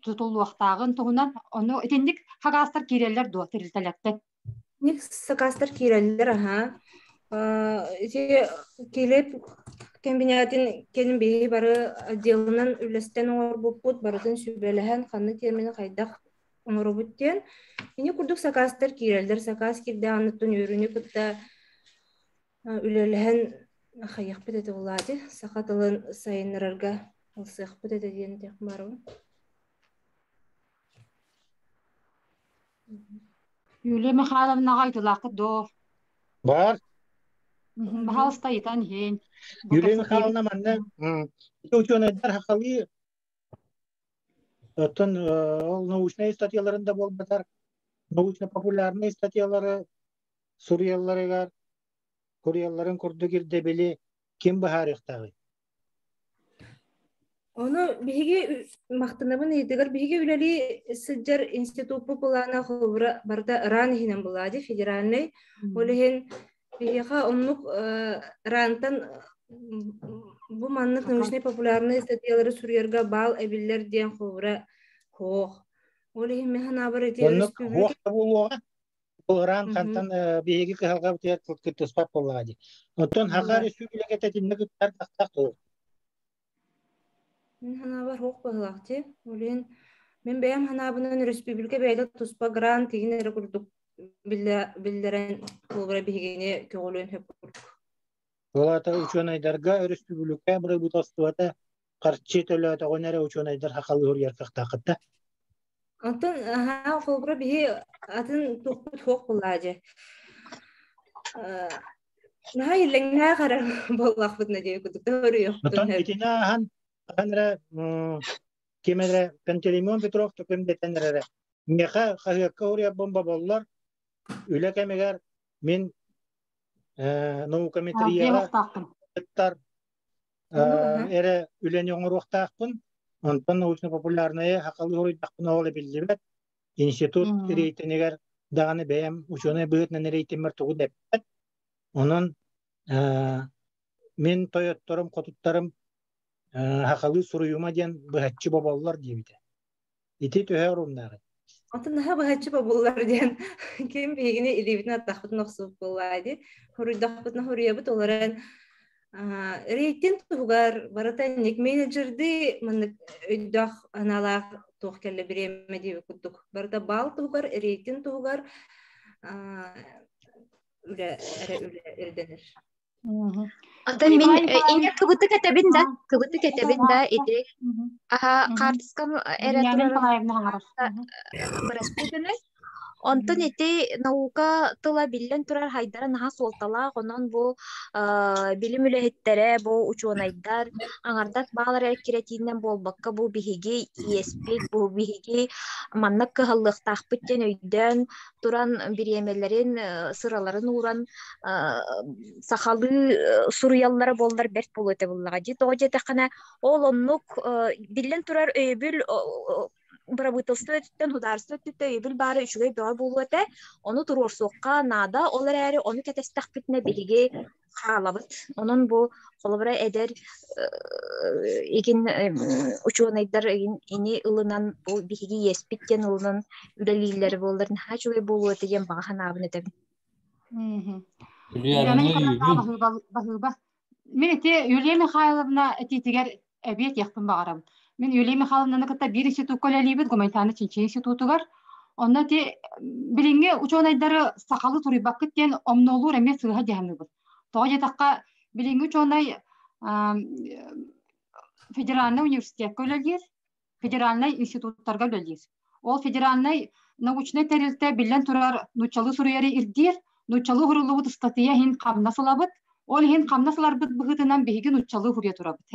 тутуллуохтааҕын туһунан ону итинник хагаастар киирэллэр дуо тэрилтэлэртэн Ник сакаастар киирэллэр аһа ити килиэп кэмбинээтин кэлин биһиги бары отделынан үллэстэн оҥорбуппут барытын сүбэлэһэн ханнык термини хайдах оҥоробут диэн. Ини курдук сакаастар киирэллэр. Сакаас киирдэҕиттэн үөрүүнү кытта үлэлэһэн хайыахпыт этэ булаати. Саха тылын сайыннарарга ылсыахпыт этэ диэн этиэх баарбын. Юлия Михайловнаҕа ыйытылааххыт дуо? Бар. Баһаалыста ыйытан иһин. Юлия Михайловна манна учуонайдар хахалыы Оттон ол научнай статьяларын да буолбатар, научно-популярнай статьялары суруйалларыгар, куруйалларын курдук ирдэбили ким быһаарыахтааҕый? Ону биһиги махтанабын ыйытыгар биһиги үлэлии сылдьар институппут былаана холобура барыта РАН иһинэн булаады федеральнай. Ол иһин Биһиэхэ оннук РАН-тан бу маннык научнай популярнай статьялары суруйарга баал эбиллэр диэн холобура суох. Ол иһин мин санаабар ити Оннук суох да буолуоҕа. Ол РАН хантан биһиги кыһалҕабытыгар кыттыспат буоллаҕа дии. Оттон Саха Республиката итиннэ кыттар кыахтаах дуо? Мин санаабар суох быһыылаах дии. Ол иһин мин бэйэм санаабынан өрөспүүбүлүкэ бэйэтэ туспа грант тигин эрэ курдук биллэрэн холобура биһигини көҕүлүөн сөп курдук. Ол аата учуонайдарга өрөспүүбүлүкэ бырабыыталыстыбата харчы төлөөтөҕүнэ эрэ учуонайдар сахалыы суруйар кыахтааххыт да? Онтон аһаа холобура биһи атын туохпут суох буоллаа дьэ. Наһаа иллэҥнээх эрэ буоллахпытына диэки курдук Оттон итини ааһан хаһан эрэ ким эрэ Пантелеймон Петров төкүм дэтэн эрэрэ. Миэхэ хаһыакка уруйарбын боболлор. Үлэ кэмигэр мин наукометрияҕа кыттар эрэ үлэни оҥоруохтаахпын. Онтон научно-популярнайы сахалыы уруйдахпына ол эбиллибэт. Институт рейтинигэр даҕаны бэйэм учуонай быһыытынан рейтиммэр тугу да эппэт. Онон Мин тойотторум, хотуттарым хахалыы суруйума диэн быһаччы боболлор диэбитэ. Ити төһө оруннааҕый? Атын наһаа быһаччы бобуллар диэн ким биһигини илиибитин аттахпытын охсубут буоллаа дии. Хоруйдахпытына хоруйабыт олорон рейтинг туһугар барыта инник менеджердии маннык өйдөөх аналаах туох кэллэ бириэмэ диэбит курдук. Барыта баал туһугар, рейтинг туһугар үлэ эрэ үлэ ирдэнэр. Оттон мин инньэ кыбытык этэбин да, кыбытык этэбин да ити аха хаартыскам эрэ турар бырастыы Онтон ити наука тыла биллэн турар хайдара наһаа суолталаах, онон бу билим үлэһиттэрэ, бу учуонайдар аҥардас баал эрэ эккирэтиинэн буолбакка, бу биһиги иэспит, бу биһиги манна кыһаллыахтаахпыт диэн өйдөөн туран бириэмэлэрин, сыраларын ууран сахалыы суруйаллара буоллар бэрт буолуо этэ буоллаҕа дии. Тоҕо диэтэххинэ, ол оннук биллэн турар өйөбүл бырабыыталыстыба өттүттэн, судаарыстыба өттүттэн өйөбүл баара үчүгэй бөҕө буолуо этэ. Ону туруорсуохха наада. Ол эрээри ону кэтэстэхпитинэ биһиги хаалабыт. Онон бу холобура эдэр игин учуонайдар ини ылынан бу биһиги иэспит диэн ылынан үлэлииллэр буоллар наһаа үчүгэй буолуо этэ диэн баҕа санаабын этэбин. Баһыыба. Мин ити Юлия Михайловна этиитигэр эбии этиэхпин баҕарабын. Мин Юлия Михайловнаны кытта биир институкка үлэлиибит, гуманитарнай чинчийии институтугар. Онно ити билиҥҥи учуонайдары сахалыы суруйбаккыт диэн омнуолуур эмиэ сыыһа дии саныыбын. Тоҕо диэтэххэ, билиҥҥи учуонай федеральнай университекка үлэлиир, федеральнай институттарга үлэлиир. Ол федеральнай научнай тэрилтэ биллэн турар нууччалыы суруйары ирдиир, нууччалыы уһуруллубут ыстатыйа иһин хамнас ылабыт, ол иһин хамнас ыларбыт быһыытынан биһиги нууччалыы уһуруйа турабыт.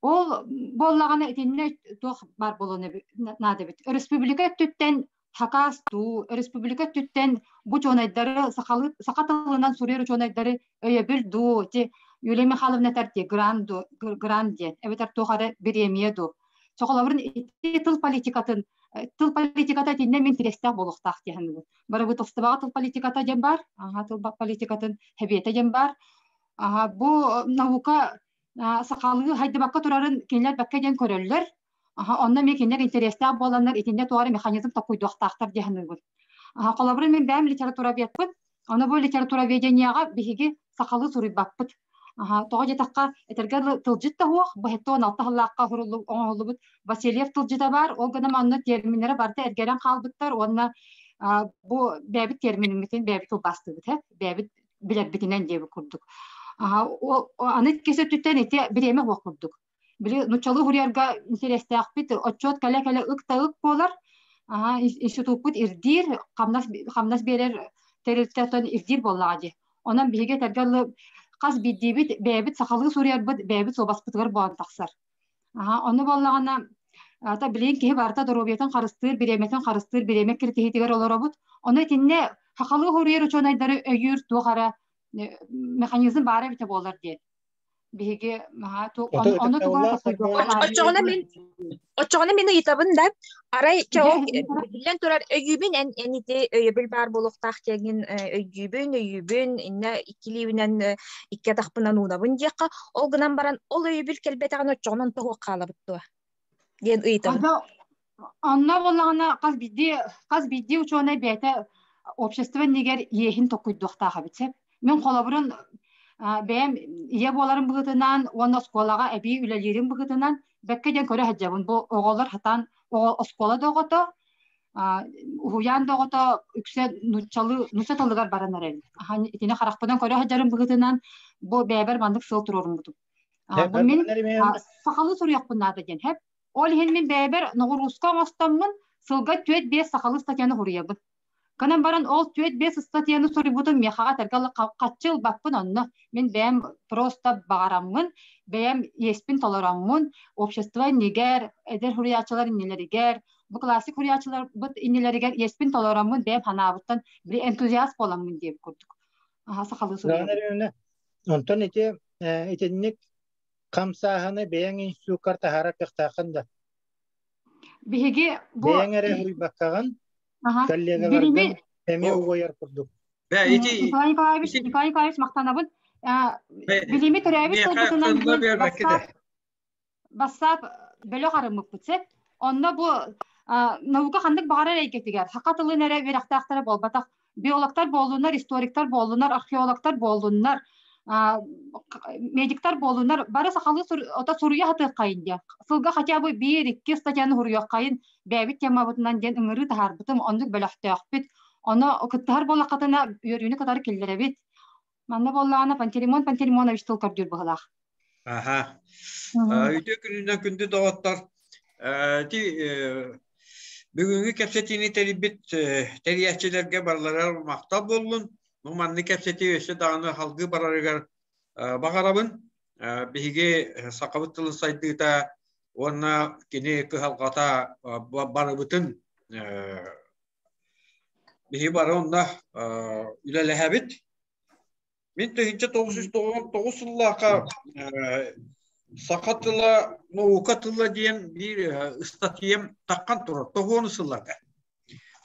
Ол буоллаҕына итиннэ туох баар буолуон наада эбит. Өрөспүүбүлүкэ өттүттэн хакаас дуу, өрөспүүбүлүкэ өттүттэн бу учуонайдары сахалыы саха тылынан суруйар учуонайдары өйөбүл дуу, ити Юлия Михайловна этэр дии, грант дуу, грант диэн, эбэтэр туох эрэ бириэмийэ дуу. Сохолобурун ити тыл политикатын тыл политиката итиннэ мин тирэстээх буолуохтаах диэн саныыбын. Бырабыыталыстыбаҕа тыл политиката диэн баар, аха тыл политикатын хэбиэтэ диэн баар. Аха бу наука сахалыы хайдыбакка турарын кинилэр бэккэ диэн көрөллөр. Аха, онно эмиэ кинилэр интэриэстээх буоланнар итиннэ туора механизм токуйдуохтаахтар дии саныыбын. Аха, холобура мин бэйэм литературоведпын. Ону бу литературоведениеҕа биһиги сахалыы суруйбаппыт. Аха, тоҕо диэтэххэ, этэргэ тылдьыт да суох, бу 76 сыллаахха оҥоһуллубут Васильев тылдьыта баар, ол гынан манна терминнэрэ барыта эргэрэн хаалбыттар уонна бу бэйэбит терминиммитин бэйэбит тылбаастыыбыт, бэйэбит билэрбитинэн диэбит курдук. Аны иккис өттүттэн ити бириэмэ суох курдук. Били нуччалыы суруйарга интэриэстээхпит, отчуот кэлэ-кэлэ ык да ык буолар. Институппут ирдиир, хамнас, хамнас биэрэр тэрилтэтэн ирдиир буоллаҕа дии. Онон биһиги этэргэ дылы хас биирдиибит бэйэбит сахалыы суруйарбыт бэйэбит суобаспытыгар буолан тахсар. Ону буоллаҕына ата билигин киһи барыта доруобуйатын харыстыыр, бириэмэтин харыстыыр бириэмэ киртиһиитигэр олоробут. Ону итиннэ сахалыы суруйар учуонайдары өйүүр туох эрэ механизм баара эбитэ буолар диэн. Биһиги ону Оччоҕуна мин оччоҕуна мин ыйытабын да, арай биллэн турар өйүүбүн эн эн ити өйөбүл баар буолуохтаах диэҥин өйдүүбүн, өйүүбүн, иннэ иккилиибинэн икки атахпынан уунабын диэххэ, ол гынан баран ол өйөбүл кэлбэтэҕин оччоҕунан тоһуох хаалабыт дуо диэн ыйытабын. Онно буоллаҕына хас биирдии хас биирдии учуонай бэйэтэ общество иннигэр иэһин токуйдуохтаах эбит сөп. Мин холобурун бэйэм ийэ буоларым быһыытынан уонна оскуолаҕа эбии үлэлиирим быһыытынан бэккэ диэн көрө сылдьабын. Бу оҕолор сатаан оҕо оскуола да оҕото, уһуйаан да оҕото үксэ нууччалыы нуучча тылыгар баран эрэр. Итини харахпынан көрө сылдьарым быһыытынан бу бэйэбэр маннык сыал туруоруммутум. Бу мин сахалыы суруйуохпун наада диэн хэп. Ол иһин мин бэйэбэр ноҕурууска оҥостоммун сылга 4-5 сахалыы статьяны суруйабын. Гынан баран ол 4-5 ыстатыйаны суруйбутум миэхэҕэ этэргэ хаччы ылбаппын онно. Мин бэйэм просто баҕараммын, бэйэм иэспин толороммун, общество иннигэр, эдэр суруйааччылар иннилэригэр, бу классик суруйааччыларбыт иннилэригэр иэспин толороммун бэйэм санаабыттан били энтузиаст буоламмын диэбит курдук. Аха сахалыы суруйабын. Онтон ити итинник хамсааһыны бэйэҥ институккар таһаарар кыахтааххын да? Биһиги бу Бэйэҥ эрэ уруйбаккаҕын, коллегаларгын эмиэ угуйар курдук. Николай Николаевич, Николай Николаевич махтанабын. Билими төрөөбүт тылбытынан бассаап бөлөх арыммыппыт сеп. Онно бу наука ханнык баҕарар эйгэтигэр саха тылын эрэ үөрэхтээхтэрэ буолбатах биологтар буоллуннар, историктар буоллуннар, археологтар буоллуннар, медиктар буоллуннар, бары сахалыы ото суруйа сатыаххайын диэн. Сылга хотя бы биир-икки статьяны суруйуоххайын бэйэбит темабытынан диэн ыҥырыы таһаарбытым, оннук бөлөхтөөхпүт. Ону кыттыһар буоллаххытына үөрүүнү кытары киллэрэбит. Манна буоллаҕына Пантелеймон Пантелеймонович тыл көрдүүр быһылаах. Аха. Үтүө күнүнэн күндү доҕоттор. Ити бүгүҥҥү кэпсэтиини тэрийбит тэрийээччилэргэ барыларыгар махтал буоллун. Бу маннык кэпсэтии өссө даҕаны салгыы барарыгар баҕарабын. Биһиги сахабыт тылын сайдыыта уонна кини кыһалҕата барыбытын биһиги бары онно үлэлэһэбит. Мин 1999 сыллаахха саха тыла, наука тыла диэн биир ыстатыйам таххан турар, тоһуону сылларга.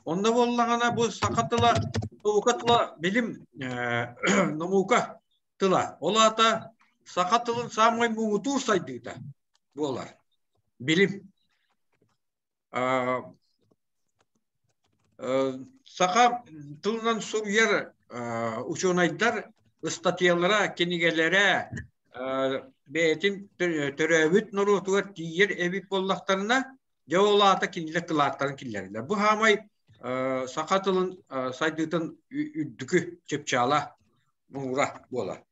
Онно буоллаҕына бу саха тыла, наука тыла билим наука тыла. Ол аата саха тылын саамай муҥутуур сайдыыта буолар. Билим. Саха тылынан суруйар учуонайдар ыстатыйалара, кинигэлэрэ бэйэтин төрөөбүт норуотугар тиийэр эбит буоллахтарына, дьэ ол аата кинилэр кылааттарын киллэрэллэр. Бу хаамай саха тылын сайдыытын үрдүкү чыпчаала муҥура буолар.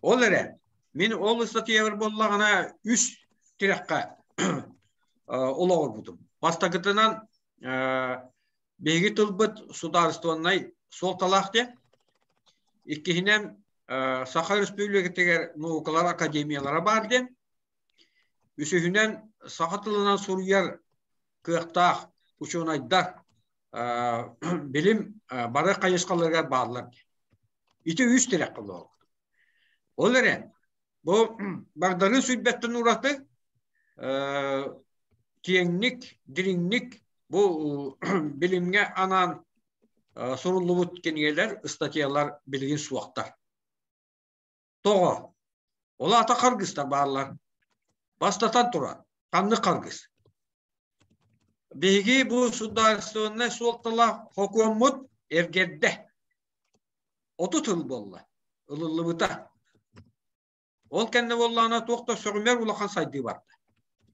Ол эрэн, мин ол ыстатыйабар буоллаҕына үс тирэххэ олоҕурбутум. Бастакытынан, биһиги тылбыт судаарыстыбаннай суолталаах диэн. Иккиһинэн, Саха Өрөспүүбүлүкэтигэр наукалар академиялара баар диэн. Үсүһүнэн, саха тылынан суруйар кыахтаах учуонайдар билим бары хайысхаларыгар бааллар диэн. Ити үс тирэх олоҕурбутум. Ол эрэн, Бу багдары сүлбэттэн ураты киэҥник, дириҥник бу билимҥэ анаан суруллубут кинигэлэр, ыстатыйалар билигин суохтар. Тоҕо? Ол аата харгыстар бааллар. Бастатан туран, ханнык харгыс? Биһиги бу судаарыстыбаннай суолталаах хокуоммут эргэрдэ. 30 сыл буолла ылыллыбыта. Ол кэннэ буоллаҕына туох да сөҕүмэр улахан сайдыы барда.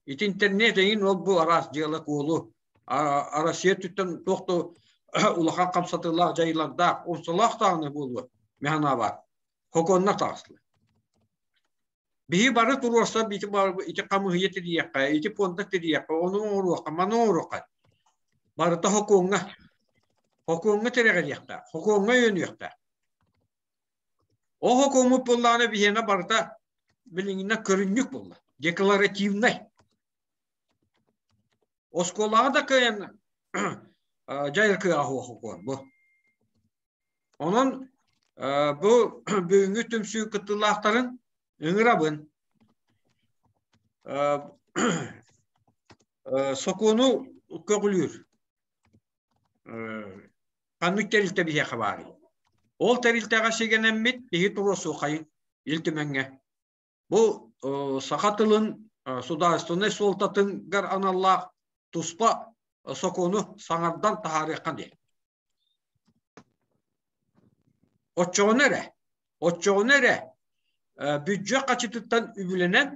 Ити интернет эҥин ол бу араас дьыала-куолу Россия өттүттэн туох да улахан хамсатыылаах дьайыылардаах, умсалаах даҕаны буолуо механаабар. Хокуоннар таҕыстылар. Биһи бары туруорсар ити, ити хамыһыйа тириэххэ, ити пуонда тириэххэ, ону оҥоруохха, маны оҥоруохха. Барыта хокуоҥҥа. Хокуоҥҥа тирэҕириэхтээх, хокуоҥҥа өйөнүөхтээх. Ол хокуоммут буоллаҕына биһиэнэ барыта билиҥҥинэн көрүнньүк буолла. Декларативнай. Оскуолаҕа да кыайан дьайар кыаҕа суох хокуон бу. Онон бу бүгүҥҥү түмсүү кыттыылаахтарын ыҥырабын. Сокуону көҕүлүүр ханнык тэрилтэ биһиэхэ баарый? Ол тэрилтэҕэ сигэнэммит биһи туруорсуоххайын Ил Түмэҥҥэ. Бу саха тылын судаарыстыбаннай суолтатыгар аналлаах туспа сокуону саҥардан таһаарыахха диэн. Оччоҕуна эрэ, оччоҕуна эрэ бүддьүөт хачытыттан үбүлэнэн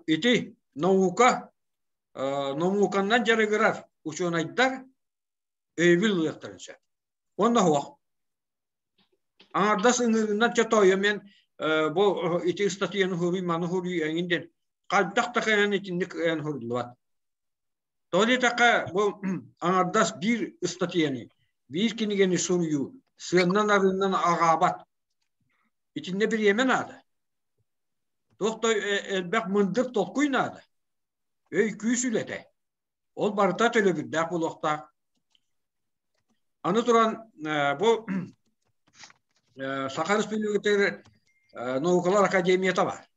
ити наука науканнан дьарыгырар учуонайдар өйөбүл ылыахтарын сөп. Уонна суох. Аҥардас ыҥырыынан чэ тоойо мен бу ити ыстатыйаны суруй, маны суруй эҥин диэн хайдах да кыайан итинник кыайан суруллубат. Тоҕо диэтэххэ, бу аҥардас биир ыстатыйаны, биир кинигэни суруйуу сыаннан-арыыннан аҕаабат. Итиннэ бириэмэ наада. Туох да элбэх мындыр толкуй наада. Өй-күүс үлэтэ. Ол барыта төлөбүрдээх буолуохтаах. Аны туран, бу Саха Республикатыгар наукалар академията бар.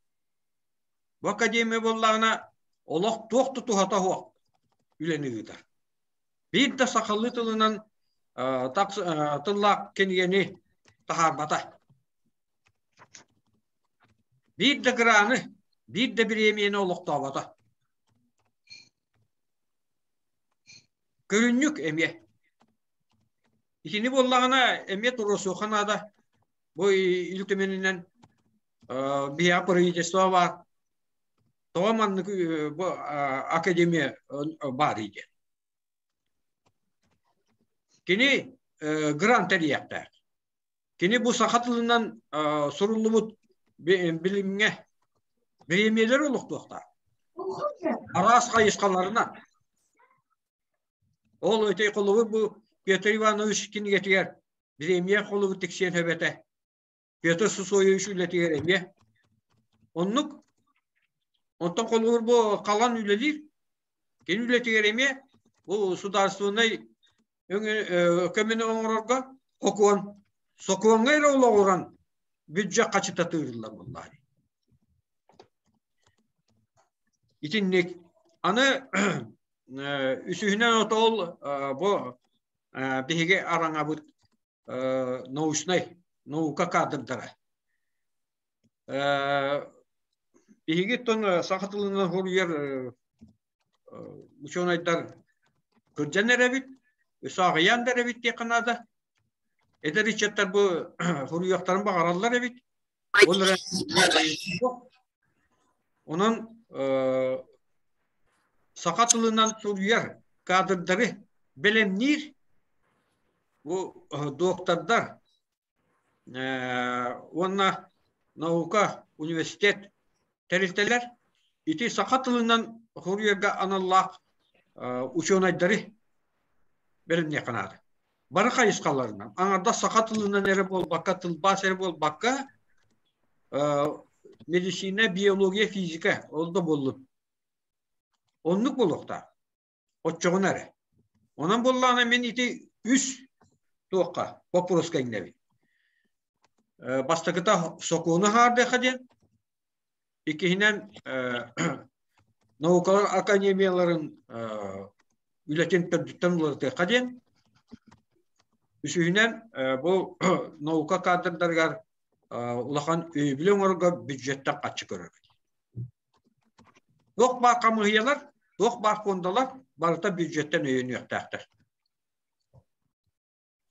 Бу академия буоллаҕына олох туох да туһата суох үлэни ыытар. Биир да сахалыы тылынан тыллаах кинигэни таһаарбата. Биир да граны, биир да бириэмийэни олохтообото. Көрүнньүк эмиэ. Итини буоллаҕына эмиэ туруорсуохха наада. Бу Ил Түмэнинэн биһиэхэ правительство баар. Тоҕо маннык бу академия баар диэн. Кини грант тэрийиэхтээх. Кини бу саха тылынан суруллубут билимҥэ бириэмийэлэри олохтуохтаах. Араас хайысхаларынан. Ол ити холобур бу Петр Иванович кинигэтигэр бириэмийэ холобур тиксиэн сөп этэ. Петр Сусоевич үлэтигэр эмиэ. Оннук. Онтон холобур бу халан үлэлиир. Кини үлэтигэр эмиэ бу судаарыстыбаннай көмөнү оҥорорго сокуон сокуоҥҥа эрэ олоҕуран бюджет хачыта тыырыллар буоллаҕа. Итинник. Аны үсүһүнэн отол бу биһиги араҥабыт научнай наука кадрдара. Биһиги тон саха тылынан хоруйар учуонайдар кырдьан эрэбит, өссө аҕыйаан да эрэбит диэххэ наада. Эдэр ыччаттар бу хоруйуохтарын баҕараллар эбит. Ол эрэн онон саха тылынан суруйар кадрдары бэлэмниир бу доктордар уонна наука, университет тэрилтэлэр ити саха тылынан суруйарга аналлаах учуонайдары бэлэмниэххэ наада. Бары хайысхаларынан, аҥардас саха тылынан эрэ буолбакка, тылбаас эрэ буолбакка, медицина, биология, физика ол да буоллун. Оннук буолуохтаах. Оччоҕуна эрэ. Онон буоллаҕына мин ити үс туохха боппуруоска иҥнэбин. Бастакыта сокуону хаардыахха диэн, иккиһинэн наукалар академияларын үлэтин төрдүттэн уларытыахха диэн, үсүһүнэн бу наука кадрдарыгар улахан өйөбүлү оҥорорго бюджеттан харчы көрөргө. Туох баар хамыыһыйалар, туох баар фондалар барыта бюджеттэн өйөнүөхтээхтэр.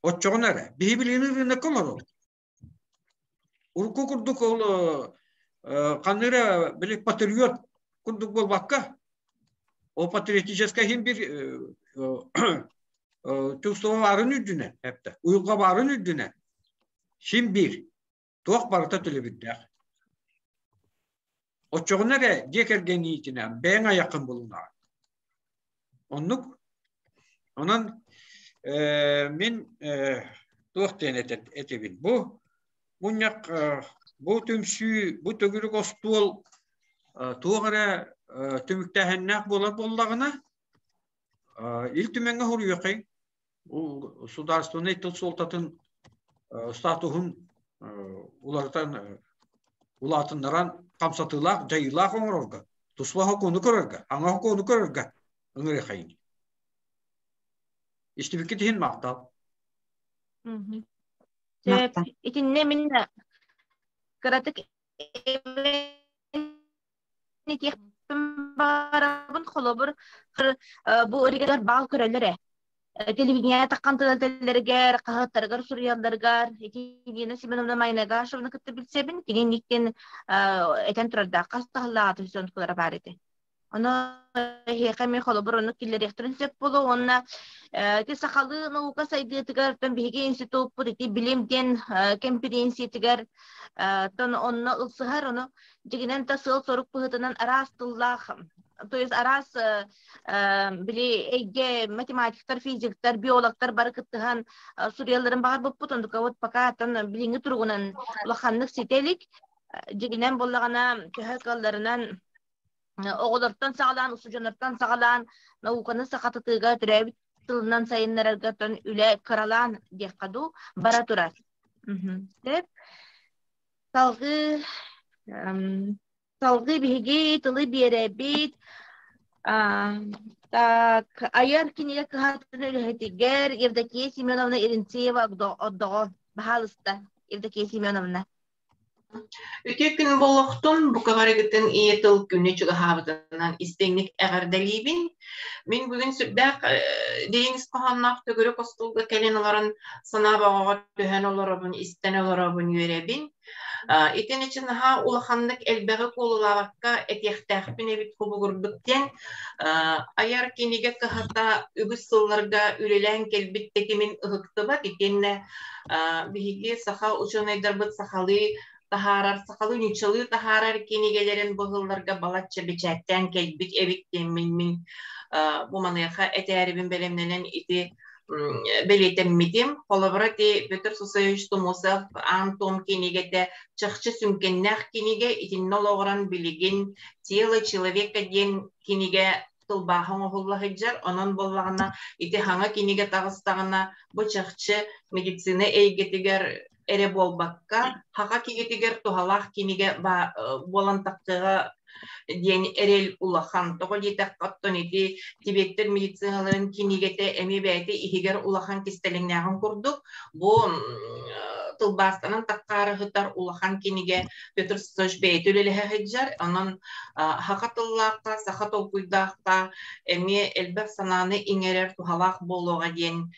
Оччоҕуна эрэ биһи билигин ырыынакка олоробут. Урукку курдук ол ханна эрэ били патриот курдук буолбакка, ол патриотическай иһин бир чувство баарын үрдүнэн, эптэ, уйулҕа баарын үрдүнэн син биир туох барыта төлөбүрдээх. Оччоҕуна эрэ дьиэ кэргэн иитинэн бэйэҥ айаххын булунаҕын. Оннук. Онон мин туох диэн этибин. Бу мунньах, бу түмсүү, бу төгүрүк остуол туох эрэ түмүктээһиннээх буолар буоллаҕына, Ил Түмэҥҥэ суруйуоххайыҥ. Бу судаарыстыбаннай тыл суолтатын статуһун уларытан улаатыннаран хамсатыылаах, дьайыылаах оҥорорго, туспа сокуону көрөргө, аҥа сокуону көрөргө ыҥырыахайын. Истибиккит иһин махтал. Сөп. Итиннэ мин кыратык этиэхпин баҕарабын холобур бу регионар баал көрөллөр ээ телевидение таххан тылларыгар хаһыаттарыгар суруйалларыгар ити Нина Семеновна Майнагашевна кытта билсэбин кини инниттэн этэн турардаах хас таһыллаҕа түһсэн кулара баар этэ Ону эһиэхэ эмиэ холобур оннук киллэриэхтэрин сөп буолуо уонна ити сахалыы наука сайдыытыгар тон биһиги институппут ити билим диэн кэмпириэнсийэтигэр тон онно ылсыһар ону дьигинэн та сыал-сорук быһыытынан араас тыллаах то есть араас били эйгэ математиктар, физиктар, биологтар бары кыттыһан суруйалларын баҕарбыппыт онтука вот пока тон билиҥҥи туругунан улаханнык ситэ илик дьигинэн буоллаҕына төһө кыалларынан оҕолортон саҕалаан, устудьуоннартан саҕалаан науканы сахатытыыга төрөөбүт тылынан сайыннарарга тон үлэ кыралаан диэххэ дуу бара турар. Сөп. Салгыы салгыы биһиги тылы биэрэбит. Так, айар кинигэ кыһатын үлэһитигэр Евдокия Семеновна Иринцеева Оддоҕо. Баһаалыста, Евдокия Семеновна. Үтүө күн буолуохтун, бука барыгытын ийэ тыл күнү чугаһаабытынан истиҥник эҕэрдэлиибин. Мин бүгүн сүрдээх дириҥ ис хоһоонноох төгүрүк остуолга кэлэн олорон санаа бөҕөҕө түһэн олоробун, истэн олоробун, үөрэбин. Итин ичи наһаа улаханнык элбэҕи куолулаабакка этиэхтээхпин эбит кубугурдук диэн айар кинигэ кыһата үгүс сылларга үлэлээн кэлбит тэтимин ыһыктыбат итиэннэ биһиги саха учуонайдарбыт сахалыы таһаарар, сахалыы нууччалыы таһаарар кинигэлэрин быһылларга балачча бэчээттээн кэлбит эбит диэммин мин бу маныаха этээрибин бэлэмнэнэн ити бэлиэтэммитим. Холобура, ити Петр Сусаевич Тумусов «Аан туом» кинигэтэ чахчы сүҥкэннээх кинигэ, итиннэ олоҕуран билигин «Тело человека» диэн кинигэ тылбааһа оҥоһулла сылдьар. Онон буоллаҕына, ити хаҥа кинигэ таҕыстаҕына, бу чахчы медицина эйгэтигэр эрэ буолбакка, хаха киһитигэр туһалаах кинигэ буолан тахсыаҕа диэн эрэл улахан. Тоҕо диэтэххэ, оттон ити тибеттэр медициналарын кинигэтэ эмиэ бэйэтэ иһигэр улахан кистэлэҥнээҕин курдук, бу тылбаастанан таххаары сытар улахан кинигэ Петр Сысоевич бэйэтэ үлэлэһэ сылдьар. Онон саха тыллаахха, саха толкуйдаахха эмиэ элбэх санааны иҥэрэр туһалаах буолуоҕа диэн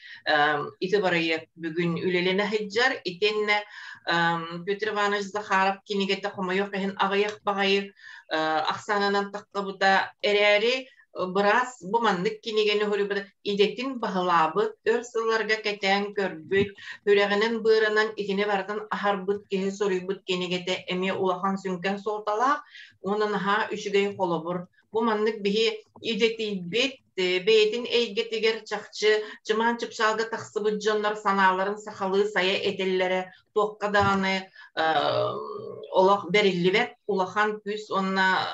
ити бырайыак бүгүн үлэлэнэ сылдьар. Итиэннэ Петр Иванович Захаров кинигэтэ хомойуох иһин аҕыйах баҕайы ахсаанынан тахсыбыта эрээри быраас бу маннык кинигэни суруйбут идэтин баһылаабыт, өр сылларга кэтээн көрбүт, сүрэҕинэн-быарынан итини барытын аһарбыт киһи суруйбут кинигэтэ эмиэ улахан сүҥкэн суолталаах уонна наһаа үчүгэй холобур. Бу маннык биһи идэтийбит, бэйэтин эйгэтигэр чахчы чымаан чыпчаалга тахсыбыт дьоннор санааларын сахалыы сайа этэллэрэ туохха даҕаны олох бэриллибэт улахан күүс уонна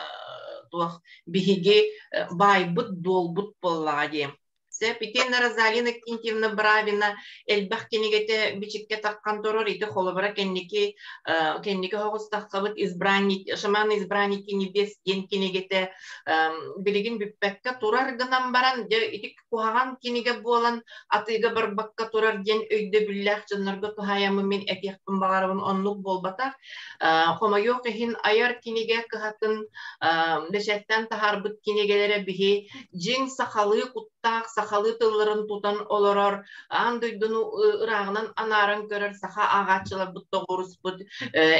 туох биһиги баайбыт дуолбут буоллаҕа диэн. Сөп, итиэннэ Розалина Иннокентьевна Бравина элбэх кинигэтэ бичиккэ таххан турар. Ити холобура кэнники кэнники оһоҕус таххабыт избранник шаман избранники небес диэн кинигэтэ билигин бүппэккэ турар гынан баран дьэ ити куһаҕан кинигэ буолан атыыга барбакка турар диэн өйдөбүллээх дьоннорго туһаайаммын мин этиэхпин баҕарабын оннук буолбатах. Хомойуох иһин айар кинигэ кыһатын бэчээттэн таһаарбыт кинигэлэрэ биһи дьиҥ сахалыы куттаах, сахалыы тылларын тутан олорор, аан дойдуну ырааҕынан анааран көрөр саха ааҕааччыларбыт тоҕуоруспут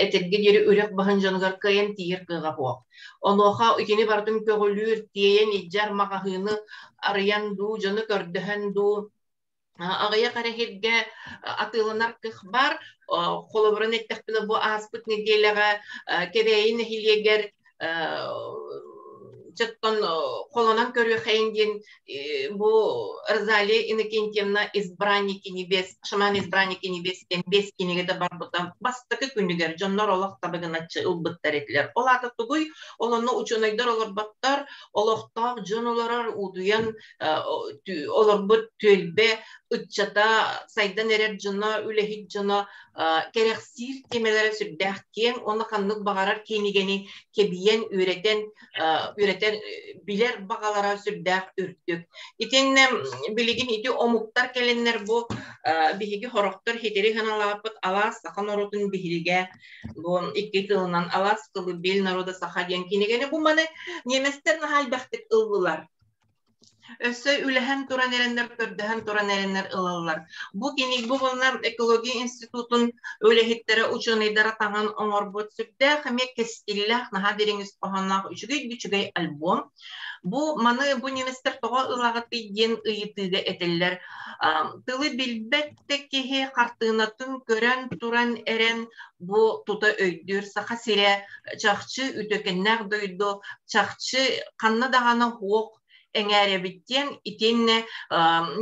этэргэ диэри үрэх баһын дьонугар кыайан тиийэр кыаҕа суох. Онуоха итини барытын көҕүлүүр, тиэйэн илдьэр маҕаһыыны арыйан дуу, дьону көрдөһөн дуу, аҕыйах эрэ сиргэ атыыланар кых баар. Холобурун эттэхпинэ, бу ааспыт нэдиэлэҕэ Кэбээйи нэһилиэгэр чоттон холонон көрүөхэйин диэн бу Розалия Иннокентьевна «Избранники небес», «Шаман избранники небес» диэн бэс кинигэтэ барбыта бастакы күнүгэр дьоннор олох табыгыначчы ылбыттар этилэр. Ол аата тугуй? Ол онно учуонайдар олорботтор, олохтоох дьон олорор, утуйан олорбут түөлбэ ыччата, сайдан эрэр дьоно, үлэһит дьоно кэрэхсиир тиэмэлэрэ сүрдээх киэҥ уонна ханнык баҕарар кинигэни кэбийэн үөрэтэн үөрэтэн билэр баҕалара сүрдээх үрдүк. Итиннэ билигин ити омуктар кэлэннэр бу биһиги хорохтор хитири ханалааппыт алаас саха норуотун биһиригэ бу икки тылынан алаас колыбель народа саха диэн кинигэни бу маны немецтэр наһаа элбэхтик ыллылар. Өссө үлэһэн туран эрэннэр, көрдөһөн туран эрэннэр ылаллар. Бу киник бу буоллар экология институтун үлэһиттэрэ, учуонайдара таҥан оҥорбут сүрдээх эмиэ кэскиллээх, наһаа дириҥ ис хоһоонноох үчүгэй үчүгэй альбом. Бу маны бу немецтэр тоҕо ылаҕытый диэн ыйытыыга этэллэр. Тылы билбэт да киһи хартыынатын көрөн туран эрэн бу тута өйдүүр Саха сирэ чахчы үтүөкэннээх дойду, чахчы ханна даҕаны суох эҥээрэбит диэн итиэннэ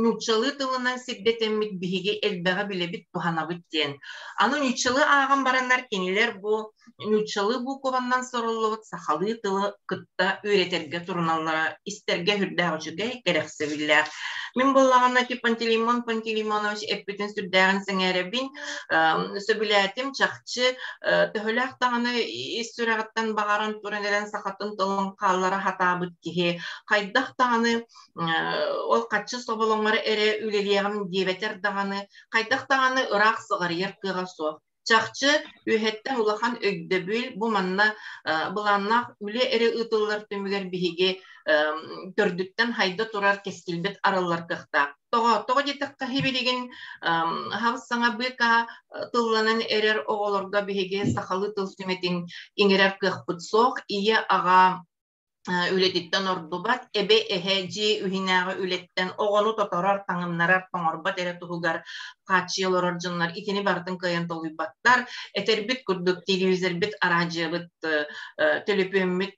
нууччалыы тылынан сирдэтэммит биһиги элбэҕи билэбит, туһанабыт диэн. Аны нууччалыы ааҕан бараннар кинилэр бу нууччалыы буукубаннан суруллубут сахалыы тылы кытта үөрэтэргэ туруналлара истэргэ сүрдээх үчүгэй, кэрэхсэбиллээх. Мин буоллаҕына ити Пантелеймон Пантелеймонович эппитин сүрдээҕин сэҥээрэбин, сөбүлээтим, чахчы төһөлөөх даҕаны ис сүрэҕиттэн баҕаран туран эрэн сахатын тылын хааллара сатаабыт киһи хайдах даҕаны ол хаччы соболоҥор эрэ үлэлиэҕим диэбэтэр даҕаны хайдах даҕаны ыраах сыҕарыйар кыаҕа суох. Чахчы үөһэттэн улахан өйдөбүл бу манна былааннаах үлэ эрэ ыытыллар түмүгэр биһиги төрдүттэн хайда турар кэскилбит арыллар кыахтаах. Тоҕо? Тоҕо диэтэххэ билигин хабыс саҥа быка тылланан эрэр оҕолорго биһиги сахалыы тыл сүмэтин иҥэрэр кыахпыт суох. Ийэ аҕа үлэтиттэн ордубат, эбэ эһэ дьиэ үһүнээҕи үлэттэн оҕону тоторор, таҥыннарар, тоҥорбот эрэ туһугар хааччыйа олорор дьоннор итини барытын кыайан толуйбаттар. Этэрбит курдук телевизорбит, араадьыйабыт, төлөпүөммүт,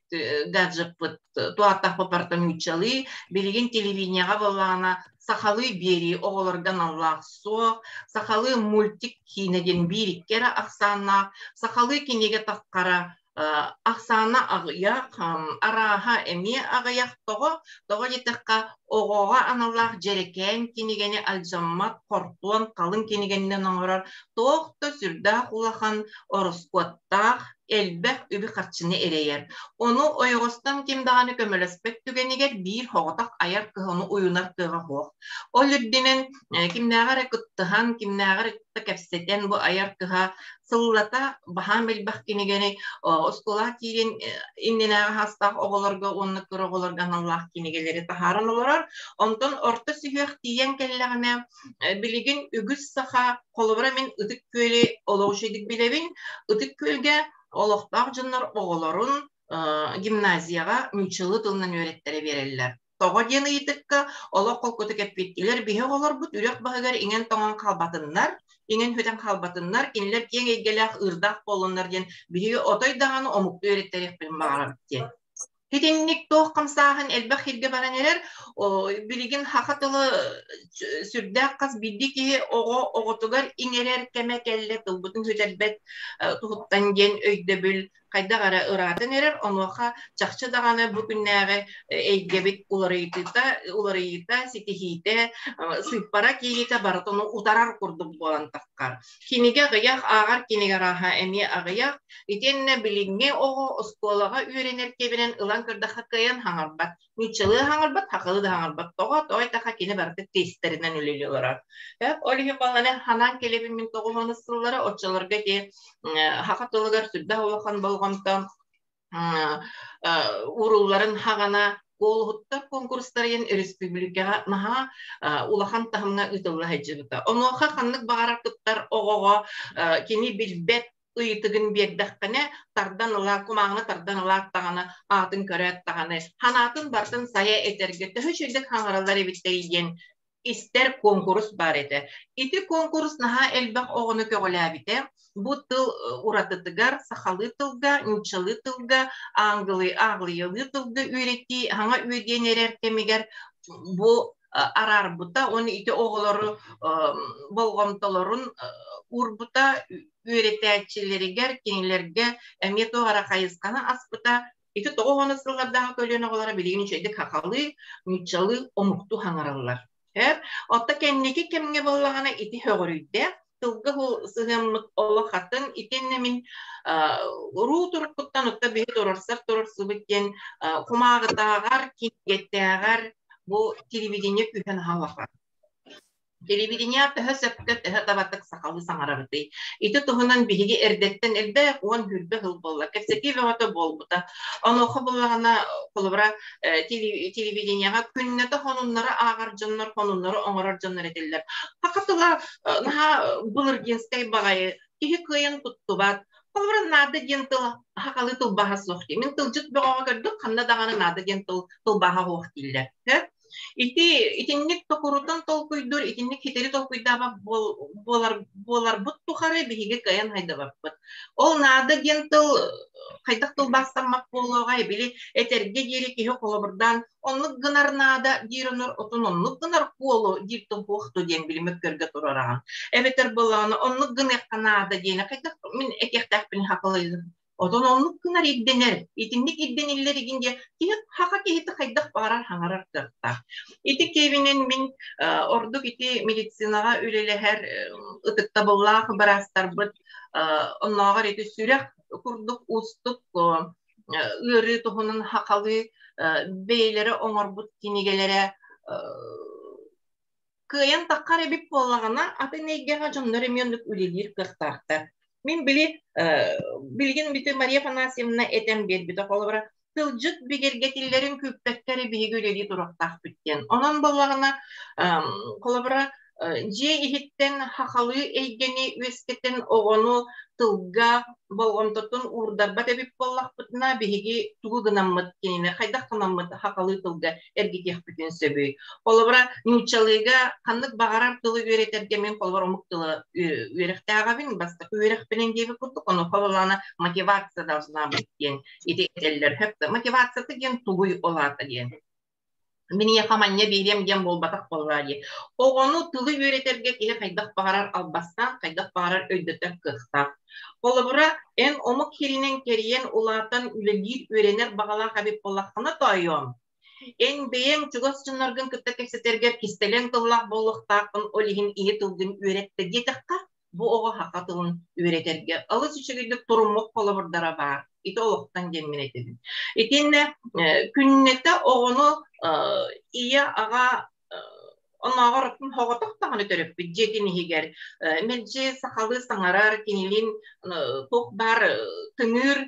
гаджеппыт туһаттахпыт барыта нууччалыы. Билигин телевидениеҕа буоллаҕына сахалыы биэрии оҕолорго аналлаах суох, сахалыы мультик киинэ диэн биир-икки эрэ ахсааннаах, сахалыы кинигэ таххара ахсаана аҕыйах, арааһа эмиэ аҕыйах. Тоҕо? Тоҕо диэтэххэ, оҕоҕо аналлаах дьэрэкээн кинигэни алдьаммат хортуон халыҥ кинигэннэн оҥорор туох да сүрдээх улахан ороскуоттаах, элбэх үбү-харчыны эрэйэр. Ону ойоҕостон ким даҕаны көмөлөспөт түгэнигэр биир соҕотох айар кыһаны уйунар кыаҕа суох. Ол үрдүнэн кимнээҕэр эрэ кыттыһан, кимнээҕэр эрэ кэпсэтэн бу айар кыһа сыллата баһаам элбэх кинигэни оскуолаҕа киирин иннинээҕи саастаах оҕолорго уонна кыра оҕолорго аналлаах кинигэлэри таһааран олорор. Онтон орто сүһүөх тиийэн кэллэҕинэ, билигин үгүс саха, холобура мин Ытык Күөлү олох үчүгэйдик билэбин, Ытык Күөлгэ олохтоох дьоннор оҕолорун гимназияҕа нууччалыы тылынан үөрэттэрэ биэрэллэр. Тоҕо диэн ыйытыкка олох холкутук эппиттилэр, биһи оҕолорбут үрэх баһыгар иҥэн-тоҥон хаалбатыннар, иҥэн-сүтэн хаалбатыннар, кинилэр киэҥ эйгэлээх ыырдаах буоллуннар диэн биһиги отой даҕаны омуктуу үөрэттэриэхпин баҕарабыт диэн. Итинник туох хамсааһын элбэх сиргэ баран эрэр, билигин саха тылы сүрдээх хас биирдии киһи оҕо оҕотугар иҥэрэр кэмэ кэллэ, тылбытын сүтэрбэт туһуттан диэн өйдөбүл хайдах эрэ ыраатан эрэр, онуоха чахчы даҕаны бу күннээҕи эйгэбит уларыйыыта, уларыйыыта, ситиһиитэ, сыыппара киириитэ барытын утарар курдук буолан таххар. Кинигэ аҕыйах, ааҕар кинигэ арааһа эмиэ аҕыйах. Итиэннэ билиҥҥи оҕо оскуолаҕа үөрэнэр кэбинэн ылан көрдөххө кыайан хаҥарбат. Нууччалыы хаҥарбат, сахалыы да хаҥарбат. Тоҕо? Тоҕо эттэххэ кини барыта тестэринэн үлэлии олорор. Ол иһин баланы ханаан кэлэбин мин тоҕуһуонус сыллара оччолорго ити саха тылыгар сүрдээх улахан болҕомто уурулларын хаҕана куолуһуттар конкурстарын республикаҕа наһаа улахан таһымҥа ыытылла сылдьыбыта. Онуоха ханнык баҕарар кыттар оҕоҕо кини билбэт ыйытыгын биэрдэххинэ, тардан ылаа, кумааҕыны тардан ылаат даҕаны, аатын көрөөт даҕаны, ханаатын барытын сайа этэргэ төһө үчүгэйдик хаҥараллар эбиттэрий диэн истэр куонкурус баар этэ. Ити куонкурус наһаа элбэх оҕону көҕүлээбитэ. Бу тыл уратытыгар сахалыы тылга, нууччалыы тылга, ааглыйалыы тылга үөрэтии хаҥа үөдүйэн эрэр кэмигэр бу араарбыта уонна ити оҕолору болҕомтолорун уурбута үөрэтээччилэригэр кинилэргэ эмиэ туох эрэ хайысханы аспыта. Ити 90 сыллардааҕы көлүөнэ оҕолоро билигин үчүгэйдик сахалыы, нууччалыы, омуктуу хаҥараллар. Отто кэнники кэмҥэ буоллаҕына ити һөҕүрүйдэ, тылга сыһыаммыт олох атын, итиннэ мин уруу туруккуттан отто биһи туруорсар туруорсубут диэн кумааҕытааҕар, кинигэттээҕэр бу телевидение күүһэ наһаа улахан. Телевидение төһө сөпкө, төһө табатык сахалыы саҥарабытый? Ити туһунан биһиги эрдэттэн элбэх уон сүүрбэ сыл буолла. Кэпсэтии бөҕөтө буолбута. Онуоха буоллаҕына, холобура, телевидениеҕа күннэтэ сонуннары ааҕар дьоннор, сонуннары оҥорор дьоннор этиллэр. Саха тыла наһаа былыргинскай баҕайы, киһи кыайан туттубат. Холобура, наада диэн тыл сахалыы тылбааһа суох дии. Мин тылдьыт бөҕөҕө көрдүк, ханна даҕаны наада диэн тыл тылбааһа суох дииллэр. Ити итинник токурутан толкуйдуур, итинник хитэри толкуйдаабат буолар, буоларбыт тухары биһиги кыайан хайдабаппыт. Ол наада диэн тыл хайдах тылбаастаммат буолуоҕай, били этэргэ диэри киһи холобурдаан оннук гынар наада диир онор отун оннук гынар куолу диир тыл туохту диэн били мөккөргө турараҕын. Эбэтэр буоллаҕына оннук гыныахха наада диэни хайдах мин этиэхтээхпин хакылыйдым Отон оннук гынар ирдэнэр, итинник ирдэниллэр игин диye киһи хаха киһити хайдах баҕарар хаҥарар кыахтаах. Ити киэбинэн мин ордук ити медицинаҕа үлэлэһэр ытыктабыллаах быраастарбыт оннооҕор ити сүрэх курдук уустук ыарыы туһунан хахалыы бэйэлэрэ оҥорбут кинигэлэрэ кыайан таххар эбит буоллаҕына, атын эйгэҕэ дьоннор эмиэ оннук үлэлиир кыахтаахтар. Мин били билигин бити Мария Афанасьевна этэн биэрбитэ холобура тылдьыт бигэргэтиллэрин күүппэккэ эрэ биһиги үлэлии туруохтаахпыт диэн. Онон буоллаҕына холобура дьиэ иһиттэн хахалыы эйгэни үөскэтэн оҕону тылга болҕомтотун уурдарбат эбит буоллахпытына биһиги тугу гынаммыт кинини хайдах гынаммыт хахалыы тылга эргитиэхпитин сөбүй. Холобура, нууччалыыга ханнык баҕарар тылы үөрэтэргэ мин холобур омук тыла үөрэхтээҕэбин, бастакы үөрэхпинэн диэбит курдук, онуоха буоллаҕына мотивация должна быть диэн ити этэллэр. Мотивацията диэн тугуй ол аата диэн. Мин ийэхэ манньа биэриэм диэн буолбатах буоллаа дии. Оҕону тылы үөрэтэргэ киһи хайдах баҕарар албастаах, хайдах баҕарар өйдөтөр кыахтаах. Холобура, эн омук сиринэн кэрийэн улаатан үлэлиир, үөрэнэр баҕалаах эбит буоллаххына тоойуом, эн бэйэҥ чугас дьонноргун кытта кэпсэтэргэр кистэлэҥ тыллаах буолуохтааххын, ол иһин ийэ тылгын үөрэттэ диэтэххэ, бу оҕо саха тылын үөрэтэргэ алыс үчүгэйдик туруммут холобурдара баар. Ити олохтон диэн мин этэбин. Итиэннэ күннэтэ оҕону ийэ аҕа оннооҕор соҕотох даҕаны төрөппүт дьиэтин иһигэр мэлдьи сахалыы саҥарар кинилин туох баар тыҥыыр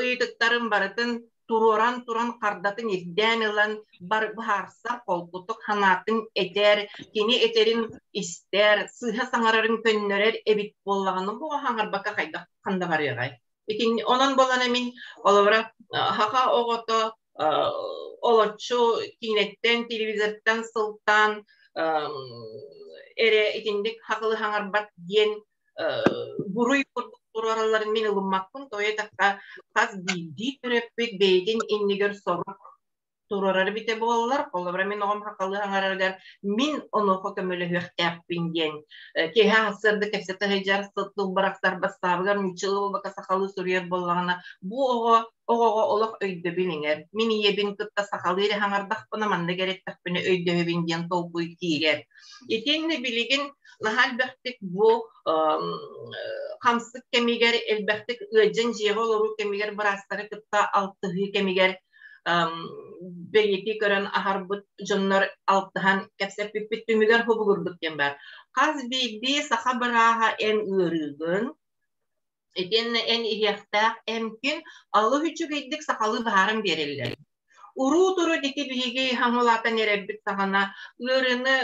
ыйытыктарын барытын туруоран туран хардатын ирдээн ылан бар быһаарсар холкутук санаатын этэр, кини этэрин истэр, сыыһа саҥарарын көннөрөр эбит буоллаҕына бу хаҥарбакка хайдах ханна барыаҕай? Итин онон буолан мин олобура саха оҕото олоччу киинэттэн, телевизортан сылтаан эрэ итинник хахылы хаҥарбат диэн буруй курдук туруоралларын мин ылыммаппын. Тоҕо диэтэххэ, хас биирдии төрөппүт бэйэтин иннигэр сорук туруорар эбитэ буоллар, холобура мин оҕом сахалыы саҥарарыгар мин онуоха көмөлөһүөхтээхпин диэн киэһэ сарсыарда кэпсэтэ сылдьар тыл бырахсар бассаабыгар нууччалыы буолбакка сахалыы суруйар буоллаҕына, бу оҕо оҕоҕо олох өйдөбүл иҥэр. Мин ийэбин кытта сахалыы эрэ саҥардахпына, маннык эрэ эттэхпинэ өйдөһөбүн диэн толкуй киирэр. Итиэннэ билигин наһаа элбэхтик бу хамсык кэмигэр элбэхтик ыалдьан дьиэҕэ олоруу кэмигэр быраастары кытта алтыһыы кэмигэр бэлиэтии көрөн аһарбыт дьоннор алтыһан кэпсэппиппит түмүгэр хобугурдук диэн баар. Хас биирдии саха бырааһа эн ыарыыгын, итиэннэ эн иһиэхтээх эмкин алыс үчүгэйдик сахалыы быһааран биэрэллэр. Уруу-туру ити биһиги хаҥылаатан эрэрбит саҕана ыарыыны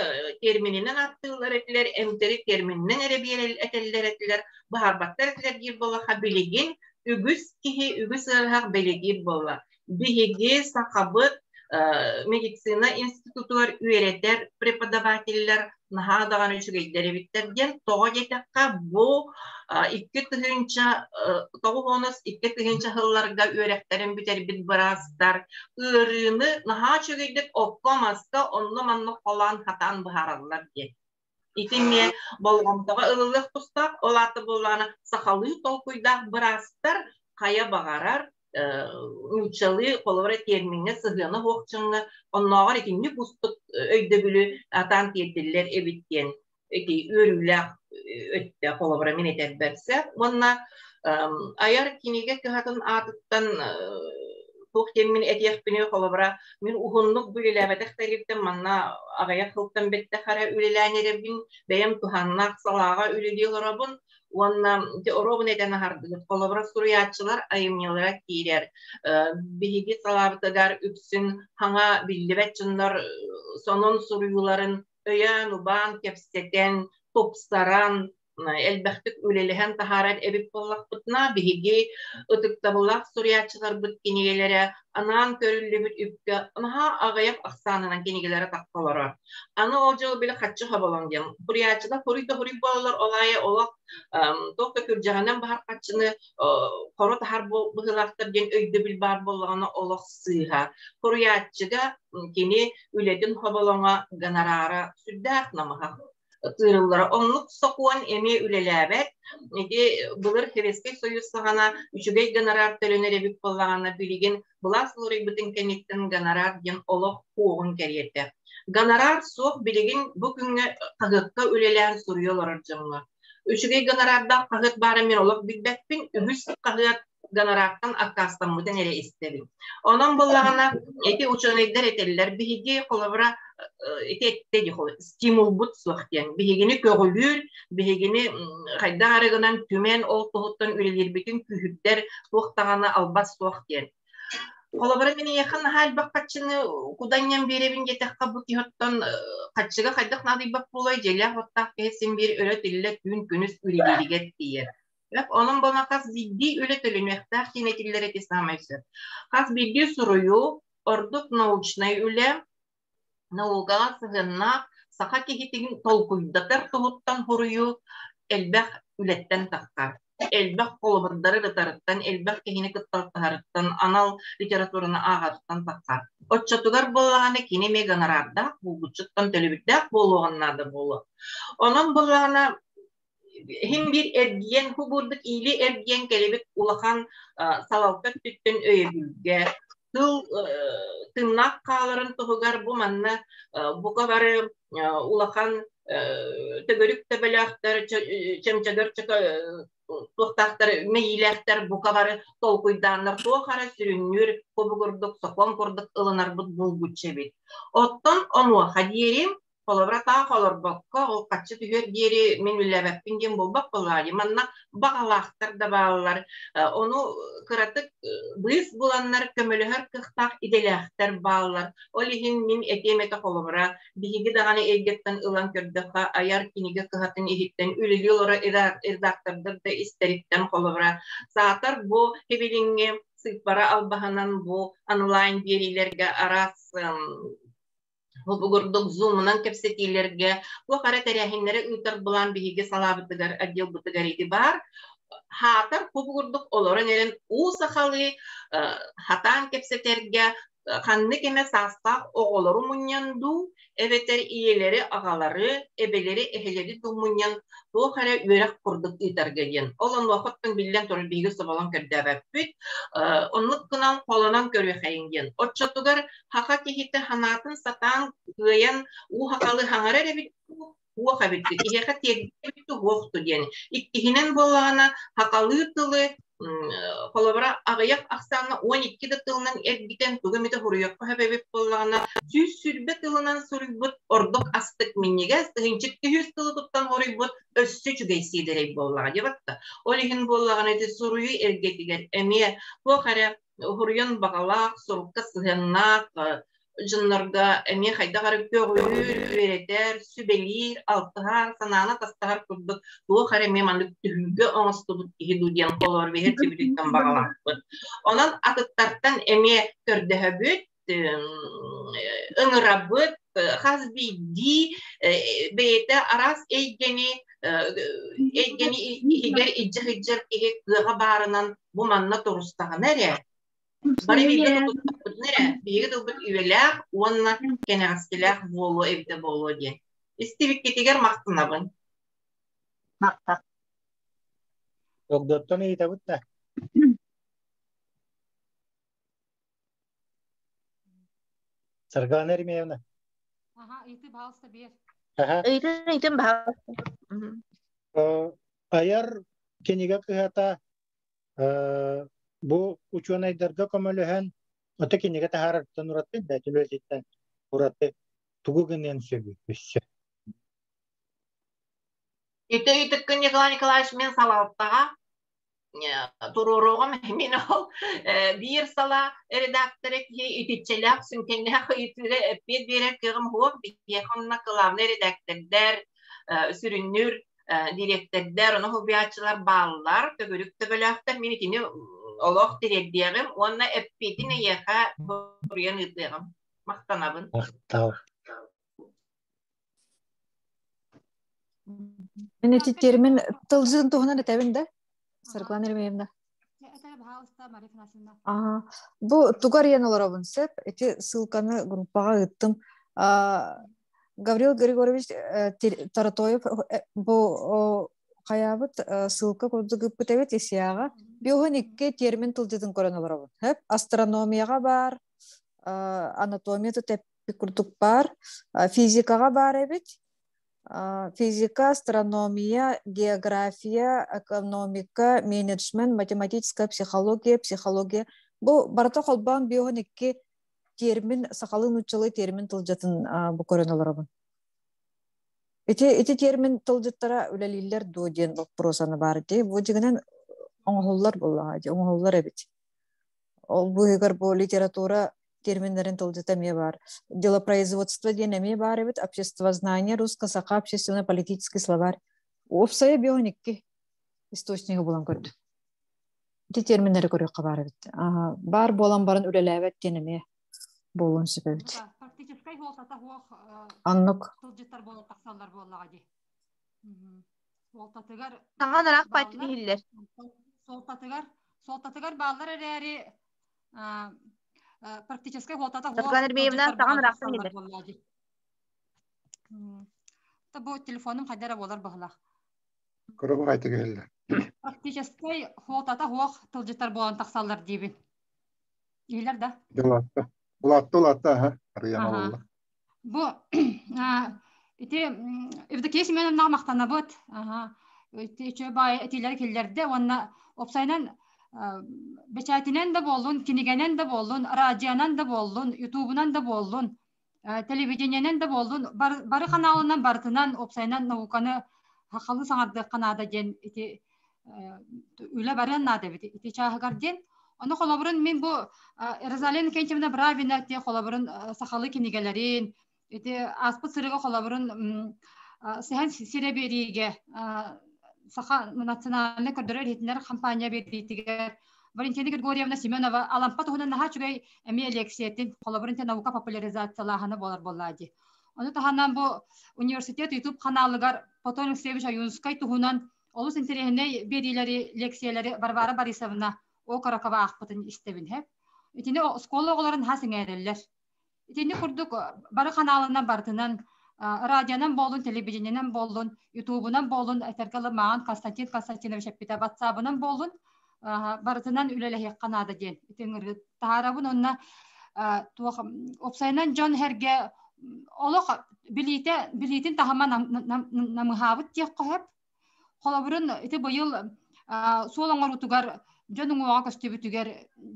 термининэн ааттыыллар этилэр, эмтэри термининэн эрэ биэрэл этэллэр этилэр, быһаарбаттар этилэр диир буоллахха билигин үгүс киһи үгүс ыарыһах бэлиэтиир буолла. Биһиги сахабыт медицина институтугар үөрэтэр преподавателлэр наһаа даҕаны үчүгэйдэр эбиттэр диэн тоҕо диэтэххэ бу 2009-2000 сылларга үөрэхтэрин бүтэрбит быраастар ыарыыны наһаа үчүгэйдик окко-маска онно-манна холоон хатаан быһаараллар диэн. Ити эмиэ болҕомтоҕо ылыллыах тустаах, ол аата буоллаҕына сахалыы толкуйдаах быраастар хайа баҕарар нууччалыы холобура термиҥҥэ сыһыана суох дьоҥҥо оннооҕор итинник уустук өйдөбүлү атаан тиэрдиллэр эбит диэн ити үөрүүлээх өттө холобура мин этэрбэр сөп уонна айар кинигэ кыһатын аатыттан туох диэммин этиэхпиний холобура мин уһуннук бу үлэлээбэтэх тэрилтэм манна аҕыйах сылтан бэттэх эрэ үлэлээн эрэбин бэйэм туһааннаах салааҕа үлэлии олоробун уонна ити оруобуна этэн аһардыгыт холобура суруйааччылар айымньылара киирэр биһиги салаабытыгар үксүн хаҥа биллибэт дьоннор сонун суруйууларын өйөөн-убаан кэпсэтэн тупсаран элбэхтик үлэлэһэн таһаарар эбит буоллахпытына, биһиги ытыктабыллаах суруйааччыларбыт кинигэлэрэ анаан көрүллүбүт үпкэ наһаа аҕыйах ахсаанынан кинигэлэрэ тахса олорор. Аны ол дьыл били хаччы хоболон диэн суруйааччылар хуруй да хуруй буолаллар, ол аайы олох туох да күрдьэҕинэн баһар хаччыны хоро таһар быһыылаахтар диэн өйдөбүл баар буоллаҕына олох сыыһа. Суруйааччыга кини үлэтин хоболоҥо гонорара сүрдээх намыһах тыырыллара. Оннук сокуон эмиэ үлэлээбэт. Ити былыр Советскай Союз саҕана үчүгэй гонорар төлөнөр эбит буоллаҕына, билигин былаас уларыйбытын кэнниттэн гонорар диэн олох суоҕун кэриэтэ. Гонорар суох билигин бу күҥҥэ хаһыакка үлэлээн суруйа олорор дьоҥҥо. Үчүгэй гонорардаах хаһыат баара мин олох билбэппин. Үгүс хаһыат Гонорартан аккаастаммытын эрэ истэбин. Онон буоллаҕына, ити учуонайдар этэллэр, биһиги холобура ити эттэ стимулбут суох диэн. Биһигини көҕүлүүр, биһигини хайдах эрэ гынан түмэн ол туһуттан үлэлиирбитин күүһүрдэр туох даҕаны албас суох диэн. Холобура, мин эйиэхэ наһаа элбэх хаччыны куданньан биэрэбин диэтэххэ, бу киһи оттон хаччыга хайдах наадыйбат буолуой, дьиэлээх-уоттаах киһи син биир өрө тиллэ түүн күнүс үлэлииригэр тиийэр. Онон буолан хас биирдии үлэ төлөнүөхтээх диэн этиллэр ити саамай сөп. Хас биирдии суруйуу, ордук научнай үлэ, наукаҕа сыһыаннаах саха киһитин толкуйдатар туһуттан суруйуу элбэх үлэттэн тахсар. Элбэх холобурдары ырытарыттан, элбэх киһини кытта алтыһарыттан, анал литератураны ааҕарыттан тахсар. Оччотугар буоллаҕына кини эмиэ гонорардаах, булгуччуттан төлөбүрдээх буолуоҕун наада буолуо. Онон буоллаҕына иһин биир эргийэн курдук иили эргийэн кэлибит улахан салалта өттүттэн өйөбүлгэ тыл тыыннаах хааларын туһугар бу манна бука бары улахан төгүрүк төбөлөөхтөр чөмчөгөр туохтаахтар мэйиилээхтэр бука бары толкуйдааннар туох эрэ сүрүннүүр кубу курдук сокуон курдук ылынарбыт булгуччу эбит. Оттон онуоха диэри Холобура, таах олорбокко, ол хаччы түһүөр диэри мин үлэлээбэппин диэн буолбат буоллаҕа дии. Манна баҕалаахтар да бааллар. Ону кыратык быыс буланнар көмөлөһөр кыахтаах идэлээхтэр бааллар. Ол иһин мин этиэм этэ холобура, биһиги даҕаны эйгэттэн ылан көрдөххө, айар кинигэ кыһатын иһиттэн үлэлии олорор редактордар да истэриттэн холобура, саатар бу хибилиҥҥи сыыппара албаһынан бу онлайн биэриилэргэ араас Бу курдук зумунан кэпсэтиилэргэ туох эрэ тэрээһиннэри ыытар былаан биһиги салаабытыгар, отделбытыгар ити баар. Хаатар бу курдук олорон эрэн уу сахалыы хатаан кэпсэтэргэ ханнык эмэ саастаах оҕолору мунньан дуу, эбэтэр ийэлэри, аҕалары, эбэлэри, эһэлэри дуу мунньан туох эрэ үөрэх курдук ыытарга диэн. Ол онуохаттан биллэн турар биһиги соболон көрдөөбөппүт. Оннук гынан холонон көрүөхэйиҥ диэн. Оччотугар Һаха киһитэ санаатын сатаан кыайан уу һахалы хаҥарар эбит уох эбит киһиэхэ тиэрдибит уохту диэн. Иккиһинэн буоллаҕына һахалыы тылы холобура аҕыйах ахсааҥҥа 12 да тылынан эргитэн тугу эмитэ суруйуохха сөп эбит буоллаҕына 120 тылынан суруйбут ордук астык минньигэс тыһыынча 200 тылы туттан суруйбут өссө үчүгэй сиэдэрэй буоллаҕа диэбэт да. Ол иһин буоллаҕына ити суруйуу эргэтигэр эмиэ туох эрэ уһуруйан баҕалаах, сурукка сыһыаннаах дьоннорго эмиэ хайдах эрэ көҕүлүүр, үөрэтэр, сүбэлиир, алтыһар, санааны атастаһар курдук туох эрэ эмиэ маннык түһүлгэ оҥостубут киһи дуу диэн холобур биһир түбүтүттэн баҕалаахпыт. Онон атыттартан эмиэ көрдөһөбүт, ыҥырабыт, хас биирдии бэйэтэ араас эйгэни эйгэни иһигэр илдьэ сылдьар киһи кыаҕа баарынан бу манна турустаҕына эрэ бары бииргэ тутустахпытына эрэ биһиги тылбыт үйэлээх уонна кэнэҕэскилээх буолуо эбитэ буолуо диэн истибиккитигэр махтанабын. Махтал. Огдоттон ыйытабыт да. Саргана Еремеевна. Ага, ыйытыы баһаалыста биэр. Ыйытын ыйтын баһаалыста. Айар кинигэ кыһата бу учуонайдарга көмөлөһөн ото кинигэ таһаарартан ураты бэйэтин үлэтиттэн ураты тугу гыныан сөбүй өссө? Ити ыйытыккын Николай Николаевич мин салалтаҕа туруоруоҕум мин ол биир сала редактора киһи итиччэлээх сүҥкэннээх ыйытыыга эппиэт биэрэр кыаҕым суох биһиэхэ онно кылаабынай редактордар сүрүннүүр дириэктэрдэр ону хобуйааччылар бааллар төгүрүк төбөлөөхтөр мин итини олох тириэрдиэҕим уонна эппиэтин эйиэхэ суруйан ыытыаҕым махтанабын махтал Мин ити термин тылдьытын туһунан этэбин да, Саргылана Еремеевна. Ага. Бу тугу арыйан олоробун сөп. Ити ссылканы группаҕа ыыттым. Гаврил Григорьевич Таратоев бу хайаабыт ссылка курдук ыыппыт эбит ИСИАҕа. Биоһун икки термин тылдьытын көрөн олоробун. Хөп, астрономияҕа баар, анатомия курдук баар, физикаҕа баар эбит. Физика, астрономия, география, экономика, менеджмент, математическая психология, психология. Бу барыта холбоон биоһун икки термин, сахалыы нууччалыы термин тылдьытын бу көрөн олоробун. Ити ити термин тылдьыттара үлэлииллэр дуо диэн боппуруосаны баар дии. Бу дьиҥинэн оҥоһуллар буоллаҕа дии, оҥоһуллар эбит. Ол быыһыгар бу литература терминнэрин тылдьыта эмиэ баар. Делопроизводство диэн эмиэ баар эбит, обществознание, русско-саха общественно-политический словарь. Уопсайа биоһун икки источнига булан көрдүм. Ити терминнэри көрүөххэ баар эбит. Баар буолан баран үлэлээбэт диэн эмиэ буолуон сөп эбит. Практическай суолтата суох Оннук. тылдьыттар буолан тахсаллар буоллаҕа дии. Суолтатыгар Саҥа ыраах баайтын иһиллэр. Суолтатыгар суолтатыгар бааллар эрээри практическай суолтата суох Саргылана Ермеевна саҥа ыраахтан иһиллэр. Та бу телефонум хайда эрэ буолар быһылаах. Кыра иһиллэр. Практическай суолтата суох тылдьыттар буолан тахсаллар диибин. Иһиллэр да? Улаатта. Улаатта, улаатта, аха. Арыйан ололла. Бу ити Евдокия Семеновнаҕа махтанабыт. Ити үчүгэй баай этиилэри киллэрдэ уонна уопсайынан бэчээтинэн да буоллун, кинигэнэн да буоллун, радионан да буоллун, ютубунан да буоллун, телевидениенэн да буоллун, бары ханаалынан барытынан уопсайынан науканы хахалы саҥардыахха наада диэн ити үлэ барыан наада эбит ити чааһыгар диэн. Ону холобурун мин бу Розалина Кентьевна Бравина ти холобурун сахалыы кинигэлэрин ити ааспыт сырыга холобурун сэһэн сирэ биэриигэ саха национальнай көрдөрөр иһитиннэр компания биэриитигэр Валентина Григорьевна Семенова Алампа туһунан наһаа үчүгэй эмиэ лекциятын холобурун наука популяризациялааһына буолар буоллаа дии. Ону таһынан бу университет YouTube ханаалыгар Платон Алексеевич Ойуунскай туһунан олус интэриэһинэй биэриилэри, лекциялэри Варвара Борисовна Окорокова аахпытын истэбин һэ. Итини оскуола оҕолорун наһаа сэҥээрэллэр. Итини курдук бары ханаалынан барытынан радионан буоллун, телевидениенэн буоллун, ютубунан буоллун, этэргэ маҕан Константин Константинович эппитэ, ватсабынан буоллун, барытынан үлэлэһиэххэ наада диэн ити ыҥырыы таһаарабын уонна туох уопсайынан дьон сэргэ олох билиитэ билиитин таһыма намыһаабыт диэххэ сөп. Холобурун ити быйыл суол оҥоруутугар дьон уҥуоҕа көстүбүтүгэр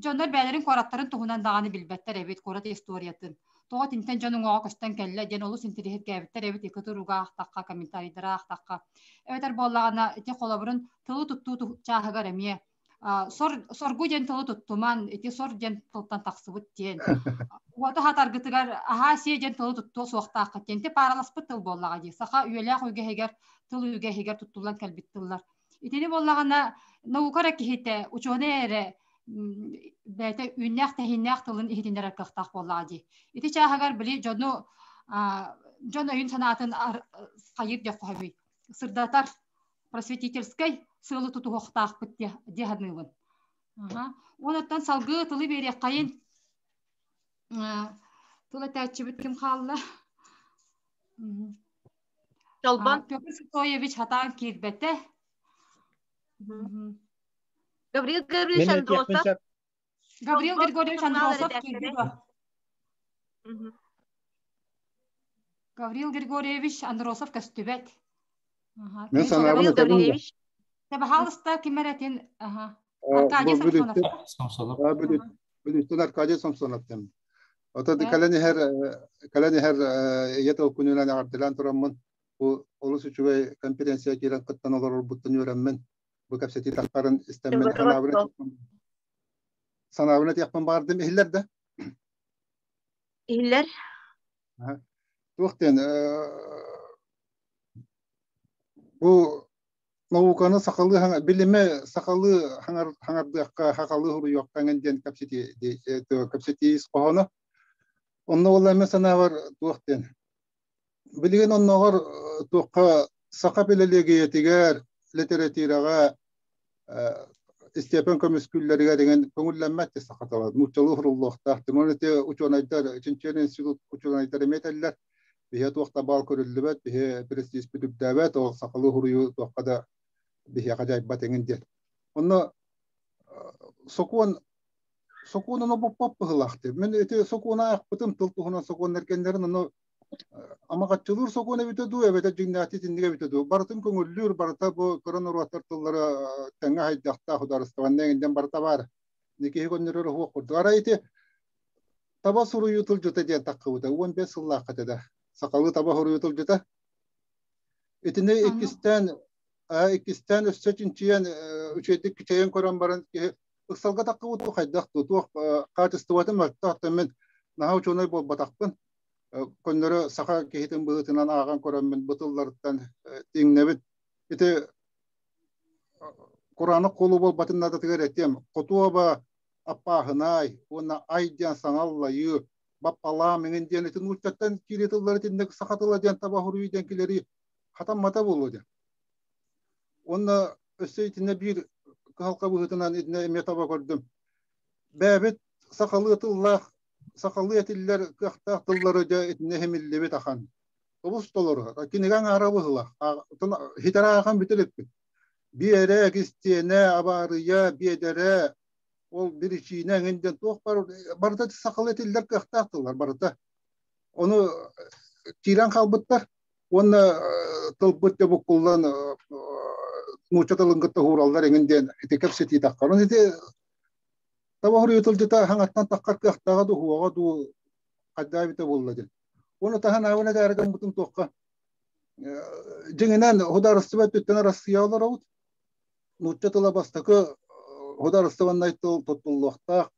дьоннор бэйэлэрин куораттарын туһунан даҕаны билбэттэр эбит куорат историятын. Тоҕо итинтэн дьон уҥуоҕа көстөн кэллэ диэн олус интэриэһиргээбиттэр эбит икки туруга аахтахха, комментарийдары аахтахха. Эбэтэр буоллаҕына ити холобурун тылы туттуу чааһыгар эмиэ сор соргу диэн тылы туттуман ити сор диэн тылтан тахсыбыт диэн уоту хатаргытыгар аһаа сиэ диэн тылы туттуо суохтааххыт диэн ити паараласпыт тыл буоллаҕа дии саха үйэлээх үгэһигэр тыл үгэһигэр туттуллан кэлбит тыллар итини буоллаҕына наука эрэ киһитэ учуонай эрэ бэйэтэ үүннээх-тэһииннээх тылын иһитиннэрэр кыахтаах буоллаҕа дии ити чааһыгар били дьону дьон өйүн-санаатын хайыыр диэх хоһобуй сырдатар просветительскай сыалы тутуһуохтаахпыт дии саныыбын. Онуттан салгыы тылы биэриэххэйин. Тыл этээччибит ким хаалла? Чолбон. Петр Сысоевич хатаан киирбэтэ. Гаврил Гаврилович Андросов. Гаврил Григорьевич Андросов киирбит. Гаврил Григорьевич Андросов көстүбэт. Мен санаабын этэбин да. Пожалуйста, ким эрэтин? Аркадий Самсонов. Самсонов. Бүлүүттэн Аркадий Самсонов диэн. Ото кэлэн иһэр кэлэн иһэр ийэ тыл күнүнэн эҕэрдэлээн тураммын бу олус үчүгэй конференция киирэн кыттан олорорбуттан үөрэммин бу кэпсэтии тахтарын истэммин санаабын этиэхпин баҕардым иһиллэр да Иһиллэр. Туох диэн бу науканы сахалыы билими сахалыы хаҥардыахха сахалыы суруйуохха эҥин диэн кэпсэтии ис хоһооно. Онно буолла эмэ санаабар туох диэн билигин оннооҕор туохха саха билэлиэгийэтигэр литэрэтиирэҕэ Истиэпэн көмүскүүллэригэр иҥэн көҥүллэммэт те саха тыла нууччалыы суруллуохтаах. Тимон ити учуонайдар чинчийэр институт учуонайдар эмиэ этэллэр. Биһиэ туох да баал көрүллүбэт, биһиэ престижпит үрдээбэт, ол сахалыы суруйуу туохха да биһиэхэ дьайбат эҥин диэн. Онно сокуон сокуон ону боппот быһыылаах дии. Мин ити сокуону аахпытым, тыл туһунан сокуоннар кэннэрин ону Амаҕаччылыыр сокуон эбитэ дуу, эбэтэр дьиҥнээхтии итинник эбитэ дуу. Барытын көҥүллүүр, барыта бу кыра норуоттар тыллара тэҥҥэ хайдахтаах судаарыстыбаннай эҥиндэн барыта баар. Киһи көннөрөр уһуох курдук. Арай ити таба суруйуу тылдьыта диэн таххыбыта 15 сыллаахха этэ да. Сахалыы таба суруйуу тылдьыта. Итини иккистээн иккистээн өссө чинчийэн үчүгэйдик кичэйэн көрөн баран киһи ыксалга таххыбыт хайдах туох хаачыстыбатын мөлтөх мин наһаа учуонай буолбатахпын көннөрү саха киһитин быһыытынан ааҕан көрөммүн бу тылларыттан иҥнэбит ити кураанах куолу буолбатын наадатыгар этиэм хотуоба аппааһынаай уонна ай диэн саҥа аллайыы баппалаам иҥин диэн ити нууччаттан киирии тыллары итинник саха тыла диэн таба суруйуу диэн килэри хатаммата буолуо диэн. Уонна өссө итиннэ биир кыһалҕа быһыытынан итиннэ эмиэ таба көрдүм. Бэйэбит сахалыы тыллаах, сахалыы этиллэр кыахтаах тыллары дьэ итиннэ иһимиллибит ахан. Тобус толору. Кинигэ аҥаара быһыылаах. Хитэр аахан бүтэ иликпит. Биэрэ, кистиэнэ, абаарыйа, биэдэрэ, ол биричиинэ эҥин диэн туох бар барыта сахалыы этиллэр кыахтаах тыллар барыта. Ону киирэн хаалбыттар уонна тылбыт дьэ буккуллан нуучча тылын кытта уураллар эҥин диэн ити кэпсэтии таххар. Оны ити таба хоруйу тылдьыта хаҥаттан таххар кыахтааҕа дуу, уоҕа дуу хайдаа эбитэ буолла диэн. Уонна таһан аабын этээри гыммытын туохха дьиҥинэн судаарыстыба өттүттэн Арассыыйа олоробут. Нуучча тыла бастакы судаарыстыбаннай тыл туттуллуохтаах,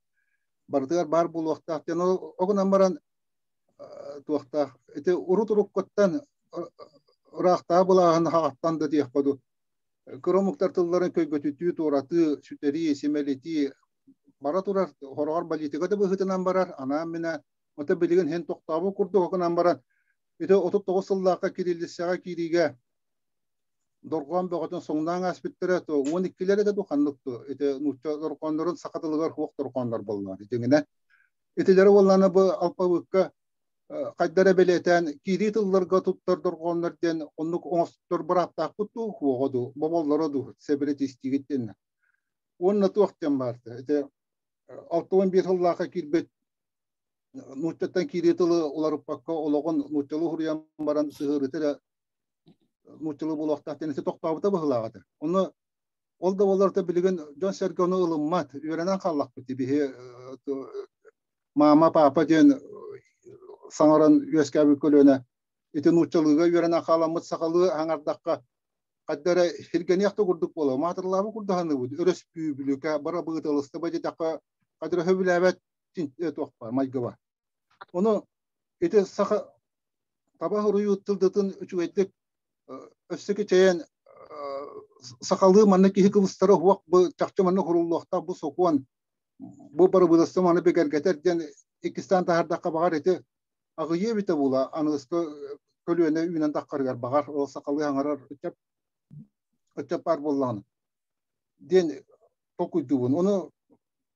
барытыгар баар буолуохтаах диэн ол гынан баран туохтаах ити урут уруккуттан ыраахтааҕы былааһын хаҕаттан да диэххэ дуу кыра омуктар тылларын көйгөтүтүү, туоратыы, сүтэрии, симэлитии бара турар, хороҕор политика да быһыытынан барар, анаан-минээн ото билигин һин тохтообут курдук гынан баран ити 39 сыллаахха кириллиссэҕэ киириигэ дорҕоон бөҕөтүн соҥноон ааспыттара то 12-лэр этэ дуу ханнык дуу ити нуучча дорҕооннорун саха тылыгар суох дорҕооннор буоллар дьиҥинэн Итилэри буоллаана бу алпабыыкка хайдара бэлиэтээн киирии тылларга туттар дорҕооннор диэн оннук оҥостор бырааптаахпыт дуу, хуоҕа дуу, боболлоро дуу, сэбирэтистиигит диэннэ. Уонна туох диэн баарта. Ити 61 сыллаахха киирбит нууччаттан киирии тылы уларыппакка олоҕун нууччалыы суруйан баран сыһыарыта эрэ нууччалыы буолуохтаах диэн ити тохтообута быһыылаах этэ. Онно Ол да буоллар билигин дьон-сэргэ ону ылыммат, үөрэнэн хааллахпыт биһи маама, папа диэн саҥаран үөскээбит көлүөнэ ити нууччалыыга үөрэнэн хааламмыт сахалыы аҥардахха хайда эрэ сиргэниэх да курдук буолар. Маатырлаабы курдук саныыбыт. Өрөспүүбүлүкэ, бырабыыталыстыба диэтэххэ хайда эрэ сөбүлээбэт туох баар, майгы бар. Ону ити саха таба суруйуу тылдытын үчүгэйдик өссө кичэйэн сахалыы манна киһи кыбыстара уһуох бу чахчы манна хуруллуохтаах бу сокуон бу барыбыдастым аны бигэргэтэр диэн иккистээн таһаардахха баҕар ити аҕыйыы эбитэ буола аныгыскы көлүөнэ үүнэн таххарыгар баҕар ол сахалыы аҥарар ыччат ыччат баар буоллаҕына диэн толкуйдуубун ону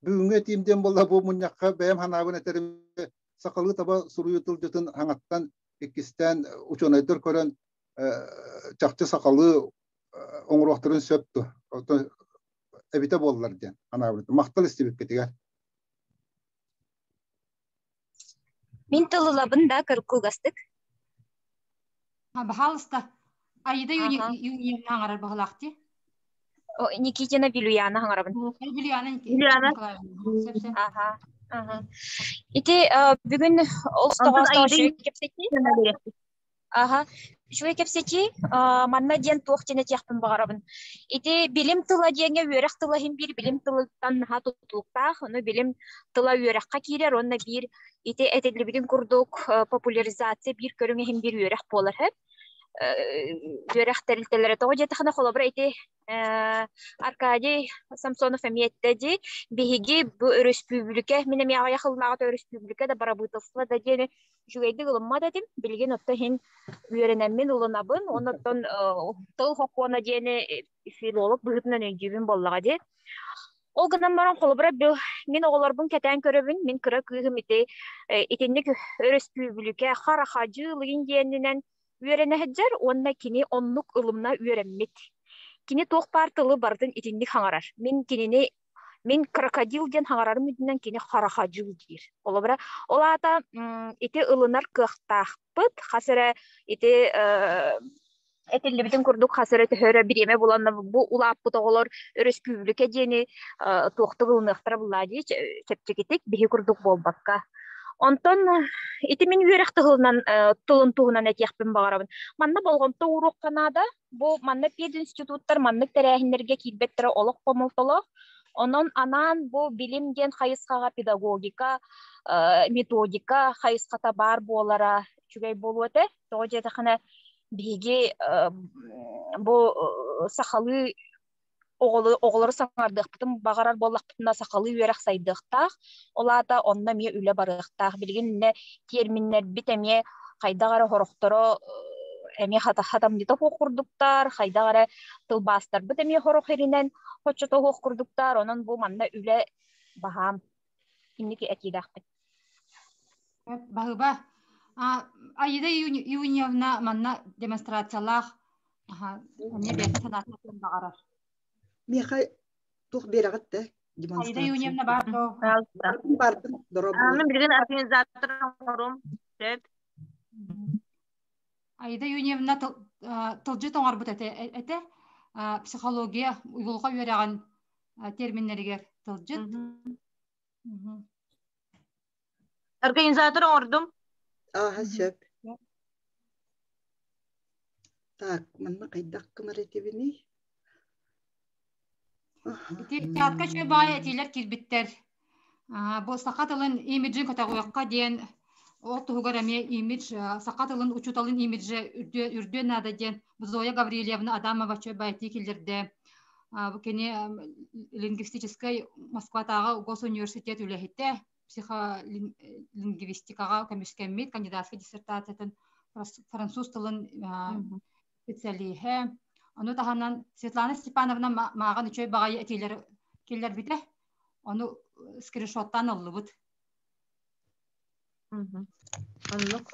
бүгүҥҥү этиим диэн буолла бу мунньахха бэйэм санаабын этэрим сахалыы таба суруйуу тылдьытын хаҥаттан иккистээн учуонайдар көрөн чахчы сахалыы оҥоруохтарын сөп дуо? Оттон эбитэ буоллар диэн анаабыт. Махтал истибиккитигэр. Мин тылылабын да кылгастык. Баһаалыста. Аида Юниевна аҥарар баһылаахти. Никитина Вилюяна аҥарабын. Вилюяна Вилюяна. Аха. Ити бүгүн олус тоҕоостоох кэпсэтии. Аха. Үчүгэй кэпсэтии. Манна диэн туох диэн этиэхпин баҕарабын. Ити билим тыла диэҥҥэ үөрэх тыла иһин биир билим тылыттан наһаа тутулуктаах. Ону билим тыла үөрэххэ киирэр уонна биир ити этиллибитин курдук популяризация биир көрүҥ иһин биир үөрэх буолар үөрэх тэрилтэлэрэ тоҕо диэтэххинэ холобура ити Аркадий Самсонов эмиэ эттэ дии биһиги бу өрөспүүбүлүкэ мин эмиэ аҕыйах ыллааҕыта өрөспүүбүлүкэ да бырабыыталыстыба да диэни үчүгэйдик ылыммат этим билигин оттон иһин үөрэнэммин ылынабын уонна оттон тыл сокуона диэни филолог быһыытынан өйдүүбүн буоллаҕа дии Ол гынан баран, холобура, мин оҕолорбун кэтээн көрөбүн, мин кыра кыыһым ити итинник өрөспүүбүлүкэ харахадьыылыйын диэнинэн үөрэнэ сылдьар уонна кини оннук ылымна үөрэммит. Кини туох баар тылы барытын итинник хаҥарар. Мин кинини Мин крокодил диэн хаҥарарым үрдүнэн кини харахадьыл диир. Олобура, ол аата ити ылынар кыахтаахпыт, хас эрэ ити этиллибитин курдук хас эрэ төһө эрэ бириэмэ буланна бу улааппыт оҕолор өрөспүүбүлүкэ диэни туохтук ылыныахтара буллаа дии чэпчэкитик биһи курдук буолбакка. Онтон ити мин үөрэх тылынан тылын туһунан этиэхпин баҕарабын. Манна болҕомто ууруохха наада. Бу манна пединституттар маннык тэрээһиннэргэ киирбэттэрэ олох хомолтолоох. Онон анаан бу билим диэн хайысхаҕа педагогика, методика хайысхата баар буолара үчүгэй буолуо этэ. Тоҕо диэтэххинэ, биһиги бу сахалыы оҕолору саҥардыахпытын баҕарар буоллахпытына сахалыы үөрэх сайдыахтаах. Ол аата онно эмиэ үлэ барыахтаах. Билигин иннэ тиэрминнэрбит эмиэ хайдах эрэ сорохторо эмиэ хатамньыта суох курдуктар, хайдах эрэ тылбаастарбыт эмиэ сорох иринэн хоччото суох курдуктар. Онон бу манна үлэ баһаам. Инники этиилээхпит. Баһыба. Аида Июньевна манна демонстрациялаах эмиэ бэйэтин санаатын баҕарар. Миэхэ туох биэрэҕит да Аида Июньевна баар доо. Бардым, доробула. Мин билигин организатор оҥорум. Сөп. Аида Июньевна тылдьыт оҥорбут этэ, этэ психология уйулҕа үөрэҕин терминнэригэр тылдьыт. Организатор оҥордум. Ааһа сөп. Так, манна хайдах гынар этибиний? Ити театка үчүгэй баҕайы этиилэр киирбиттэр. Бу саха тылын имиджин көтөҕүөххэ диэн ол туһугар эмиэ имидж саха тылын учууталын имиджэ үрдүөн наада диэн Зоя Гаврильевна Адамова үчүгэй баҕайы этии киллэрдэ. Бу кини лингвистическай Москватааҕы госуниверситет үлэһитэ, психолингвистикаҕа көмүскэммит кандидатскай диссертациятын француз тылын специалиһэ. Ону таһынан Светлана Степановна мааҕын үчүгэй баҕайы этиилэри киллэрбитэ. Ону скриншоттаан ыллыбыт. Оннук.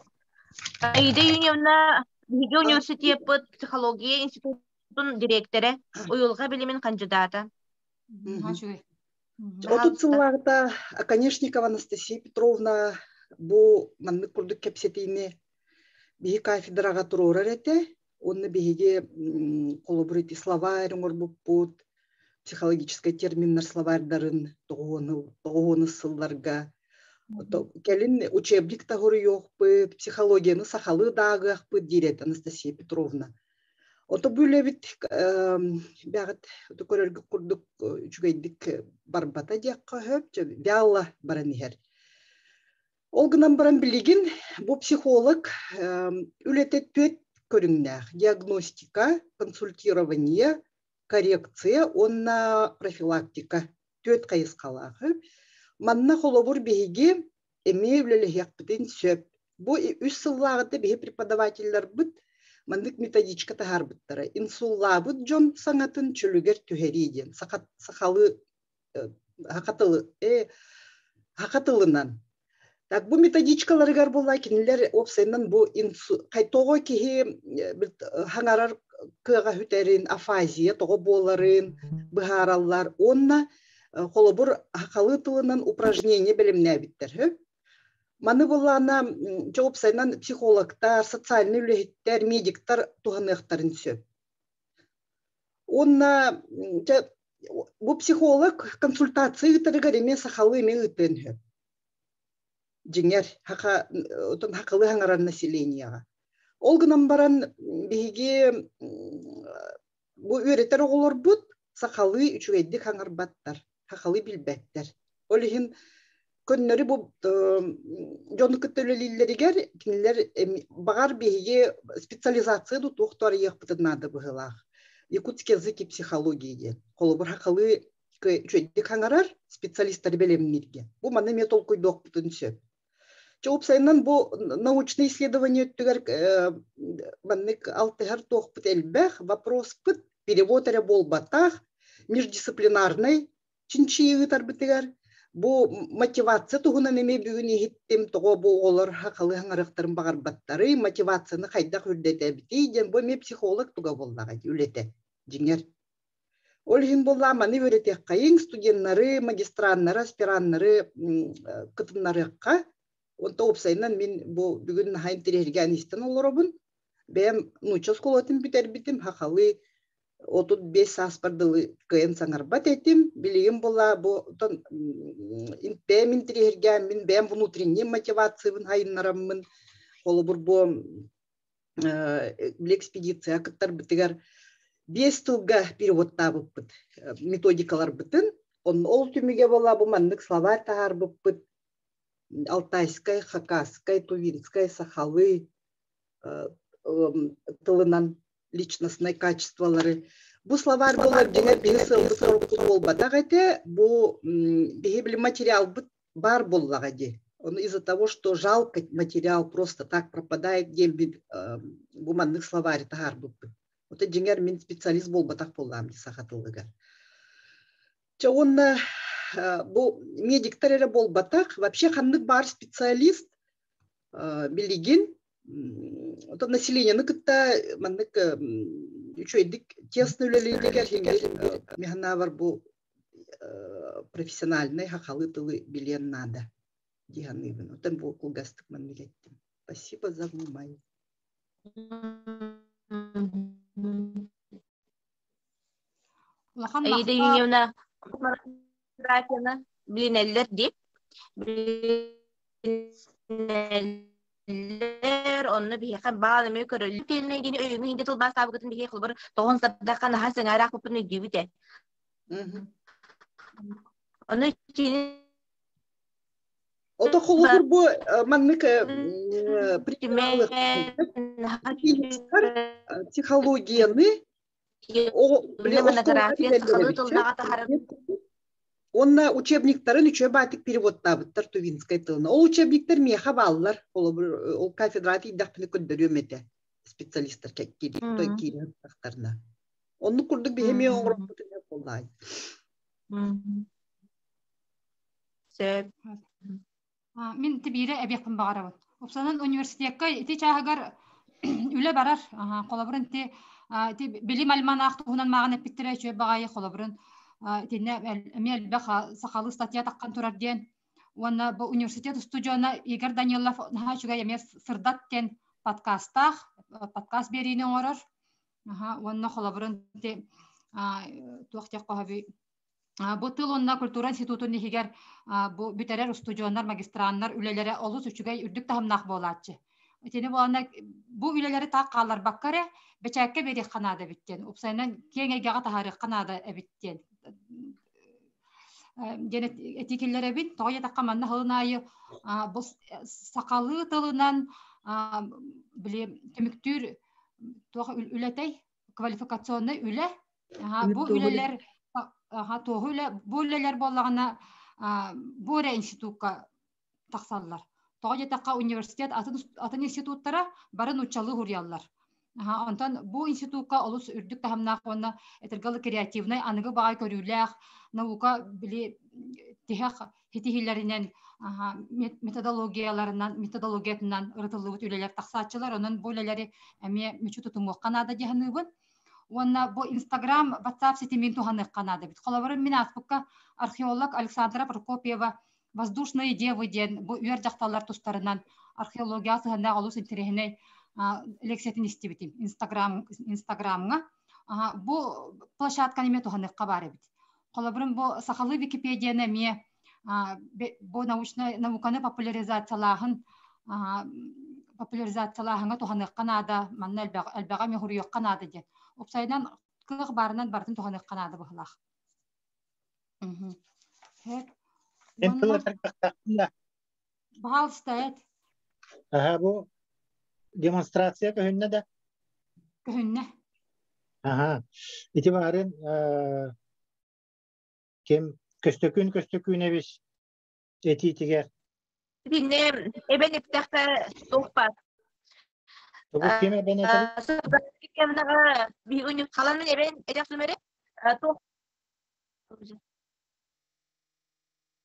Аида Юньевна биһиги университеппыт психология институтун дириэктэрэ, уйулҕа билимин хандьыдаата. Отут сыллааҕыта Оконешникова Анастасия Петровна бу маннык курдук кэпсэтиини биһи кафедраҕа туруорар этэ. Уонна биһиги холобур ити словарь оҥорбуппут, психологическай терминнэр словарьдарын тоҕуһуону сылларга. Кэлин учебник таһуруйуохпут, психологияны сахалыы даагыахпыт диир этэ Анастасия Петровна. Ото бу үлэбит бэҕит көрөргүт курдук үчүгэйдик барбата диэххэ сөп, вяло баран иһэр. Ол гынан баран билигин бу психолог үлэтэ түөрт көрүҥнээх: диагностика, консультирование, коррекция уонна профилактика түөрт хайысхалаах. Манна холобур биһиги эмиэ үлэлэһиэхпитин сөп. Бу үс сыллааҕыта биһи преподавателлэрбит маннык методичка таһаарбыттара. Инсуллаабыт дьон саҥатын чөлүгэр түһэрии диэн сахалыы саха тылынан. Так бу методичкаларыгар буолла кинилэр уопсайынан бу тоҕо киһи хаҥарар кыаҕа сүтэрин, афазия тоҕо буоларын быһаараллар уонна холобур сахалыы тылынан упражнение бэлэмнээбиттэр. Маны буоллаҕына дьэ уопсайынан психологтар, социальнай үлэһиттэр, медиктар туһаныахтарын сөп. Уонна дьэ бу психолог консультация ыытарыгар эмиэ сахалыы эмиэ ыытыан сөп. Дьиҥэр, хаха отон хахылыы хаҥарар населениеҕа. Ол гынан баран биһиги бу үөрэтэр оҕолорбут сахалыы үчүгэйдик хаҥарбаттар, сахалыы билбэттэр. Ол иһин көннөрү бу дьону кытта үлэлииллэригэр кинилэр баҕар биһиги специализация да туох арыйыахпытын наада быһыылаах. Якутский язык и психология диэн. Холобур, сахалыы үчүгэйдик хаҥарар специалистары бэлэмнииргэ. Бу манна эмиэ толкуйдуохпутун сөп. Чэ, уопсайынан бу научный исследование өттүгэр маннык алтыһар туохпут элбэх, вопроспыт перевод эрэ буолбатах, междисциплинарный чинчийии ыытарбытыгар бу мотивация туһунан эмиэ бүгүн иһиттим, тоҕо бу оҕолор сахалыы хаҥарыахтарын баҕарбаттарый, мотивацияны хайдах үрдэтэбитий диэн бу эмиэ психолог туга буоллаҕа дии үлэтэ, дьиҥэр. Ол иһин буоллаа маны үөрэтиэххэйиҥ студеннары, магистраннары, аспираннары кытыннарыахха. Онто уопсайынан мин бу бүгүн наһаа интэриэһиргээн истэн олоробун. Бэйэм нуучча оскуолатын бүтэрбитим, хахалыы 35 сааспар дылы кыайан саҥарбат этим. Билигин буоллаа бу отон бэйэм интэриэһиргээммин, бэйэм внутренний мотивациябын хайыннараммын, холобур бу били экспедиция кыттарбытыгар биэс тылга переводтаабыппыт методикаларбытын. Ол түмүгэ буолла бу маннык словарь таһаарбыппыт алтайскай, хакасскай, тувинскай, сахалыы тылынан личностнай качестволары. Бу словарь буолар дьиҥэр биһи сыалбыт буолбатах этэ. Бу биһи били материалбыт бар буоллаҕа дии. Он из-за того, что жалко материал просто так пропадает, диэн бу маннык словарь таһаарбыппыт. Вот дьиҥэр мин специалист буолбатах буоллаам дии саха тылыгар. Чэ уонна бу медиктэр эрэ буолбатах, вообще ханнык баар специалист билигин оттон населениены кытта маннык үчүгэйдик тесно үлэлииригэр механавар бу профессиональнай хахалы тылы билиэн наада дии саныыбын. Оттон бу кылгастык маннык эттим. Спасибо за внимание. Улахан Аида Евгеньевна монографияны билинэллэр дии. Билинэллэр, онно биһиэхэ баал эмиэ көрөллөр. Тиэннэй диэни өйүҥҥү иһинде тылбаастаабыкытын биһиэхэ холобур тоҕон сардаха наһаа сэҥээрээх өйдүүбүт ээ. Ону кини Ото холобур бу маннык психологияны Онна учебниктарын үчүгэй баатык переводтаабыттар тувинскай тылына. Ол учебниктар миэхэ бааллар. Холобур, ол кафедрата иирдэхпинэ көрдөрүөм этэ специалистар киирэн тахтарына. Оннук курдук биһи эмиэ оҥороппутун буоллаай. Сөп. Мин тибиирэ эбиэхпин баҕарабын. Упсанан университекка ити чааһыгар үлэ барар. Холобурун ити ити билим альманах туһунан мааҕын эппиттэрэ үчүгэй баҕайы холобурун итиннэ эмиэ элбэх сахалыы статья таххан турар диэн. Уонна бу университет устудьуона Игорь Данилов наһаа үчүгэй эмиэ сырдат диэн подкастаах подкаст биэриини оҥорор. Уонна холобурун ити туох диэх хоһобүй Бу тыл уонна культура институтун иһигэр бу бүтэрэр устудьуоннар, магистраннар үлэлэрэ олус үчүгэй үрдүк таһымнаах буолааччы. Итини буолана бу үлэлэри таах хаалларбакка эрэ бэчээккэ биэриэххэ наада эбит диэн, уопсайынан киэҥ эйгэҕэ таһаарыахха наада эбит диэн диэн этии киллэрэбин. Тоҕо диэтэххэ манна сылын аайы бу сахалыы тылынан били түмүктүүр туох үлэтэй квалификационнай үлэ. Бу үлэлэр туоһу үлэ бу үлэлэр буоллаҕына бу эрэ институкка тахсаллар. Тоҕо диэтэххэ университет атын атын институттара бары нууччалыы суруйаллар. Онтон бу институкка олус үрдүк таһымнаах уонна этэргэ креативнай аныгы баҕай көрүүлээх наука били тиһэх ситиһиилэринэн методологияларынан методологиятынан ырытыллыбыт үлэлэр тахсааччылар. Онон бу үлэлэри эмиэ мүчү тутумуохха наада дии саныыбын. Уонна бу Инстаграм, WhatsApp ситимин туһаныахха наада эбит. Холобура, мин ааспыкка археолог Александра Прокопьева «Воздушные девы» диэн бу үөр дьахталлар тустарынан археологияҕа сыһыаннаах олус интэриэһинэй лекциятын истибитим Инстаграм, Инстаграмҥа. Бу площадканы эмиэ туһаныахха баар эбит. Холобурун бу сахалыы Википедияны эмиэ бу научнай науканы популяризациялааһын популяризациялааһыҥҥа туһаныахха наада, манна элбэҕи эмиэ суруйуохха наада диэн. Уопсайынан кыах баарынан барытын туһаныахха наада быһыылаах. Пожалуйста, эт. Аха, бу демонстрация көһүннэ да? Көһүннэ. Аха. Ити баарын ким Көстөкүүн Көстөкүүнэбис этиитигэр Итиннэ эбэн эттэххэ туох баар. Тугу ким эбэн этэр? Биһиги халамын эбэн этэх эрэ туох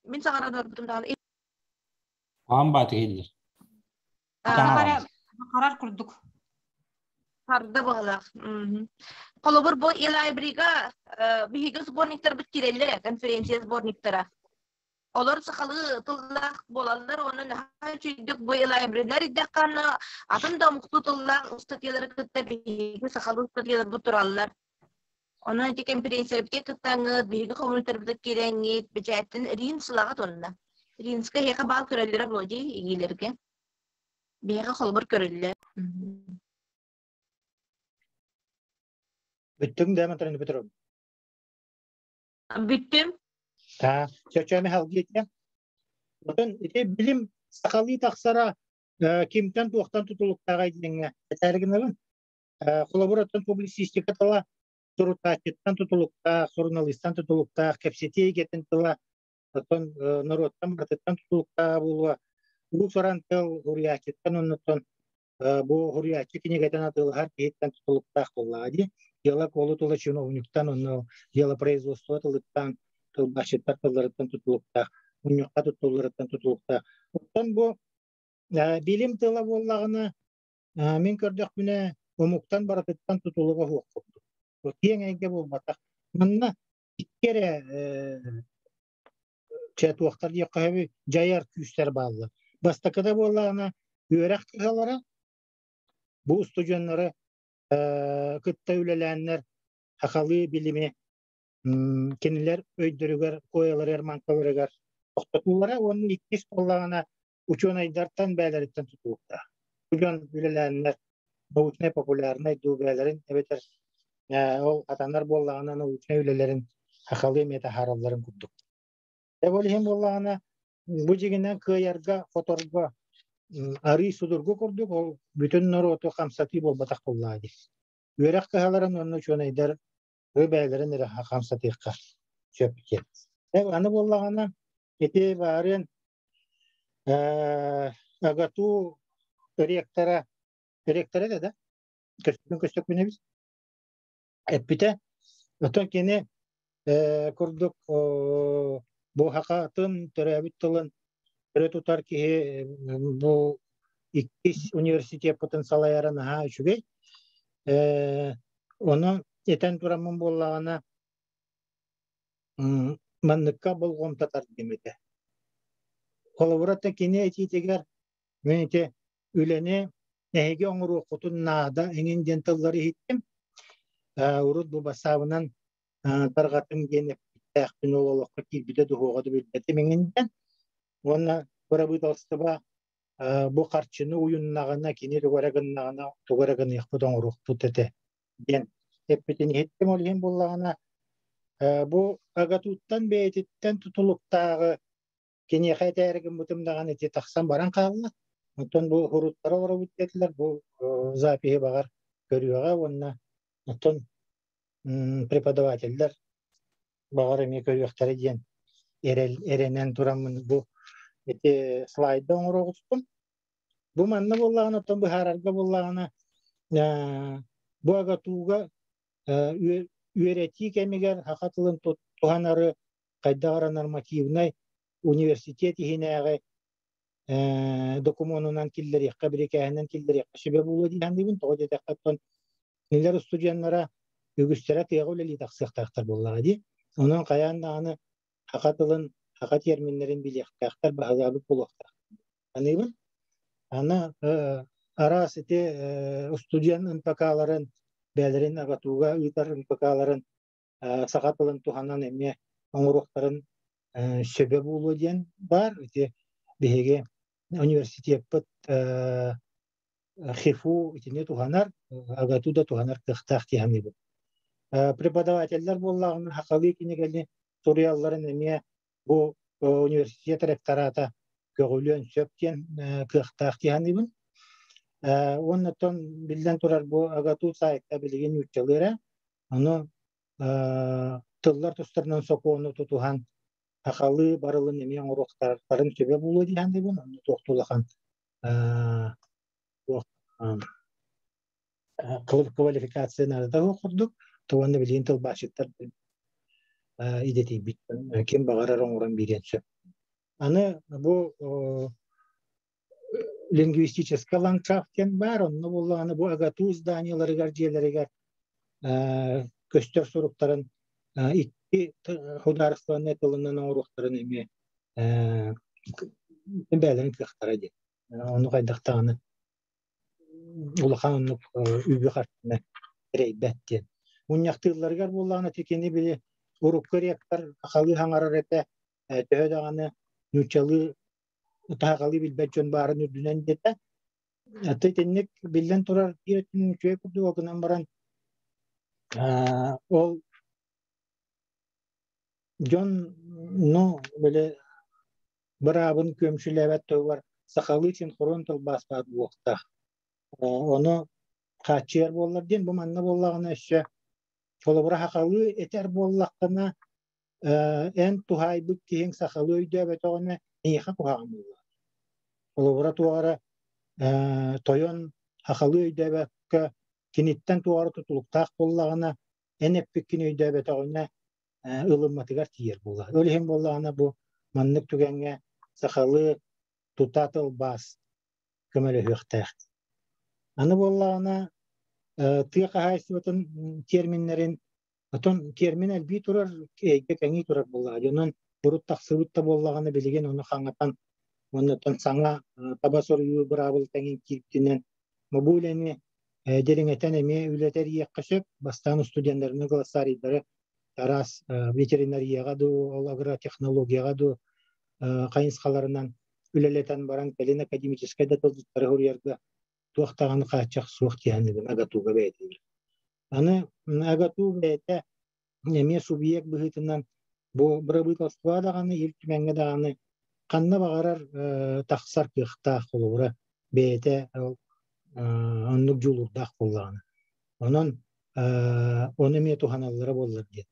Мин саҥаран барбытым даҕаны. Аан бааты иһиллэр. Харар курдук. Харда быһалаах. Холобур, бу e-library-га Биһиги сборниктарбыт киирэллэр, конференция сборниктара. Олор сахалыы тыллаах буолаллар уонна наһаа үчүгдүк бу лайбрарилар ирдэххэ атын да омуктуу тыллаах ыстатыйалары кытта биһиги сахалыы ыстатыйаларбыт тураллар. Онон ити конференциябытыгар кыттаҥҥыт, биһиги хомуйтарбытыгар киирэҥҥит, бэчээттэн Рин сылаҕа тонна. Ринскэ эһиэхэ баал көрөллөрө буолуо дии, игиилэргэ. Биһиэхэ холобур көрүллэр. Бүттүҥ да, Матрена Петровна? Бүттүм. Та, чөчөмө халгиэтэ. Отон ити билим сахалыы тахсара кимтэн туохтан тутулуктааҕай диэҥҥэ этээри гынабын. Холобур, оттон публицистика тыла сурутааччыттан тутулуктаах, суруналыыстан тутулуктаах, кэпсэтии эйгэтин тыла оттон норуоттан барытыттан тутулуктаах буолуо. Уус-уран тыл суруйааччыттан оннуттан бу суруйааччы кинигэтин атыылаһар киһиттэн тутулуктаах буоллаҕа дии. Дьыала куолу тыла чиновниктан онно дьыала производство тылыттан тылбаасчыттар тылларыттан тутулуктаах, мунньахха туттулларыттан тутулуктаах. Оттон бу билим тыла буоллаҕына мин көрдөхпүнэ омуктан барытыттан тутулуга суох курдук. Киэҥ эйгэ буолбатах. Манна икки эрэ чэ туохтар диэххэ сөбүй дьайар күүстэр бааллар. Бастакыта буоллаҕына үөрэх кыһалара бу устудьуоннары кытта үлэлээннэр сахалыы билими кинилэр өйдөрүгэр куойаларыгар манталарыгар тохтотуулара уонна иккис буоллаҕына учуонайдартан бэйэлэриттэн тутулуктаах. Бу дьон үлэлээннэр научнай популярнай дуу бэйэлэрин эбэтэр ол хатанар буоллаҕына научнай үлэлэрин сахалыы эмиэ таһааралларын курдук. Ол иһин буоллаҕына бу дьиҥинэн кыайарга, хоторго арыы судургу курдук ол бүтүн норуоту хамсатыы буолбатах буоллаҕа дии. Үөрэх кыһаларын уонна учуонайдар бэйэлэрин эрэ хамсатыахха сөп диэн. Аны буоллаҕына ити баарыан АГАТУ ректора ректора да да көстүн көстөкпүнэбит эппитэ оттон кини курдук бу хакатын төрөөбүт тылын өрө тутар киһи бу иккис университеппытын салайара наһаа үчүгэй ону этэн тураммын буоллаҕына манныкка болҕомто тардым этэ. Холобура, кини этиитигэр мин ити үлэни эһиги оҥоруоххутун наада эҥин диэн тыллары иһиттим. Урут бу бассаабынан тарҕатым диэн эппиттээхпин ол олоххо киирбитэ дуһуоҕа да билбэтим эҥин диэн. Уонна бырабыыталыстыба бу харчыны уйуннаҕына, кини тугу эрэ гыннаҕына, тугу эрэ гыныахпыт, оҥоруохпут этэ диэн эппитин иһиттим. Ол иһин буоллаҕына, бу АГАТУ-ттан бэйэтиттэн тутулуктааҕы киниэхэ этээри гыммытым даҕаны ити тахсан баран хаалла. Оттон бу уруттара олоробут диэтилэр, бу запиһи баҕар көрүөҕэ уонна оттон преподавателлэр баҕар эмиэ көрүөхтэрэ диэн эрэл эрэнэн тураммын бу ити слайда оҥоруоҕуспун. Бу манна буоллаҕына, оттон быһаарарга буоллаҕына, бу АГАТУ-га үөрэтии кэмигэр саха тылын туһанары хайдах эрэ нормативнай университет иһинээҕи докумуонунан киллэриэххэ, бирикээһинэн киллэриэххэ сүбэ буолуо дии саныыбын. Тоҕо диэтэххэ, оттон кинилэр устудьуоннара үгүстэрэ тыаҕа үлэлии тахсыахтаахтар буоллаҕа дии. Онон хайаан даҕаны саха тылын, саха терминнэрин билиэхтээхтэр, баһылаабыт буолуохтаах. Саныыбын. Аны араас ити устудьуон НПК-ларын, бэйэлэрин АГАТУ-га ыытар НПК-ларын саха тылын туһанан эмиэ оҥоруохтарын сөбө буолуо диэн баар. Ити биһиги университеппыт ХИФУ итини туһанар, АГАТУ да туһанар кыахтаах дии саныыбын. Преподавателлэр буоллаҕына сахалыы кинигэни суруйалларын эмиэ бу университет ректората көҕүлүөн сөп диэн кыахтаах дии саныыбын. Уонна оттон биллэн турар бу АГАТУ сайтка билигин нууччалыы эрэ. Ону тыллар тустарынан сокуону тутуһан сахалыы барылын эмиэ оҥоруохтарын сөбө буолуо дии саныыбын. Онно туох да улахан квалификация наадата суох курдук. Уонна билигин тылбаасчыттар идэтийбит ким баҕарар оҥорон биэриэн сөп. Аны бу лингвистическэй ландшафт диэн баар, онно буоллаҕына бу АГАТУ зданиеларыгар, дьиэлэригэр көстөр суруктарын Икки судаарыстыбаннай тылынан оҥоруохтарын эмиэ бэйэлэрин кыахтара диэн. Ону хайдах даҕаны улахан оннук үбү-харчыны эрэйбэт диэн. Мунньахтыылларыгар буоллаҕына ити кини били урукку ректор сахалыы саҥарар этэ, төһө даҕаны нууччалыы таһаҕалыы билбэт дьон баарын үрдүнэн диэтэ. Аты итинник биллэн турар биир өттүнэн үчүгэй курдук гынан баран ол дьон ну били быраабын күөмчүлээбэт туһугар сахалыы синхрон тылбаас баар буолуохтаах. Ону хааччыйар буоллар диэн бу манна буоллаҕына өссө холобура сахалыы этэр буоллаххына эн туһаайбыт киһиҥ сахалыы өйдөөбөтөҕүнэ эйиэхэ куһаҕан буолуо. Холобура туох эрэ тойон сахалыы өйдөөбөккө киниттэн туох эрэ тутулуктаах буоллаҕына эн эппиккин өйдөөбөтөҕүнэ ылымматыгар тиийэр буолар. Ол иһин буоллаҕына бу маннык түгэҥҥэ сахалыы тута тылбаас көмөлөһүөхтээх. Аны буоллаҕына тыа хаһаайыстыбатын терминнэрин отон термин элбии турар, эйгэ кэҥии турар буоллаҕа. Дьонун урут тахсыбыт да буоллаҕына билигин ону хаҥатан уонна саҥа таба суруйуу быраабыл тэҥин киирбитинэн бу үлэни дириҥэтэн эмиэ үлэтэр иэххэ сөп. Бастаан студеннарына глоссарийдары араас ветеринарияҕа дуу, ол агротехнологияҕа дуу хайысхаларынан үлэлэтэн баран кэлин академическай да тылдьыттары суруйарга туох даҕаны хааччах суох диэхинигин АГАТУга бэйэтигэр. Аны АГАТУ бэйэтэ эмиэ субъект быһыытынан бу бырабыыталыстыба даҕаны, Ил Түмэҥҥэ даҕаны ханна баҕарар тахсар кыахтаах холобура бэйэтэ оннук дьулуурдаах буоллаҕына. Онон ону эмиэ туһаналлара буоллар диэн.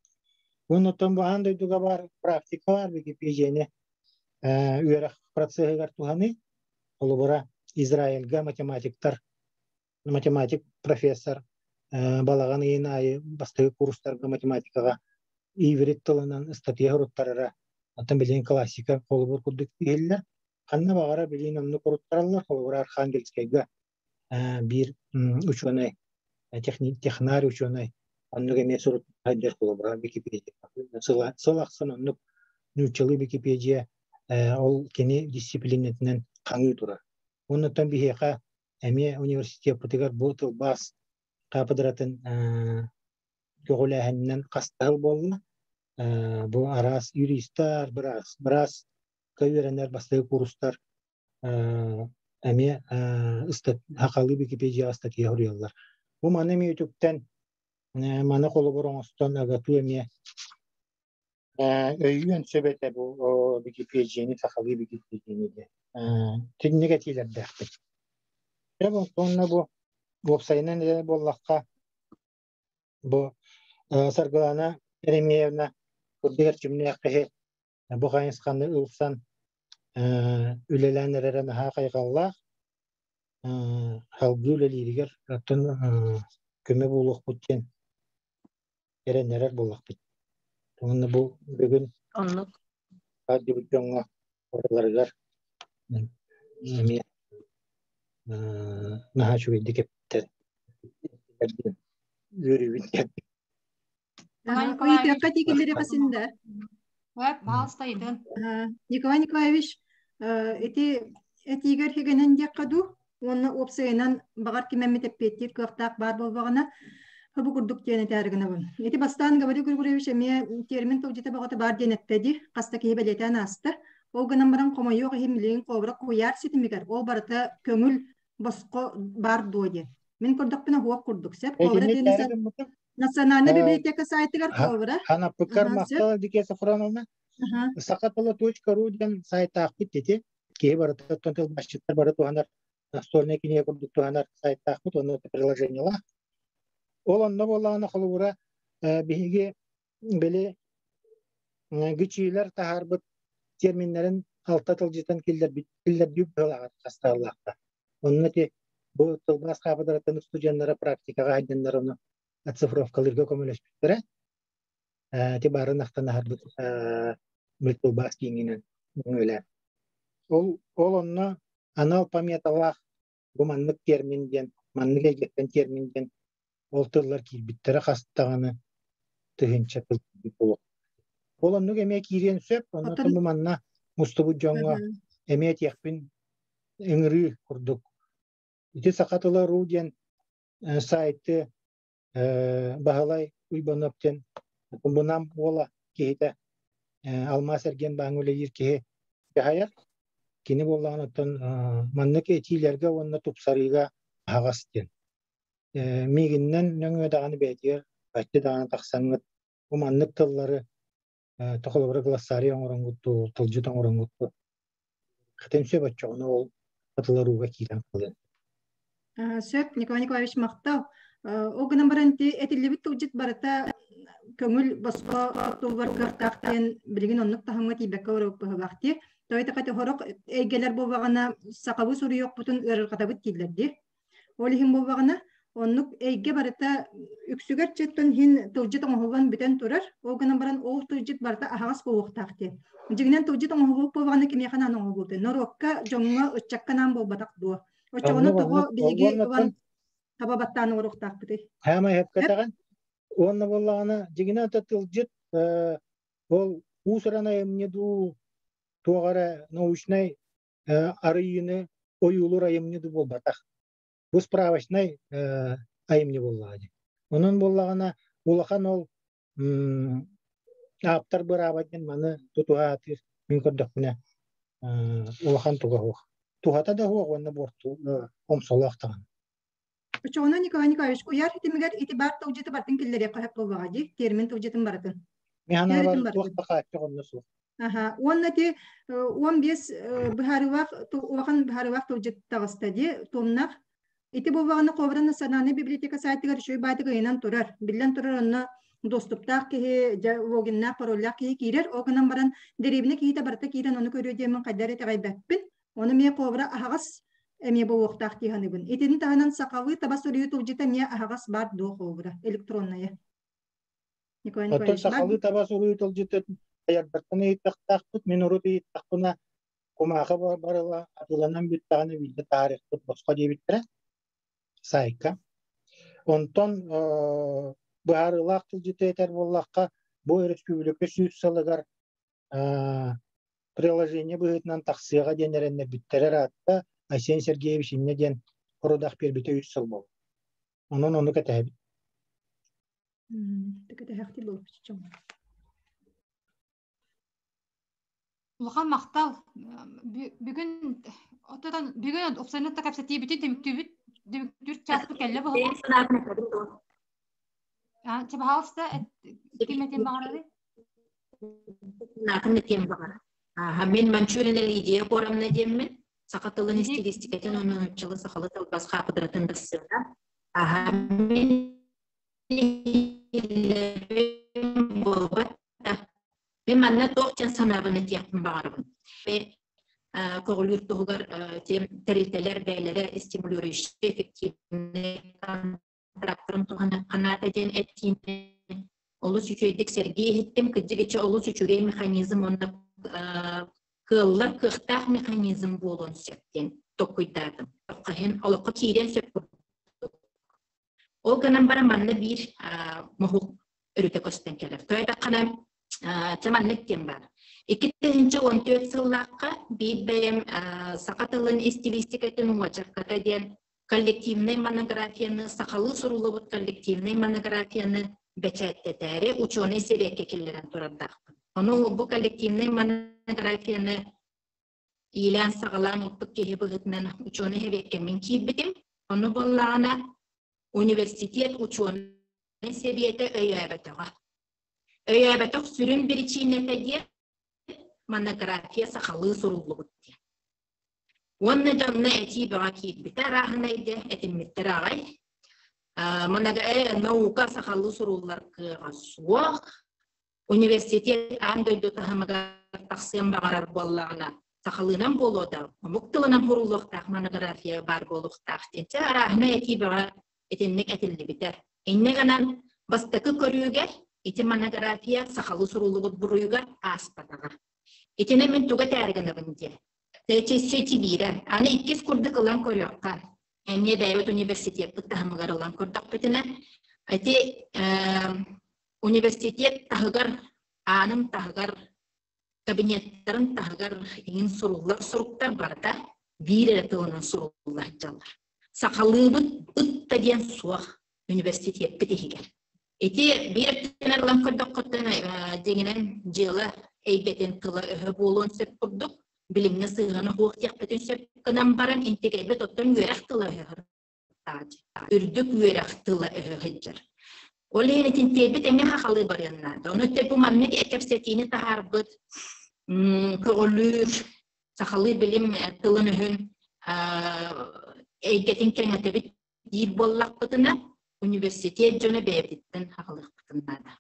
Уонна оттон бу аан дойдуга баар практика баар Википедияны үөрэх процеһыгар туһаныы. Холобура, Израильга математиктар математик профессор балаҕан ыйын аайы бастакы курстарга математикаҕа иврит тылынан ыстатыйа суруттарара. Оттон билигин классика холобур курдук иһиллэр. Ханна баҕарар билигин оннук уруттараллар. Холобура, Архангельскайга биир учуонай, технарь учуонай оннук эмиэ суруттарар холобура Википедия. Сыл ахсын оннук нууччалыы Википедия ол кини дисциплинэтинэн хаҥыы турар. Оннуттан биһиэхэ эмиэ университеппытыгар бу тылбаас кафедратын көҕүлээһининэн хастаһыл буолла. Бу араас юристар, быраас үөрэнэр бастакы курстар эмиэ сахалыы Википедияҕа ыстатыйа суруйаллар. Бу маны эмиэ үтүктэн маны холобур оҥостон АГАТУ эмиэ өйүөн сөп этэ бу Википедияны сахалыы Википедияны диэн. Түннүк этиилэрдээхпит. Дьэ уонна бу уопсайынан эрэ буоллахха бу Саргылана Еремеевна курдук эрчимнээх киһи бу хайысханы ылсан үлэлээн эрэрэ наһаа хайҕаллаах. Салгыы үлэлииригэр оттон көмө буолуохпут диэн эрэннэрэр буоллахпыт. Уонна бу бүгүн Оннук. Баардыбыт дьоҥҥо барыларыгар эмиэ наһаа үчүгэйдик эппиттэр диэн үөрүүбүн тиэрдим. Ыйытыахха тиикиллери хасында. Пожалуйста, ыйытын. Николай Николаевич, ити этиигэр хигэнэн диэххэ дуу, уонна уопсайынан баҕар кимэммит эппиэттиир кыахтаах баар буолбаҕына, бу курдук диэн этээр гынабын. Ити бастаан Гаврил Григорьевич эмиэ термин тылдьыта бөҕөтө баар диэн эттэ дии, хаста киһи бэлиэтээн ааста. Ол гынан баран хомойуох иһин билигин холобура куйаар ситимигэр ол барыта көҥүл босхо баар дуо диэн. Мин көрдөхпүнэ уох курдук сөп. Холобура Национальная библиотека сайтыгар холобура. Ханаппыккар махтал Дикия Сафроновна. Сахатыла.ру диэн сайтаахпыт ити. Киһи барыта тылбасчыттар бары туһанар настольнай кинигэ курдук туһанар сайтаахпыт уонна приложениелаах. Ол онно буоллаҕына холобура биһиги били гүчиилэр таһаарбыт терминнэрин алта тылдьытан киллэрбит киллэрдүү быһыылааҕар хастааллаахтар. Онно ити бу тылбаас хаапыдыраттан студеннара практикаҕа айданнар ону оцифровкалыырга көмөлөспүттэрэ. Ити баарын ахтан аһарбыт тылбаас кииҥинэн өҥөлөөн. Ол онно анал пометалаах бу маннык термин диэн, маннык эйгэттэн термин диэн ол тыллар киирбиттэрэ хас даҕаны. тыһыынча тыл буолуох. Ол оннук эмиэ киириэн сөп, оннуттан бу манна мустубут дьоҥҥо эмиэ этиэхпин ыҥырыы курдук. Ити саха тыла ру диэн сайты Баһылай Уйбанов диэн Бунам уола киһитэ Алмаас эргиэн бааҥҥа үлэлиир киһи дьаһайар. Кини буоллаҕына оттон маннык этиилэргэ уонна тупсарыыга аһаҕас диэн. Миигиннэн нөҥүө даҕаны бэйэтигэр бачча даҕаны тахсаҥҥыт бу маннык тыллары тохолобура глоссарий оҥороҥҥут дуу, тылдьыт оҥороҥҥут дуу хэтэн сөп оччоҕуна ол тылларууга киирэн хаалыан. Сөп, Николай Николаевич махтал. Ол гынан баран этиллибит тылдьыт барыта көҥүл босхо туллар кыахтаах диэн билигин оннук таһымҥа тиийбэккэ олорбут дии. Той такати хорох эйгэлэр буолбаҕына сахабы суруйуохпутун ыарырҕатабыт дииллэр дии. Ол иһин буолбаҕына оннук эйгэ барыта үксүгэр чыттан иһин тылдьыт оҥоһуллан бүтэн турар. Ол гынан баран ол тылдьыт барыта аһаҕас буолуохтаах диэн. Дьиҥинэн тылдьыт оҥоһуллубут буолбаҕына кимиэхэ анаан оҥоһуллубутуй? Норуокка, дьоҥҥо, ыччакка анаан буолбатах дуо? Оччоҕуна тоҕо биһиги ылан таба баттаан оҥоруохтаахпытый? Хаамай сөпкө Уонна буоллаҕына, дьиҥинэн тылдьыт ол уус-уран айымньы дуу, туох эрэ научнай арыйыыны ойуулуур айымньы да буолбатах. Бу справочнай айымньы буоллаҕа дии. Онон буоллаҕына улахан ол ааптар бырааба диэн маны тутуһаатыыр мин көрдөхпүнэ улахан туга суох. Туһата да суох уонна буорту омсолоох даҕаны. Оччоҕуна Николай Николаевич куйаар ситимигэр ити баар тылдьыты барытын киллэриэххэ сөп буоллаҕа дии, термин тылдьытын барытын. Мин санаабар туох да хааччах онно суох. Аха, уонна ити 15 быһаарыылаах улахан быһаарыылаах тылдьыт таҕыста дии, туомнах. Ити буоллаҕына Кобра национальнай библиотека сайтыгар үчүгэй баайтык ыйынан турар. Биллэн турар онно доступтаах киһи, дьэ логиннаах, пароллаах киһи киирэр. Ол гынан баран дэриэбинэ киһитэ барыта киирэн ону көрүө диэммин хайдах эрэ итэҕэйбэппин. Ону эмиэ Кобра аһаҕас эмиэ буолуохтаах дии саныыбын. Итини таһынан сахалыы таба суруйуу тылдьыта эмиэ аһаҕас баар дуо Кобра электронная. Николай Оттон сахалыы таба суруйуу тылдьытын айардартан ыйыттахтаахпыт. Мин урут ыйыттахпына кумаахы барыла атыыланан бүттэҕинэ биирдэ таарыахпыт босхо диэбиттэрэ саайка. Онтон быһаарыылаах тылдьыты этэр буоллахха, бу өрөспүүбүлүкэ 100 сылыгар приложение быһыытынан тахсыаҕа диэн эрэннэрбиттэрэ ыраатта, Айсен Сергеевич инньэ диэн хорудах биэрбитэ үс сыл буолла. Онон ону кэтэһэбит. Кэтэһэхтии буолбут Улахан махтал. Бүгүн отутан бүгүн уксанытта кэпсэтиибитин түмүктүүбүт түмүктүүр чааспыт кэллэ буолла. Чэ, пожалуйста, ким этиэн баҕарарый? Наатын этиэн баҕарар. Мин Манчурина Лидия Коровна диэммин, саха тылын истилиистикэтин уонна нууччалыы сахалыы тылбаас хаапыдыратын дассыана. Мин буолбат Мин манна туох диэн санаабын этиэхпин баҕарабын. Көҕүлүүр туһугар тэрилтэлэр бэйэлэрэ стимулирующие эффективный контрактарын туһаныахха диэн этиини олус үчүгэйдик сэргии иһиттим. Кырдьык ичи олус үчүгэй механизм уонна кыаллар кыахтаах механизм буолуон сөп диэн толкуйдаатым. Хаһын олоххо киириэн сөп Ол гынан баран манна биир моһук өрүтэ көстөн кэлэр. Тоҕо эттэххинэ, чэ маннык диэн баар. 2014 сыллаахха биир бэйэм саха тылын истилиистикэтин уочарката диэн коллективнай монографияны, сахалыы суруллубут коллективнай монографияны бэчээттэтээри учуонай сэбиэккэ киллэрэн турардаахпын. Ону бу коллективнай монографияны иилээн-саҕалаан ыппыт киһи быһыытынан учуонай сэбиэккэ мин киирбитим. Ону буоллаҕына университет учуонай сэбиэтэ өйөөбөтөҕө. Өйөөбөтөх сүрүн биричиинэтэ диэн монография сахалыы суруллубут диэн. Уонна дьонно этии бөҕө киирбитэ арааһынай этиммиттэр аҕай. Наука сахалыы суруллар кыаҕа суох. Университет аан дойду таһымыгар тахсыан баҕарар буоллаҕына, сахалыынан буолуо да, омук тылынан суруллуохтаах монография баар буолуохтаах диэн. Чэ, арааһынай этии бөҕө итинник этиллибитэ. Инньэ гынан, бастакы көрүүгэр ити монография сахалыы суруллубут буруйугар ааспатаҕа. Итини мин тугу этээри гынабын диэ. Ситибиирэ. Аны иккис курдук ылан көрүөххэ. Эмиэ бэйэбит университеппыт таһымыгар ылан көрдөхпүтүнэ, ити Университет таһыгар, аанын таһыгар, кабинеттарын таһыгар иҥин суруллар суруктар барыта биир эрэ тылынан сурулла сылдьаллар. Сахалыыбыт ыт да диэн суох университеппит иһигэр. Ити биир өттүнэн ылан көрдөххүтүнэ, дьиҥинэн дьыала эйгэтин тыла-өһө буолуон сөп курдук, билимҥэ сыһыана суох диэхпитин сөп гынан баран, интигэйбит оттон үөрэх тыла-өһө үрдүк үөрэх тыла-өһө сылдьар. Ол иһин итинтиэбит эмиэ хахалыы барыан наада. Ону бу маннык кэпсэтиини таһаарбыт көҕүлүүр сахалыы билим тылын-өһүн эйгэтин кэҥэтэбит диир буоллахпытына, университет дьоно бэйэбититтэн аҕалыахпытын наада.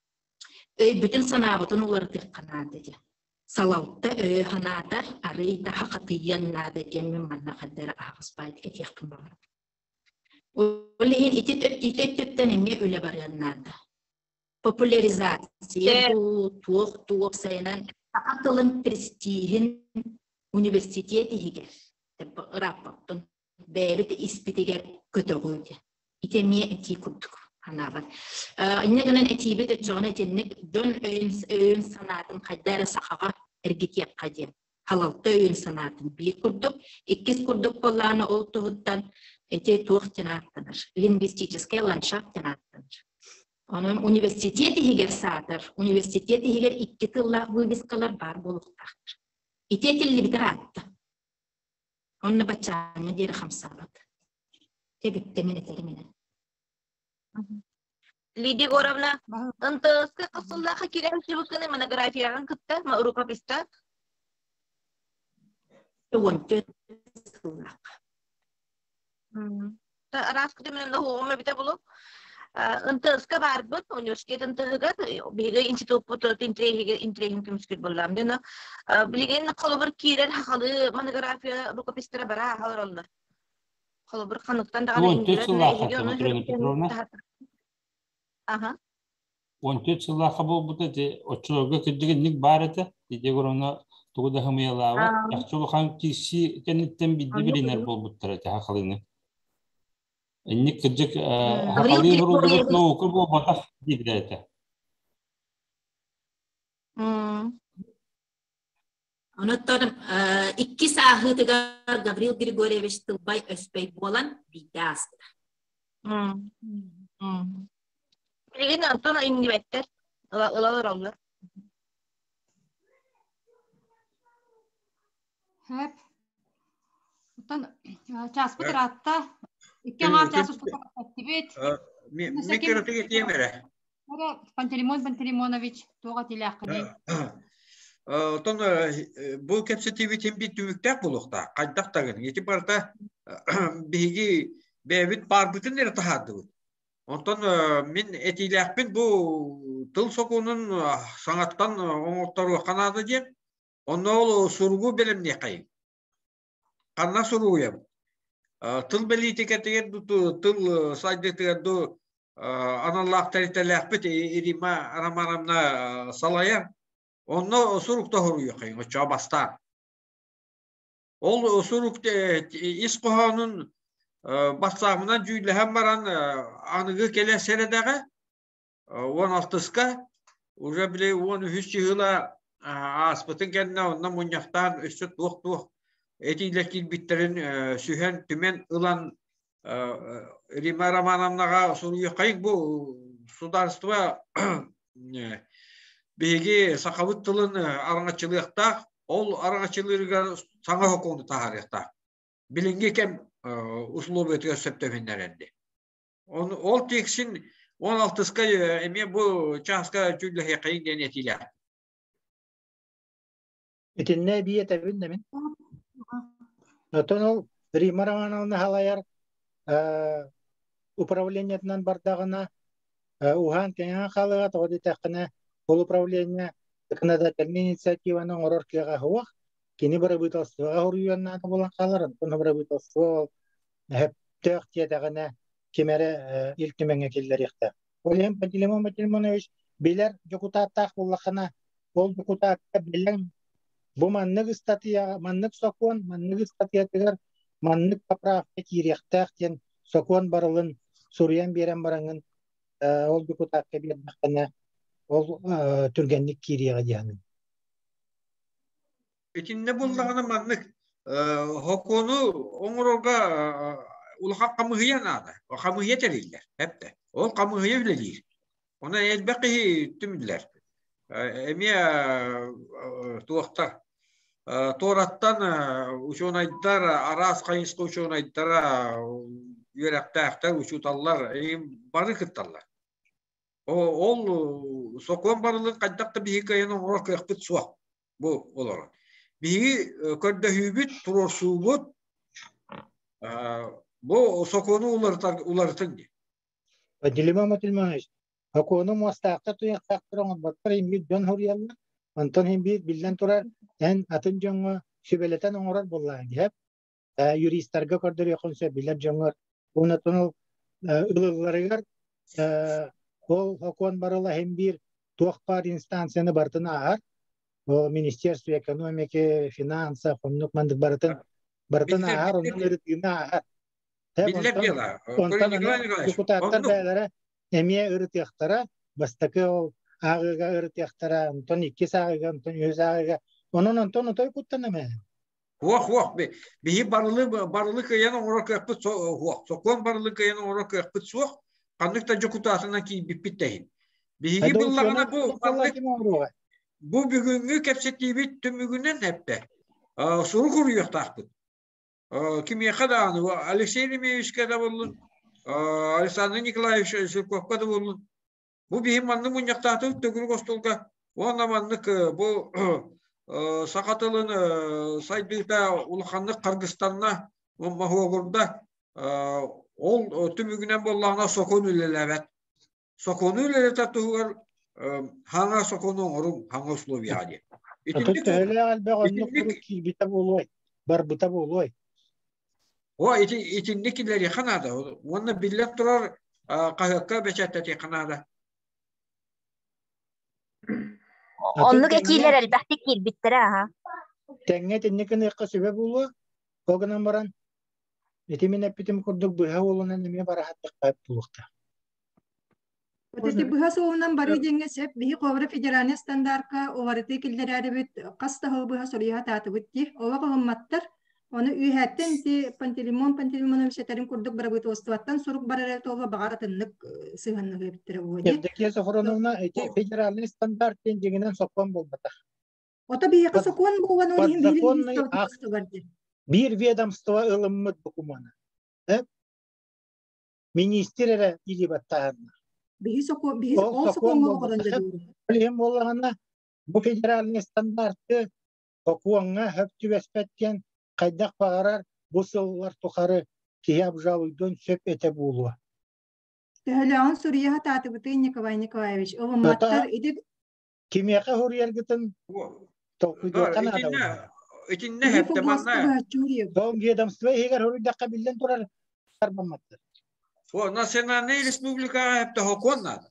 Өйбүтүн-санаабытын уларытыахха наада диэн. Салалта өйө-санаата арыый да хатыйыан наада диэн мин манна ханна эрэ аһаҕас баайдык этиэхпин баҕарабын. Ол иһин ити ити өттүттэн эмиэ үлэ барыан наада. Популяризация дуу, туох туох сайынан саха тылын престиһин университет иһигэр ырааппаппын бэйэбит испитигэр көтөҕүү диэн. Ити эмиэ этии курдук санаабар. Инньэ гынан этиибит оччоҕуна итинник дьон өйүн санаатын хайда эрэ сахаҕа эргитиэххэ диэн. Халалта өйүн санаатын биир курдук. Иккис курдук буоллаҕына ол туһуттан ити туох диэн ааттанар? Лингвистическэй ландшафт диэн ааттанар. Онон университет иһигэр саатар, университет иһигэр икки тыллаах вывескалар баар буолуохтаахтар. Ити этиллибитэ ыраатта. Онно баччааҥҥа диэри хамсаабат. Тэбиттэмин этэриминэн. Лидия Егоровна, НТС-ка хасыллаха кирэн сибыккыны монографияҕын кытта рукописта? 14 сыллаах. Араас күтүмүнэн оһуоҕум эбитэ булу. НТС-ка баарбыт, университет НТС-гар биһиги институппут интириэһин көмүскүүр буоллаам. Дьоно билигин холобур киирэр хахалы монография рукопистара бара олороллор. Холобур ханыктан даҕаны 14 сыллаахха Матрена Петровна. Аха. 14 сыллаахха буолбута ити оччолорго кырдьык инник баар этэ. Лидия Егоровна тугу да хымыйалаабат. Чахчы улахан киирсии кэнниттэн бидди билинэр буолбуттар этэ хахалыны. Инник кырдьык хахалыы буруллубут наука буолбатах диэбитэ этэ. Онуттан иккис ааһыытыгар Гаврил Григорьевич тылбай өспөй буолан биирдэ ааспыта. Билигин онтон иҥнибэттэр, ылалар Хөп. Оттон чааспыт ыраатта. Икки аҥаар чаас устата кэпсэттибит. Мин кырытык этиэм эрэ. Пантелеймон Пантелеймонович туох этиилээххиний? Оттон бу кэпсэтиибитин биир түмүктээх буолуохтаах. Хайдах да гын. Ити барыта биһиги бэйэбит баарбытын эрэ таһаардыбыт. Онтон мин этиилээхпин бу тыл сокуонун саҥаттан оҥорторуохха наада диэн. Онно ол суругу бэлэмниэххэйиҥ. Ханна суруйабыт? Тыл бэлиитикэтигэр тыл сайдыытыгар ду аналлаах тэрилтэлээхпит Рима Романовна салайар. Онно сурук тоһоруйуоххайыҥ оччоҕо бастаан. Ол сурук ис хоһоонун бастаамынан дьүүллэһэн баран аныгы кэлэ сэрэдэҕэ 16-ка уже били 13 чыһыла ааспытын кэннэ онно мунньахтаан өссө туох-туох этиилэр киирбиттэрин сүһэн түмэн ылан Рима Романовнаҕа суруйуоххайыҥ бу судаарыстыба биһиги сахабыт тылын араҥаччылыахтаах ол араҥаччылыырыгар саҥа сокуону таһаарыахтаах билиҥҥи кэм условиятыгар сөп түбэһиннэрэрди Ол тиэксин 16-ка эмиэ бу чааска дьүүллэһиэххэйиҥ диэн этиилээх. Итиннэ эбии этэбин да мин. Оттон ол Рима Романовна халайар управлениетынан бардаҕына уһаан кэҥээн хаалыаҕа тоҕо диэтэххинэ ол управление законодательнай инициативаны оҥорор кыаҕа суох кини бырабыыталыстыбаҕа хоруйуон наада буолан хаалар онтон бырабыыталыстыба ол сөптөөх диэтэҕинэ ким эрэ Ил Түмэҥҥэ киллэриэхтээх. Ол иһин Пантелеймон Пантелеймонович билэр дьокутааттаах буоллаххына, ол дьокутаакка билэн бу маннык ыстатыйаҕа, маннык сокуон, маннык ыстатыйатыгар маннык поправка киириэхтээх диэн сокуон барылын суруйан биэрэн бараҥҥын ол дьокутаакка биэрдэххинэ Ол түргэнник киириэҕэ диэхин. Итиннэ буллаҕына маннык хокуону оҥорорго улахан хамыһыйа наада. Хамыһыйа тэриллэр. Эптэ. Ол хамыһыйа үлэлиир. Онон элбэх киһи түмүллэр. Эмиэ туохтар туораттан учуонайдар, араас хайысха учуонайдара, үөрэхтээхтэр, учууталлар бары кытталлар. Ол сокуон барылын хайдах да биһиги кыайан оҥорор кыахпыт суох бу олорон. Биһиги көрдөһүүбүт, туруорсуубут бу сокуону уларытын диэн. Дилима Матильманович, сокуону муостаахтар туйахтаахтар оҥорботтор иммит дьон хоруйаллар. Онтон иһин биир биллэн турар, эн атын дьоҥҥо сүбэлэтэн оҥорор буоллаҕыҥ дии, юристарга көрдөрүөххүн сөп билэр дьоҥҥор. Уонна ол ылылларыгар ол сокуон барыла иһин биир туох баар инстанцияны барытын ааһар. Ол Министерство экономики, финансов, оннук маннык барытын барытын ааһар, оннук ырытыыны ааһар. Биллэр дьыала. Онтон депутаттар бэйэлэрэ эмиэ ырытыахтара. Бастакы ол ааҕыыга ырытыахтара, онтон иккис ааҕыыга, онтон үһүс ааҕыыга. Онон онтон отой куттанам ээ. Хуох, хуох. Биһи барылы барылы кыайан оҥорор кыахпыт хуох. Сокуон барылы кыайан оҥорор кыахпыт суох. Ханнык да дьокутаатынан киирбиппит да иһин. Биһиги буллаҕына бу маннык бу бүгүҥҥү кэпсэтиибит түмүгүнэн эппэ. Сурук уруйуохтаахпыт. Кимиэхэ даҕаны Алексей Еремеевичка да буоллун, Александр Николаевич Жирковка да буоллун, бу биһи маннык мунньахтаатыбыт төгүрүк остуолга уонна маннык бу саха тылын сайдыыта улаханнык харгыстанна, моһуогурда. Ол түмүгүнэн буоллаҕына сокуон үлэлээбэт. Сокуону үлэлэтэр туһугар хаҥа сокуону оҥоруҥ, хаҥа условияҕа диэн. Итинник төһөлөөх элбэх оннук киирбитэ буолуой, барбыта буолуой? О, ити итинник киллэриэххэ наада. Уонна биллэн турар хаһыакка бэчээттэтиэххэ наада. Оннук этиилэр элбэхтик киирбиттэрэ аха. Тэҥҥэ итинник гыныахха сүбэ буолуо. Ол гынан баран ити мин эппитим курдук быһа уолунан эмиэ бараһаттахха буолуохтаах. Ити быһа суолунан барыы диэҥҥэ сөп. Биһи Ковра федеральный стандарка уларытыы киллэрээрибит хас да сыл быһа суруйа сатаатыбыт дии. Олох ылымматтар. Ону үөһээттэн ити Пантелеймон Пантелеймонович этэрин курдук бырабыыталыстыбаттан сурук барар эрэ туола баҕар атыннык сыһыаннаһыа эбиттэрэ буолуо дии. Евдокия Софроновна ити федеральный стандарт диэн дьиҥинэн сокуон буолбатах. Ото биһиэхэ сокуон буолан ол иһин Подзаконный акт. Биир ведомство ылыммыт докумуона. Министр эрэ илии баттааһынна. Биһи сокуон биһи ол сокуоҥҥа олоҕуран дьадыыр. Ол иһин буоллаҕына бу федеральный стандарты сокуоҥҥа сөп түбэспэт диэн хайдах баҕарар бу сыллар тухары киһи обжалуйдуон сөп этэ буолуо. Төһөлөөҕүн суруйа сатаатыбытый Николай Николаевич? Ылымматтар ити Кимиэхэ суруйаргытын толкуйдуохха наада. Итиннэ хэптэ манна Дом ведомство иһигэр суруйдахха биллэн турар сарбамматтар. О, национальная республикаҕа хэптэ хокуон наада.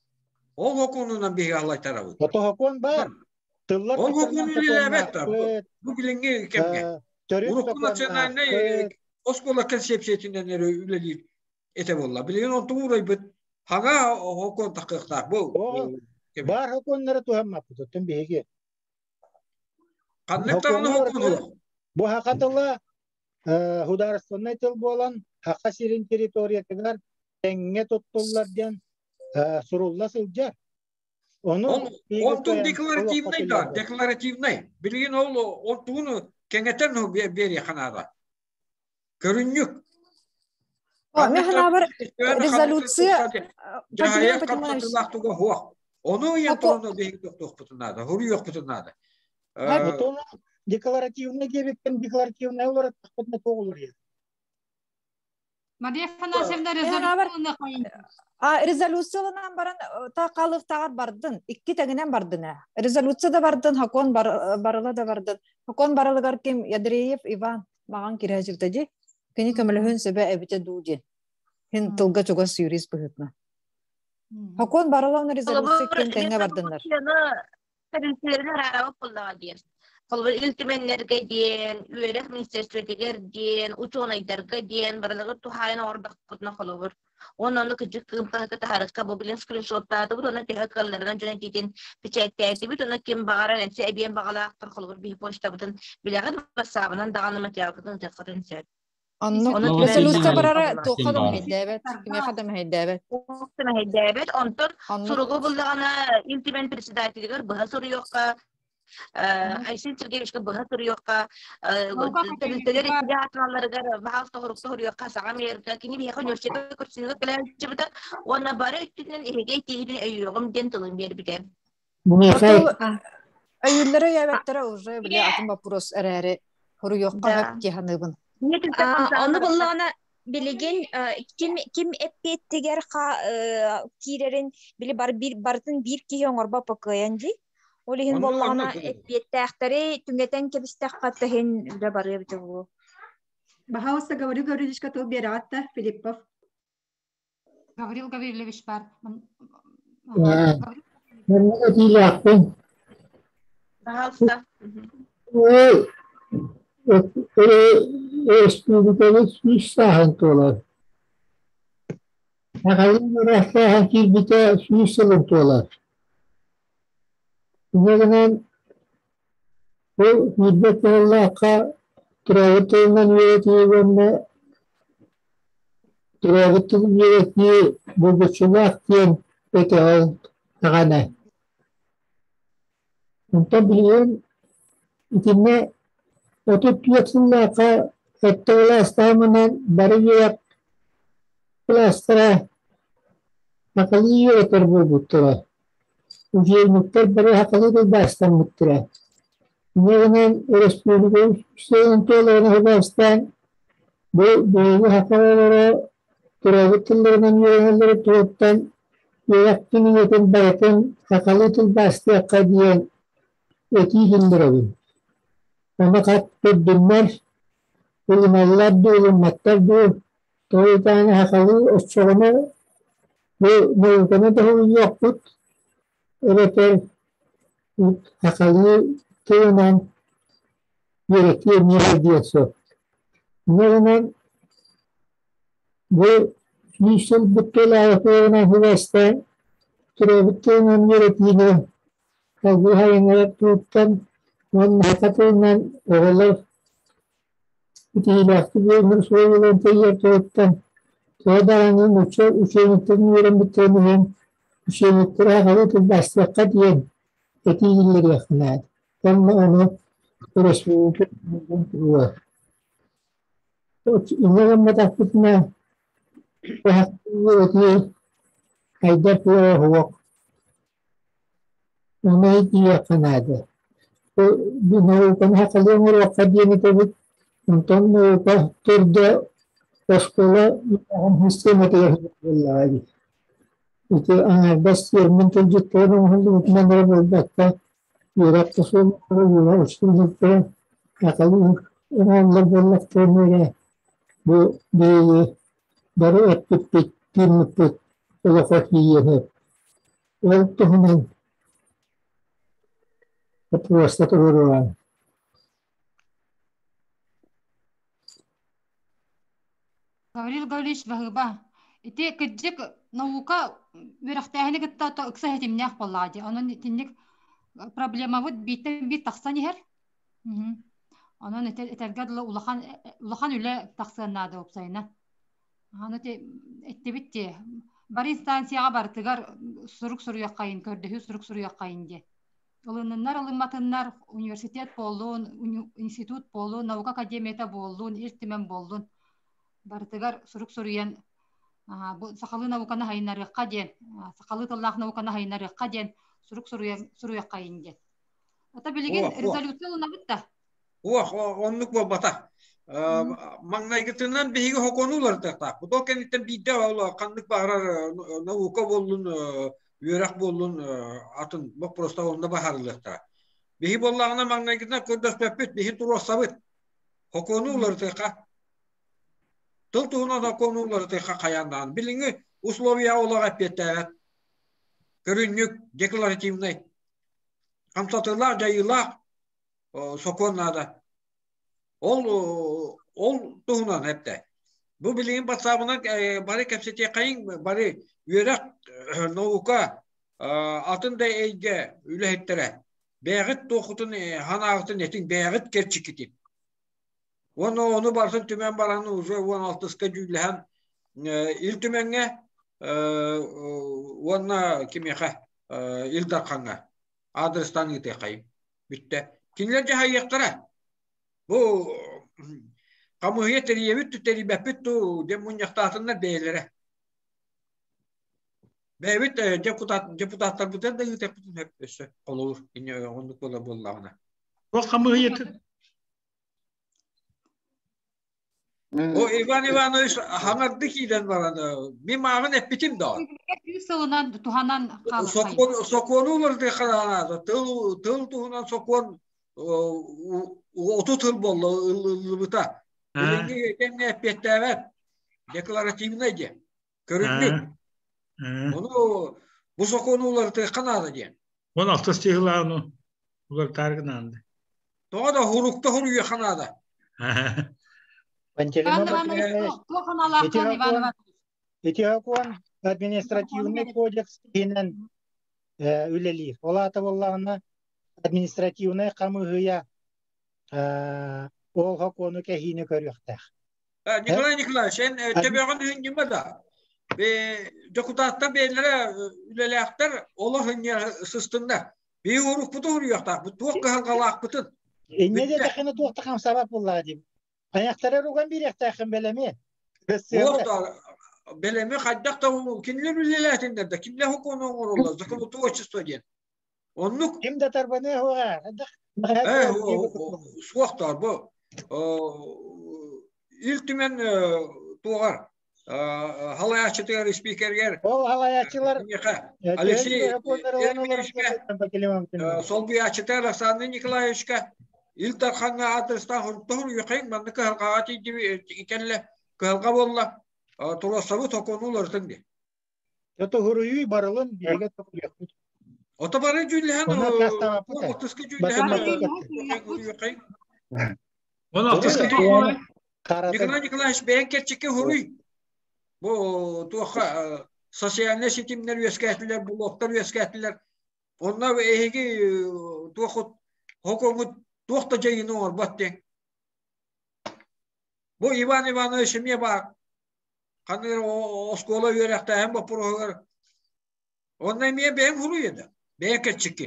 Ол хокуонунан биһиги аллайтарабыт. Ото хокуон баар. Тыллар Ол хокуон үлэлээбэт бу билиҥҥи кэмҥэ. Урукку национальнай оскуола концепциятынан эрэ үлэлиир этэ буолла. Билигин онтун уурайбыт хаҥа хокуон тахыахтаах бу. Баар хокуоннары туһаммаппыт оттон биһиги. Ханнык даҕаны хокуон Бу хака тыла художественнай тыл буолан Хака сирин территориятыгар тэҥҥэ туттуллар диэн сурулла сылдьар. Ону Онтун декларативнай да, декларативнай. Билигин ол онтугун кэҥэтэн биэриэххэ наада. Көрүнньүк. Мен ханабар резолюция Ону ыйан туран биһиги тохтуохпутун наада, хуруйуохпутун наада. Декларативный диэбиттэн декларативный олоротохпутуна туох олоруйар? Мария Афанасьевна резолюцияны Резолюцияланан баран та қалықтағар бардын, икки тәңінен бардын. Резолюция да бардын, хакон барыла да бардын. Хакон барылыгар ким Ядреев Иван маған кирэһэ дии. Кини көмөлөһүн сөбө эбитэ дуу диэн. Хин тылга чугас юрист быһыытына. Хакон барылаҕына резолюция ким тэҥҥэ бардыннар. Тэрилтэлэрин араабыт буоллаҕа диэн. Холобур, Ил Түмэннэргэ диэн, үөрэх министерствотыгар диэн, учуонайдарга диэн барылыгар туһаайан оҥордохпутуна холобур. Уонна ону кырдьык кыым хаһыакка таһаарыахха бу билин скриншоттаатыбыт уонна төһө кыалларынан дьон этиитин печээттээтибит уонна ким баҕарар эмсэ эбиэн баҕалаахтар холобур биһи почтабытын билэҕит бассаабынан даҕаны материалгытын ытыаххытын сөп. Оннук резолюция барара туохха да мэһэйдээбэт, кимиэхэ да мэһэйдээбэт. Туохха да мэһэйдээбэт. Онтон суругу буллаҕына Ил Түмэн председателигэр быһа суруйуохха, Айсен Сергеевичка быһа суруйуохха, тэрилтэлэр икки аатыналарыгар баһаалыста хорук суруйуохха, саҥа мэрга кини биһиэхэ университекка көрсүнүгэр кэлээччибитэ уонна бары өттүнэн эһиги этиигитин өйүөҕүм диэн тылын биэрбитэ. Өйүүллэрэ өйөөбөттөрө уже били атын вопрос эрээри хоруйуохха сөп дии саныыбын. Ону буллаҕына билигин ким ким эппиэттигэр киирэрин били бар бир барытын биир киһи оҥорбоппо кыайан дии. Ол иһин буоллаҕына эппиэттээхтэри түҥэтэн кэбистэххэ тэһин үлэ барыа эбитэ буолуо. Пожалуйста, Гаврил Гаврильевичка тыл биэрэҕит да, Филиппов. Гаврил Гаврильевич бар. Маннык этиилээхпин. Пожалуйста. Өрөспүүбүлүкэбит 100 сааһын туолар. Сахалыы үөрэхтээһин киирбитэ 100 сылын туолар. Инньэ гынан бу киирбэт тыллаахха төрөөбүт тылынан үөрэтии уонна төрөөбүт тылын үөрэтии булгуччулаах диэн өтөҕө даҕаны. Онтон билигин итиннэ 34 сыллаахха сэттэ кылаастаахпынан бары үөрэх кылаастара сахалыы үөрэтэр буолбуттара. Учебниктар бары сахалыы тылбаастаммыттара. Инньэ гынан өрөспүүбүлүкэ үс туоларын сыбаастаан бу биһиги саха оҕолоро төрөөбүт тылларынан үөрэнэллэрэ туһуттан үөрэх кинигэтин барытын сахалыы тылбаастыахха диэн этии киллэрэбин. Ону хат көрдүннэр, ылыналлар дуу, ылымматтар дуу, тоҕо итааны сахалыы оччоҕуна бу науканы да суруйуохпут эбэтэр сахалыы тылынан үөрэтиэ эмиэ диэн сөп. Инньэ гынан бу 100 сыл бүттэлээҕитинэн сибээстээн төрөөбүт тылынан үөрэтиини салгыы сайыннарар туһуттан уонна саха тылынан оҕолор итиилээхтик үөрэнэр суолунан тэрийэр туһуттан төһө даҕаны нуучча учебниктарын үөрэммиттэрин иһин учебниктары сахалыы тылбаастыахха диэн этии киллэриэххэ наада. Уонна ону өрөспүүбүлүкэ туруор. Инньэ гымматахпытына үөрэтии хайдах кыаҕа суох. Ону өйдүөххэ наада. Науканы сахалыы оҥоруохха диэн этэбит, онтон наука төрдө оскуола үөрэҕин систиэмэтигэр буоллаҕа дии. Ити аҥаардас термин тылдьыттарын оҥоһуллубутунан эрэ буолбакка, үөрэх да суоллара, үөрэх учууталлара сахалыы оҥоһуллар буоллахтарына эрэ бу биһиги бары эппиппит, тыыммыппыт олоххо тиийиэн сөп. Ол туһунан боппуруоста туруоруоҕуҥ. Гаврил Гаврильевич баһыыба. Ити кырдьык наука үөрэхтээһини кытта ыкса ситимнээх буоллаҕа дии. Онон итинник проблемабыт бииртэн биир тахсан иһэр. Онон этэргэ дылы улахан улахан үлэ тахсыан наада уопсайынан. Аны эттибит дии. Бары инстанцияҕа барытыгар сурук суруйуоххайын, көрдөһүү сурук суруйуоххайын диэн. Ылынныннар ылымматыннар университет буоллун, институт буоллун, наука академията буоллун, Ил Түмэн буоллун барытыгар сурук суруйан бу сахалыы науканы хайыннарыахха диэн, сахалыы тыллаах науканы хайыннарыахха диэн сурук суруйан суруйуоххайын диэн. Ата билигин резолюция ылынабыт да? Уох, оннук буолбатах. Маҥнайгытынан биһиги хокуону уларытыахтаахпыт. Ол кэнниттэн биирдэ ол ханнык баҕарар наука буоллун, үөрэх буоллун, атын боппуруостар онно баһарыллыахтара. Биһи буоллаҕына маҥнайгытынан көрдөспөппүт, биһи туруорсабыт. Хокуону уларытыахха. Тыл туһунан хокуону уларытыахха хайаан даҕаны. Билиҥҥи условия олох эппиэттээбэт. Көрүнньүк, декларативнай. Хамсатыылаах, дьайыылаах сокуон наада. Ол ол туһунан эптэ. Бу билигин батсаабынан бары кэпсэтиэххэйиҥ, бары үөрэх, наука, атын да эйгэ үлэһиттэрэ. Бэйэҕит туоххутун ханаағытын этиҥ, бэйэҕит кэрчиккитин. Уонна ону барытын түмэн баран уже 16-ска дьүүллэһэн Ил Түмэҥҥэ уонна кимиэхэ Ил Дархаҥҥа адрестан ыытыаххайыҥ. Бүттэ. Кинилэр дьаһайыахтара. Бу хамыыһыйа тэрийэбит тэрийбэппит дуу диэн мунньахтаатыннар бэйэлэрэ. Бэйэбит депутат депутаттарбытын да ыытыахпытын сөп өссө холобур оннук буола буоллаҕына. Ол хамыыһыйатын О Иван Иванович хаҥарды киирэн баран мин мааҕын эппитим да. Сүүс сылынан туһанан Сокуон сокуону уларытыахха наада. Тыл тыл туһунан сокуон отут тыл буолла ыллыбыта. Билиҥҥи кэмҥэ эппиэттээбэт. Декларативнай диэн. Көрүннүк. Ону бу сокуону уларытыахха наада диэн. Он алтыс чыһылаану уларытаарга наада. Тоҕо да хурукта хуруйуохха наада. Пантелеймон Ити сокуон административный кодекс иһинэн үлэлиир. Ол аата буоллаҕына административнай хамыыһыйа ол сокуону кэһиини көрүөхтээх. Николай Николаевич, эн төбөҕүн үһүнньүмэ да. Дьокутааттар бэйэлэрэ үлэлээхтэр олох инньэ сыстыннар. Биһи урукпуту уруйуохтаахпыт, туох кыһалҕалаахпытын. Инньэ диэтэххинэ туох да хамсаабат буоллаҕа дии. Айахтара уган биэриэхтээххин бэлэми. Бэлэми хайдах да кинилэр үлэлээтиннэр да, кинилэр сокуону оҥороллор, законотворчество диэн. Оннук. Ким да тарбаныа суоҕа. Суохтар бу. Ил Түмэн туоҕар халаяччытыгар спикергер Ол халаяччылар Алексей солбуйааччыта Александр Николаевичка Ил Дархаҥҥа адрестаах тоһур үйэхэйин манна кыһалҕаҕа тиийди кэллэ кыһалҕа буолла туруорсабыт сокуону уларытыҥ диэн. Тоһуруйуу барылын биһиги тоһуруйахпыт. Ото бары дьүүллэһэн отуска дьүүллэһэн Он алтыска Николай Николаевич бэйэн кэрчиккэ хуруй. Бу туохха социальнай ситимнэр үөскээтилэр, блоктар үөскээтилэр. Онно эһиги туохут хокоҥут туох да дьайыыны оҥорбот диэн. Бу Иван Иванович эмиэ баар. Ханнык оскуола үөрэхтээһин боппуруоһугар онно эмиэ бэйэҥ хуруйда. Бэйэ кэрчикки.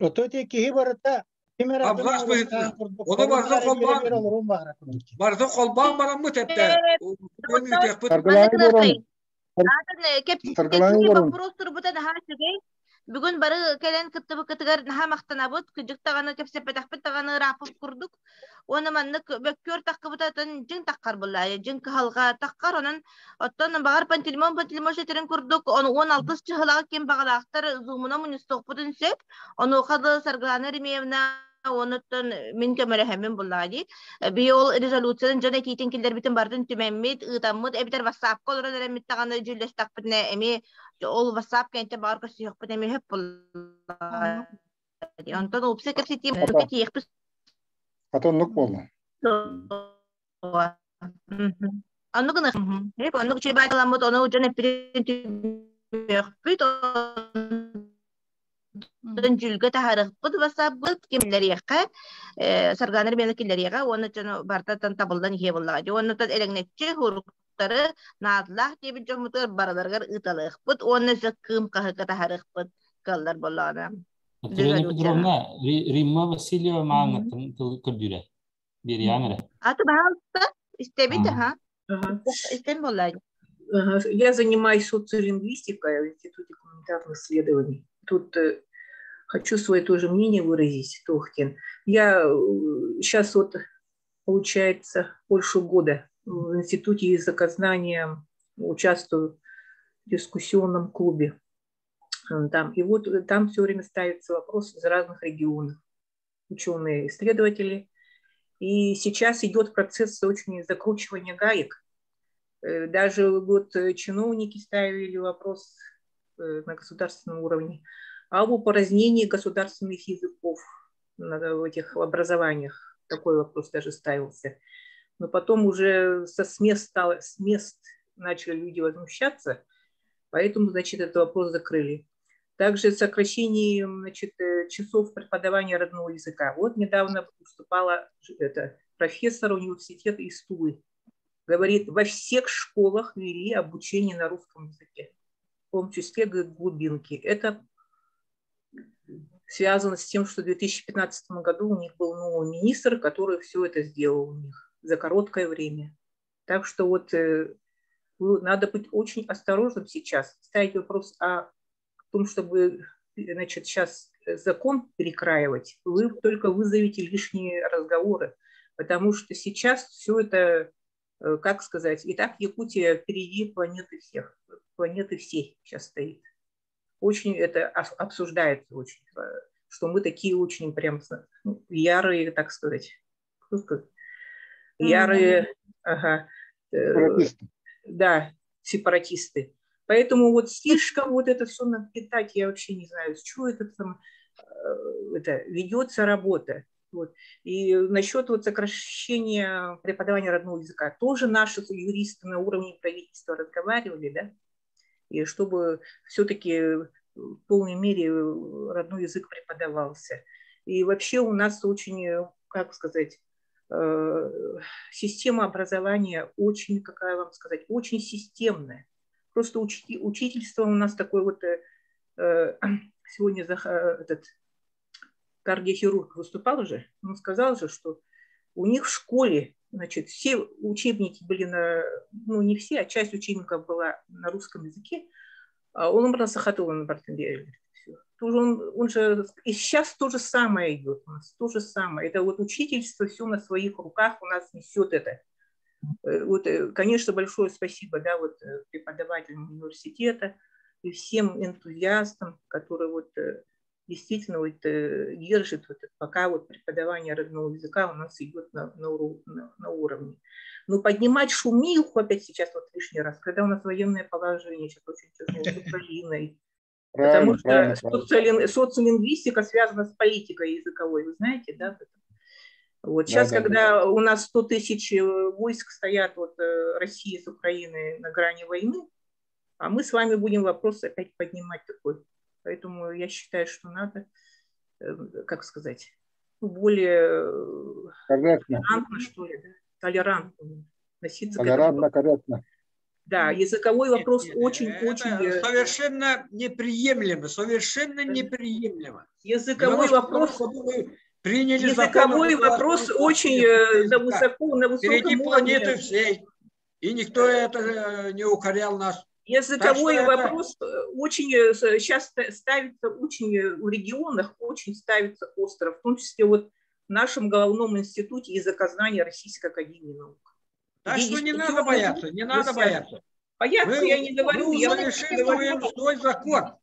Ото те киһи барыта ким эрэ Аблас быһыытынан. Ону барыта холбоон барыта холбоон бараммыт эптэ. Вопрос турбута наһаа үчүгэй. Бүгүн бары кэлэн кыттыбыккытыгар наһаа махтанабыт. Кыдьык даҕаны кэпсэппэтэхпит даҕаны ырааппыт курдук. Уонна маннык бөккүөр таххыбытатын дьиҥ таххар буллаайа, дьиҥ кыһалҕа таххар. Онон оттон баҕар Пантелеймон Пантелеймонович этэрин курдук, он 16 чыһылаҕа ким баҕалаахтар зумунан мунньустуохпутун сөп. Онуоха да Саргылана Еремеевна онуттан мин көмөлөһөммүн буллаҕа дии. Би ол резолюциянан дьон этиитин киллэрбитин барытын түмэммит, ыытаммыт, эбэтэр WhatsApp-ка олорон эрэммит даҕаны дьүүллэстэхпитинэ эмиэ ол WhatsApp кэнниттэн баҕар көрсүһүөхпүт эмиэ сөп буоллаҕа. Онтон уопсай кэпсэтиим тиийиэхпит Хата оннук буолла. Оннук гына. Оннук чебайдаламмыт, ону дьон эппитин түмүөхпүт, дьүүлгэ таһаарыахпыт бассааппыт киллэриэххэ, Саргана Ремена киллэриэҕэ уонна дьону бартаттан табыллан иһиэ буоллаҕа. Уонна элэҥнэччи хуруктары наадалаах диэбит дьоммутугар барыларыгар ыыталыахпыт уонна өссө кыым хаһыка таһаарыахпыт кыаллар буоллаҕына. Екатерина Петровна, Римма Васильева мааҥҥаттан тыл көрдүүрэ. Биэриэҕиҥ эрэ. Аты баһаалыста, истэбит, аха. Истэн буоллаа. Я занимаюсь социолингвистикой в Институте гуманитарных исследований. Тут хочу свое тоже мнение выразить, Тохтин. Я сейчас вот, получается, больше года в Институте языкознания участвую в дискуссионном клубе. Там. И вот там все время ставится вопрос из разных регионов. Ученые, исследователи. И сейчас идет процесс очень закручивания гаек. Даже вот чиновники ставили вопрос на государственном уровне об упразднении государственных языков в этих образованиях. Такой вопрос даже ставился. Но потом уже со с мест, стало, с мест начали люди возмущаться, поэтому, значит, этот вопрос закрыли. Также сокращение, значит, часов преподавания родного языка. Вот недавно выступала это, профессор университета из Тулы. Говорит, во всех школах вели обучение на русском языке, в том числе, говорит, глубинки. Это связано с тем, что в 2015 году у них был новый министр, который все это сделал у них за короткое время. Так что вот надо быть очень осторожным сейчас, ставить вопрос о том, чтобы, значит, сейчас закон перекраивать, вы только вызовете лишние разговоры, потому что сейчас все это, как сказать, и так Якутия впереди планеты всех, планеты всей сейчас стоит. Очень это обсуждается очень, что мы такие очень прям, ну, ярые, так сказать, ярые, ага, сепаратисты. Да, сепаратисты. Поэтому вот слишком вот это все нагнетать, я вообще не знаю, с чего это там, это ведется работа. Вот. И насчет вот сокращения преподавания родного языка тоже наши юристы на уровне правительства разговаривали, да, и чтобы все-таки в полной мере родной язык преподавался. И вообще у нас очень, как сказать, система образования очень, какая вам сказать, очень системная. Просто учительство у нас такое вот, сегодня этот кардиохирург выступал же, он сказал же, что у них в школе, значит, все учебники были на, ну не все, а часть учебников была на русском языке, а он брал Сахатова на Бартенберге. Он же, и сейчас то же самое идет у нас, то же самое. Это вот учительство все на своих руках у нас несет это. Вот, конечно, большое спасибо, да, вот преподавателям университета и всем энтузиастам, которые вот действительно вот держат, вот, пока вот преподавание родного языка у нас идет на уровне. Но поднимать шумиху опять сейчас вот лишний раз, когда у нас военное положение сейчас очень тяжелое с Украиной, потому что социолингвистика связана с политикой языковой, вы знаете, да? Вот сейчас, да, когда у нас 100 тысяч войск стоят вот России с Украиной на грани войны, а мы с вами будем вопрос опять поднимать такой. Поэтому я считаю, что надо, как сказать, более толерантно, что ли, да? Толерантно относиться к этому. Корректно. Да, языковой вопрос очень-очень... Совершенно неприемлемо, совершенно неприемлемо. Языковой вопрос... Приняли языковой вопрос очень на высоком впереди уровне. Планеты всей, и никто это не укорял нас. Языковой вопрос очень сейчас ставится очень в регионах, очень ставится остро, в том числе вот в нашем головном институте языкознания Российской академии наук. Так что не надо бояться, не надо бояться. Бояться я не говорю. Мы усовершенствуем свой закон.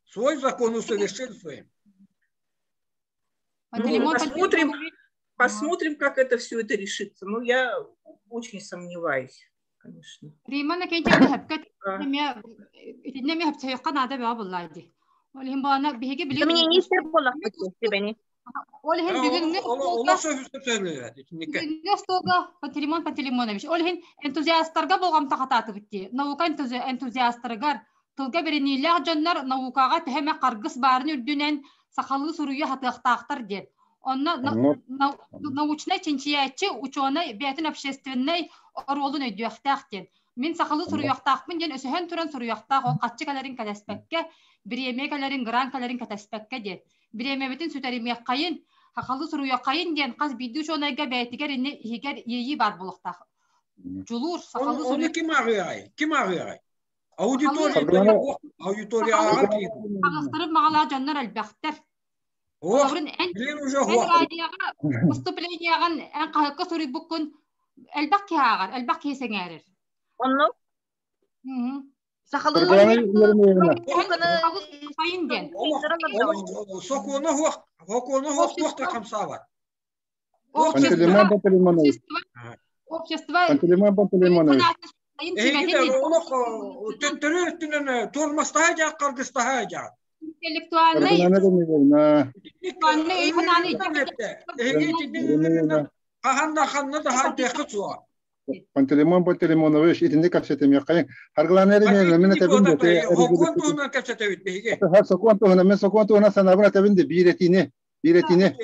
Свой закон усовершенствуем. Ну, посмотрим, как это все это решится. Но я очень сомневаюсь, конечно. Римана Пантелеймон Пантелеймонович, ол иһин энтузиастарга болҕамта хатаатыбыт дии. Наука энтузиастарыгар тылга бэринилээх дьоннор наукаҕа төһөмө харгыс баарын үрдүнэн сахалыы суруйа хатыахтаахтар диэн. Онно научнай чинчийээччи ученый бэйэтин общественнай оруолун өйдүөхтээх диэн. Мин сахалыы суруйуохтаахпын диэн өсөһөн туран суруйуохтаах ол хаччы кэлэрин кэтэспэккэ, бириэмэ кэлэрин, грант кэлэрин кэтэспэккэ диэн. Бириэмэбитин сүтэримиэххайын, хахалы суруйуоххайын диэн хас биирдии ученыйга бэйэтигэр инни иһигэр иэйии баар буолуохтаах. Дьулуур сахалыы Ону ким ааҕыаҕай? Ким ааҕыаҕай? Аудитория аудитория ааҕар киһи. Хаҕыстарын маҕалаа дьоннор элбэхтэр. Олорун эн радиоҕа выступлениеҕын эн хаһыкка суруйбуккун элбэх киһи ааҕар, элбэх киһи сэҥээрэр. Онно сахалыы хайын диэн. Сокуону хуох, сокуону хуох туох да хамсаабат. Пантелеймон Пантелеймонович. Общество Пантелеймон Пантелеймонович. Төттөрү өттүнэн туормастаһа дьаак каргыстаһа дьаак. Интеллектуальный. Хаһан да ханна да хайдыахха суоҕа. Пантелеймон Пантелеймонович итинник кэпсэтимиэххэйиҥ. Харгылаана эрэ мин этэбин де. Сокуон туһунан кэпсэтэбит биһиги. Сокуон туһунан мен сокуон туһунан санаабын этэбин де биир этиини, биир этиини.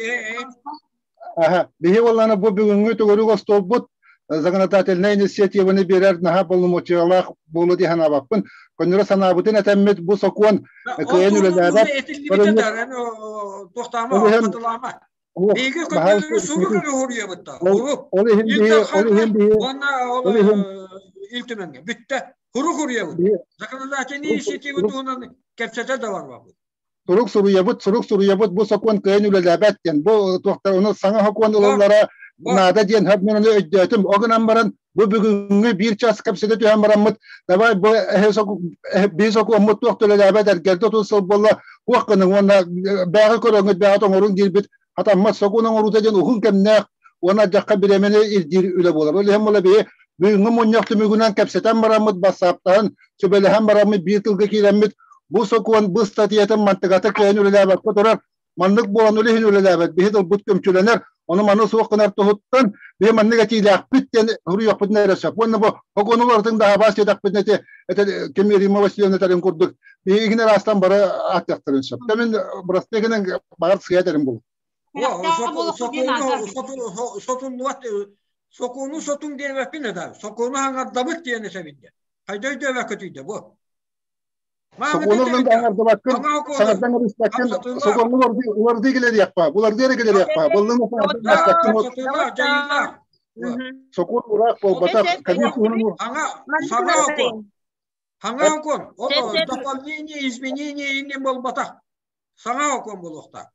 Аха, биһи буоллаана бу бүгүҥҥү төгүрүк остуолбут законодательнай инициативаны биэрэр наһаа полномочиялаах буолуо дии санаабаппын. Көннөрү санаабытын этэммит бу сокуон кыайан үлэлээбэт. Биһиги көтөлөрү сурук эрэ уһуруйабыт да. Ол иһин биһи, ол иһин биһи, уонна ол Ил Түмэҥҥэ бүттэ. Хурук уруйабыт. Законодательный инициатива туһунан кэпсэтэ да барбаппыт. Сурук суруйабыт, сурук суруйабыт, бу сокуон кыайан үлэлээбэт диэн. Бу туохтар ону саҥа сокуон ылаллара наада диэн хөп мен ону өйдөөтүм. Ол гынан баран бу бүгүҥҥү биир час кэпсэтэ түһэн бараммыт, давай бу биир сокуоммут туох төлөлөөбөт эргэрдэ отут сыл буолла, туох гыныҥ уонна бээҕи көрөҥҥүт бээҕи тоҥоруҥ диирбит хатаммат сокуон оҥоруута диэн уһун кэмнээх уонна алдьахха бириэмэни ирдиир үлэ буолар. Ол иһин буола биһи бүгүҥҥү мунньах түмүгүнэн кэпсэтэн бараммыт, бассааптаһан, сүбэлэһэн бараммыт биир тылга киирэммит бу сокуон бу ыстатыйатын мантыгата кыайан үлэлээбэккэ турар. Маннык буолан үлэ иһин үлэлээбэт биһи тылбыт көмчүлэнэр, ону маны суох гынар туһуттан биһи маннык этиилээхпит диэн суруйуохпутун эрэ сөп. Уонна бу сокуону уларытыҥ да аһабаас диэтэхпитинэ ити это ким Римма Васильевна этэрин курдук биһи игин араастан бары ааттыахтарын сөп. Та мин бырастыы гынан баҕар сыа этэрим буолуо. Сотуллубат сокуону сотуҥ диэбэппин да сокуону хаҥардабыт диэн этэбин Хайда өйдөөбөккө бу. Сокуону ыллын саҥардан эриспэккин, сокуону улардыы кэлэриэхпэ, булардыы эрэ кэлэриэхпэ, буллун саҥардан Сокуон ураах буолбатах, Саҥа окуон. Саҥа окуон. Ол дополнение, изменение иннин буолбатах. Саҥа окуон буолуохтаах.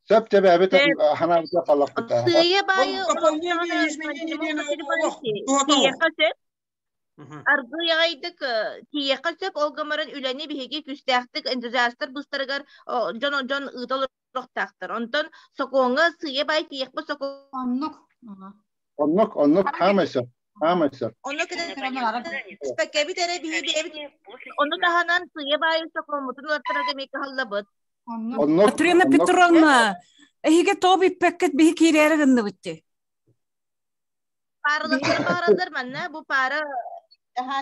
Сөп тэбээбит ханаабыта халлахпыта. Сыыйа баайы Дополнение, изменение диэн олох сөп. Аргыый аҕайдык тиийиэххэ сөп, ол гынан үлэни биһиги күүстээхтик энтузиастар быыстарыгар дьон дьон ыыта олоруохтаахтар. Онтон сокуоҥҥа сыыйа баай тиийиэхпит сокуон Оннук. Оннук, оннук, хаамай сөп, хаамай сөп. Онно кэбит эрэ биһи бэйэбит ону таһынан сыыйа баайы сокуоммутун ылаттарарга эмиэ кыһаллабыт. Оннук, Катерина Петровна, эһиги тоҕо бүппэккит биһи киирээри гынныбыт дии. Паараластар баараллар манна бу паара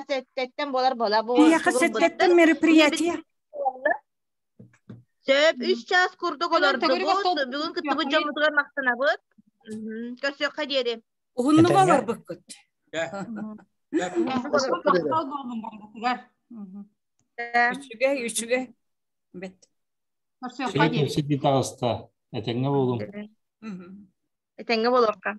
сэттэттэн буолар буола бу Биһиэхэ сэттэттэн мероприятие. Сөп, үс час курдук олордубут. Бүгүн кыттыбыт дьоммутугар махтанабыт. Көрсүөххэ диэри. Уһуннук олорбуккут. Үчүгэй, үчүгэй. Бэт. Көрсүөххэ диэри. Таҕыста. Этэҥҥэ буолуҥ. Этэҥҥэ буолуохха.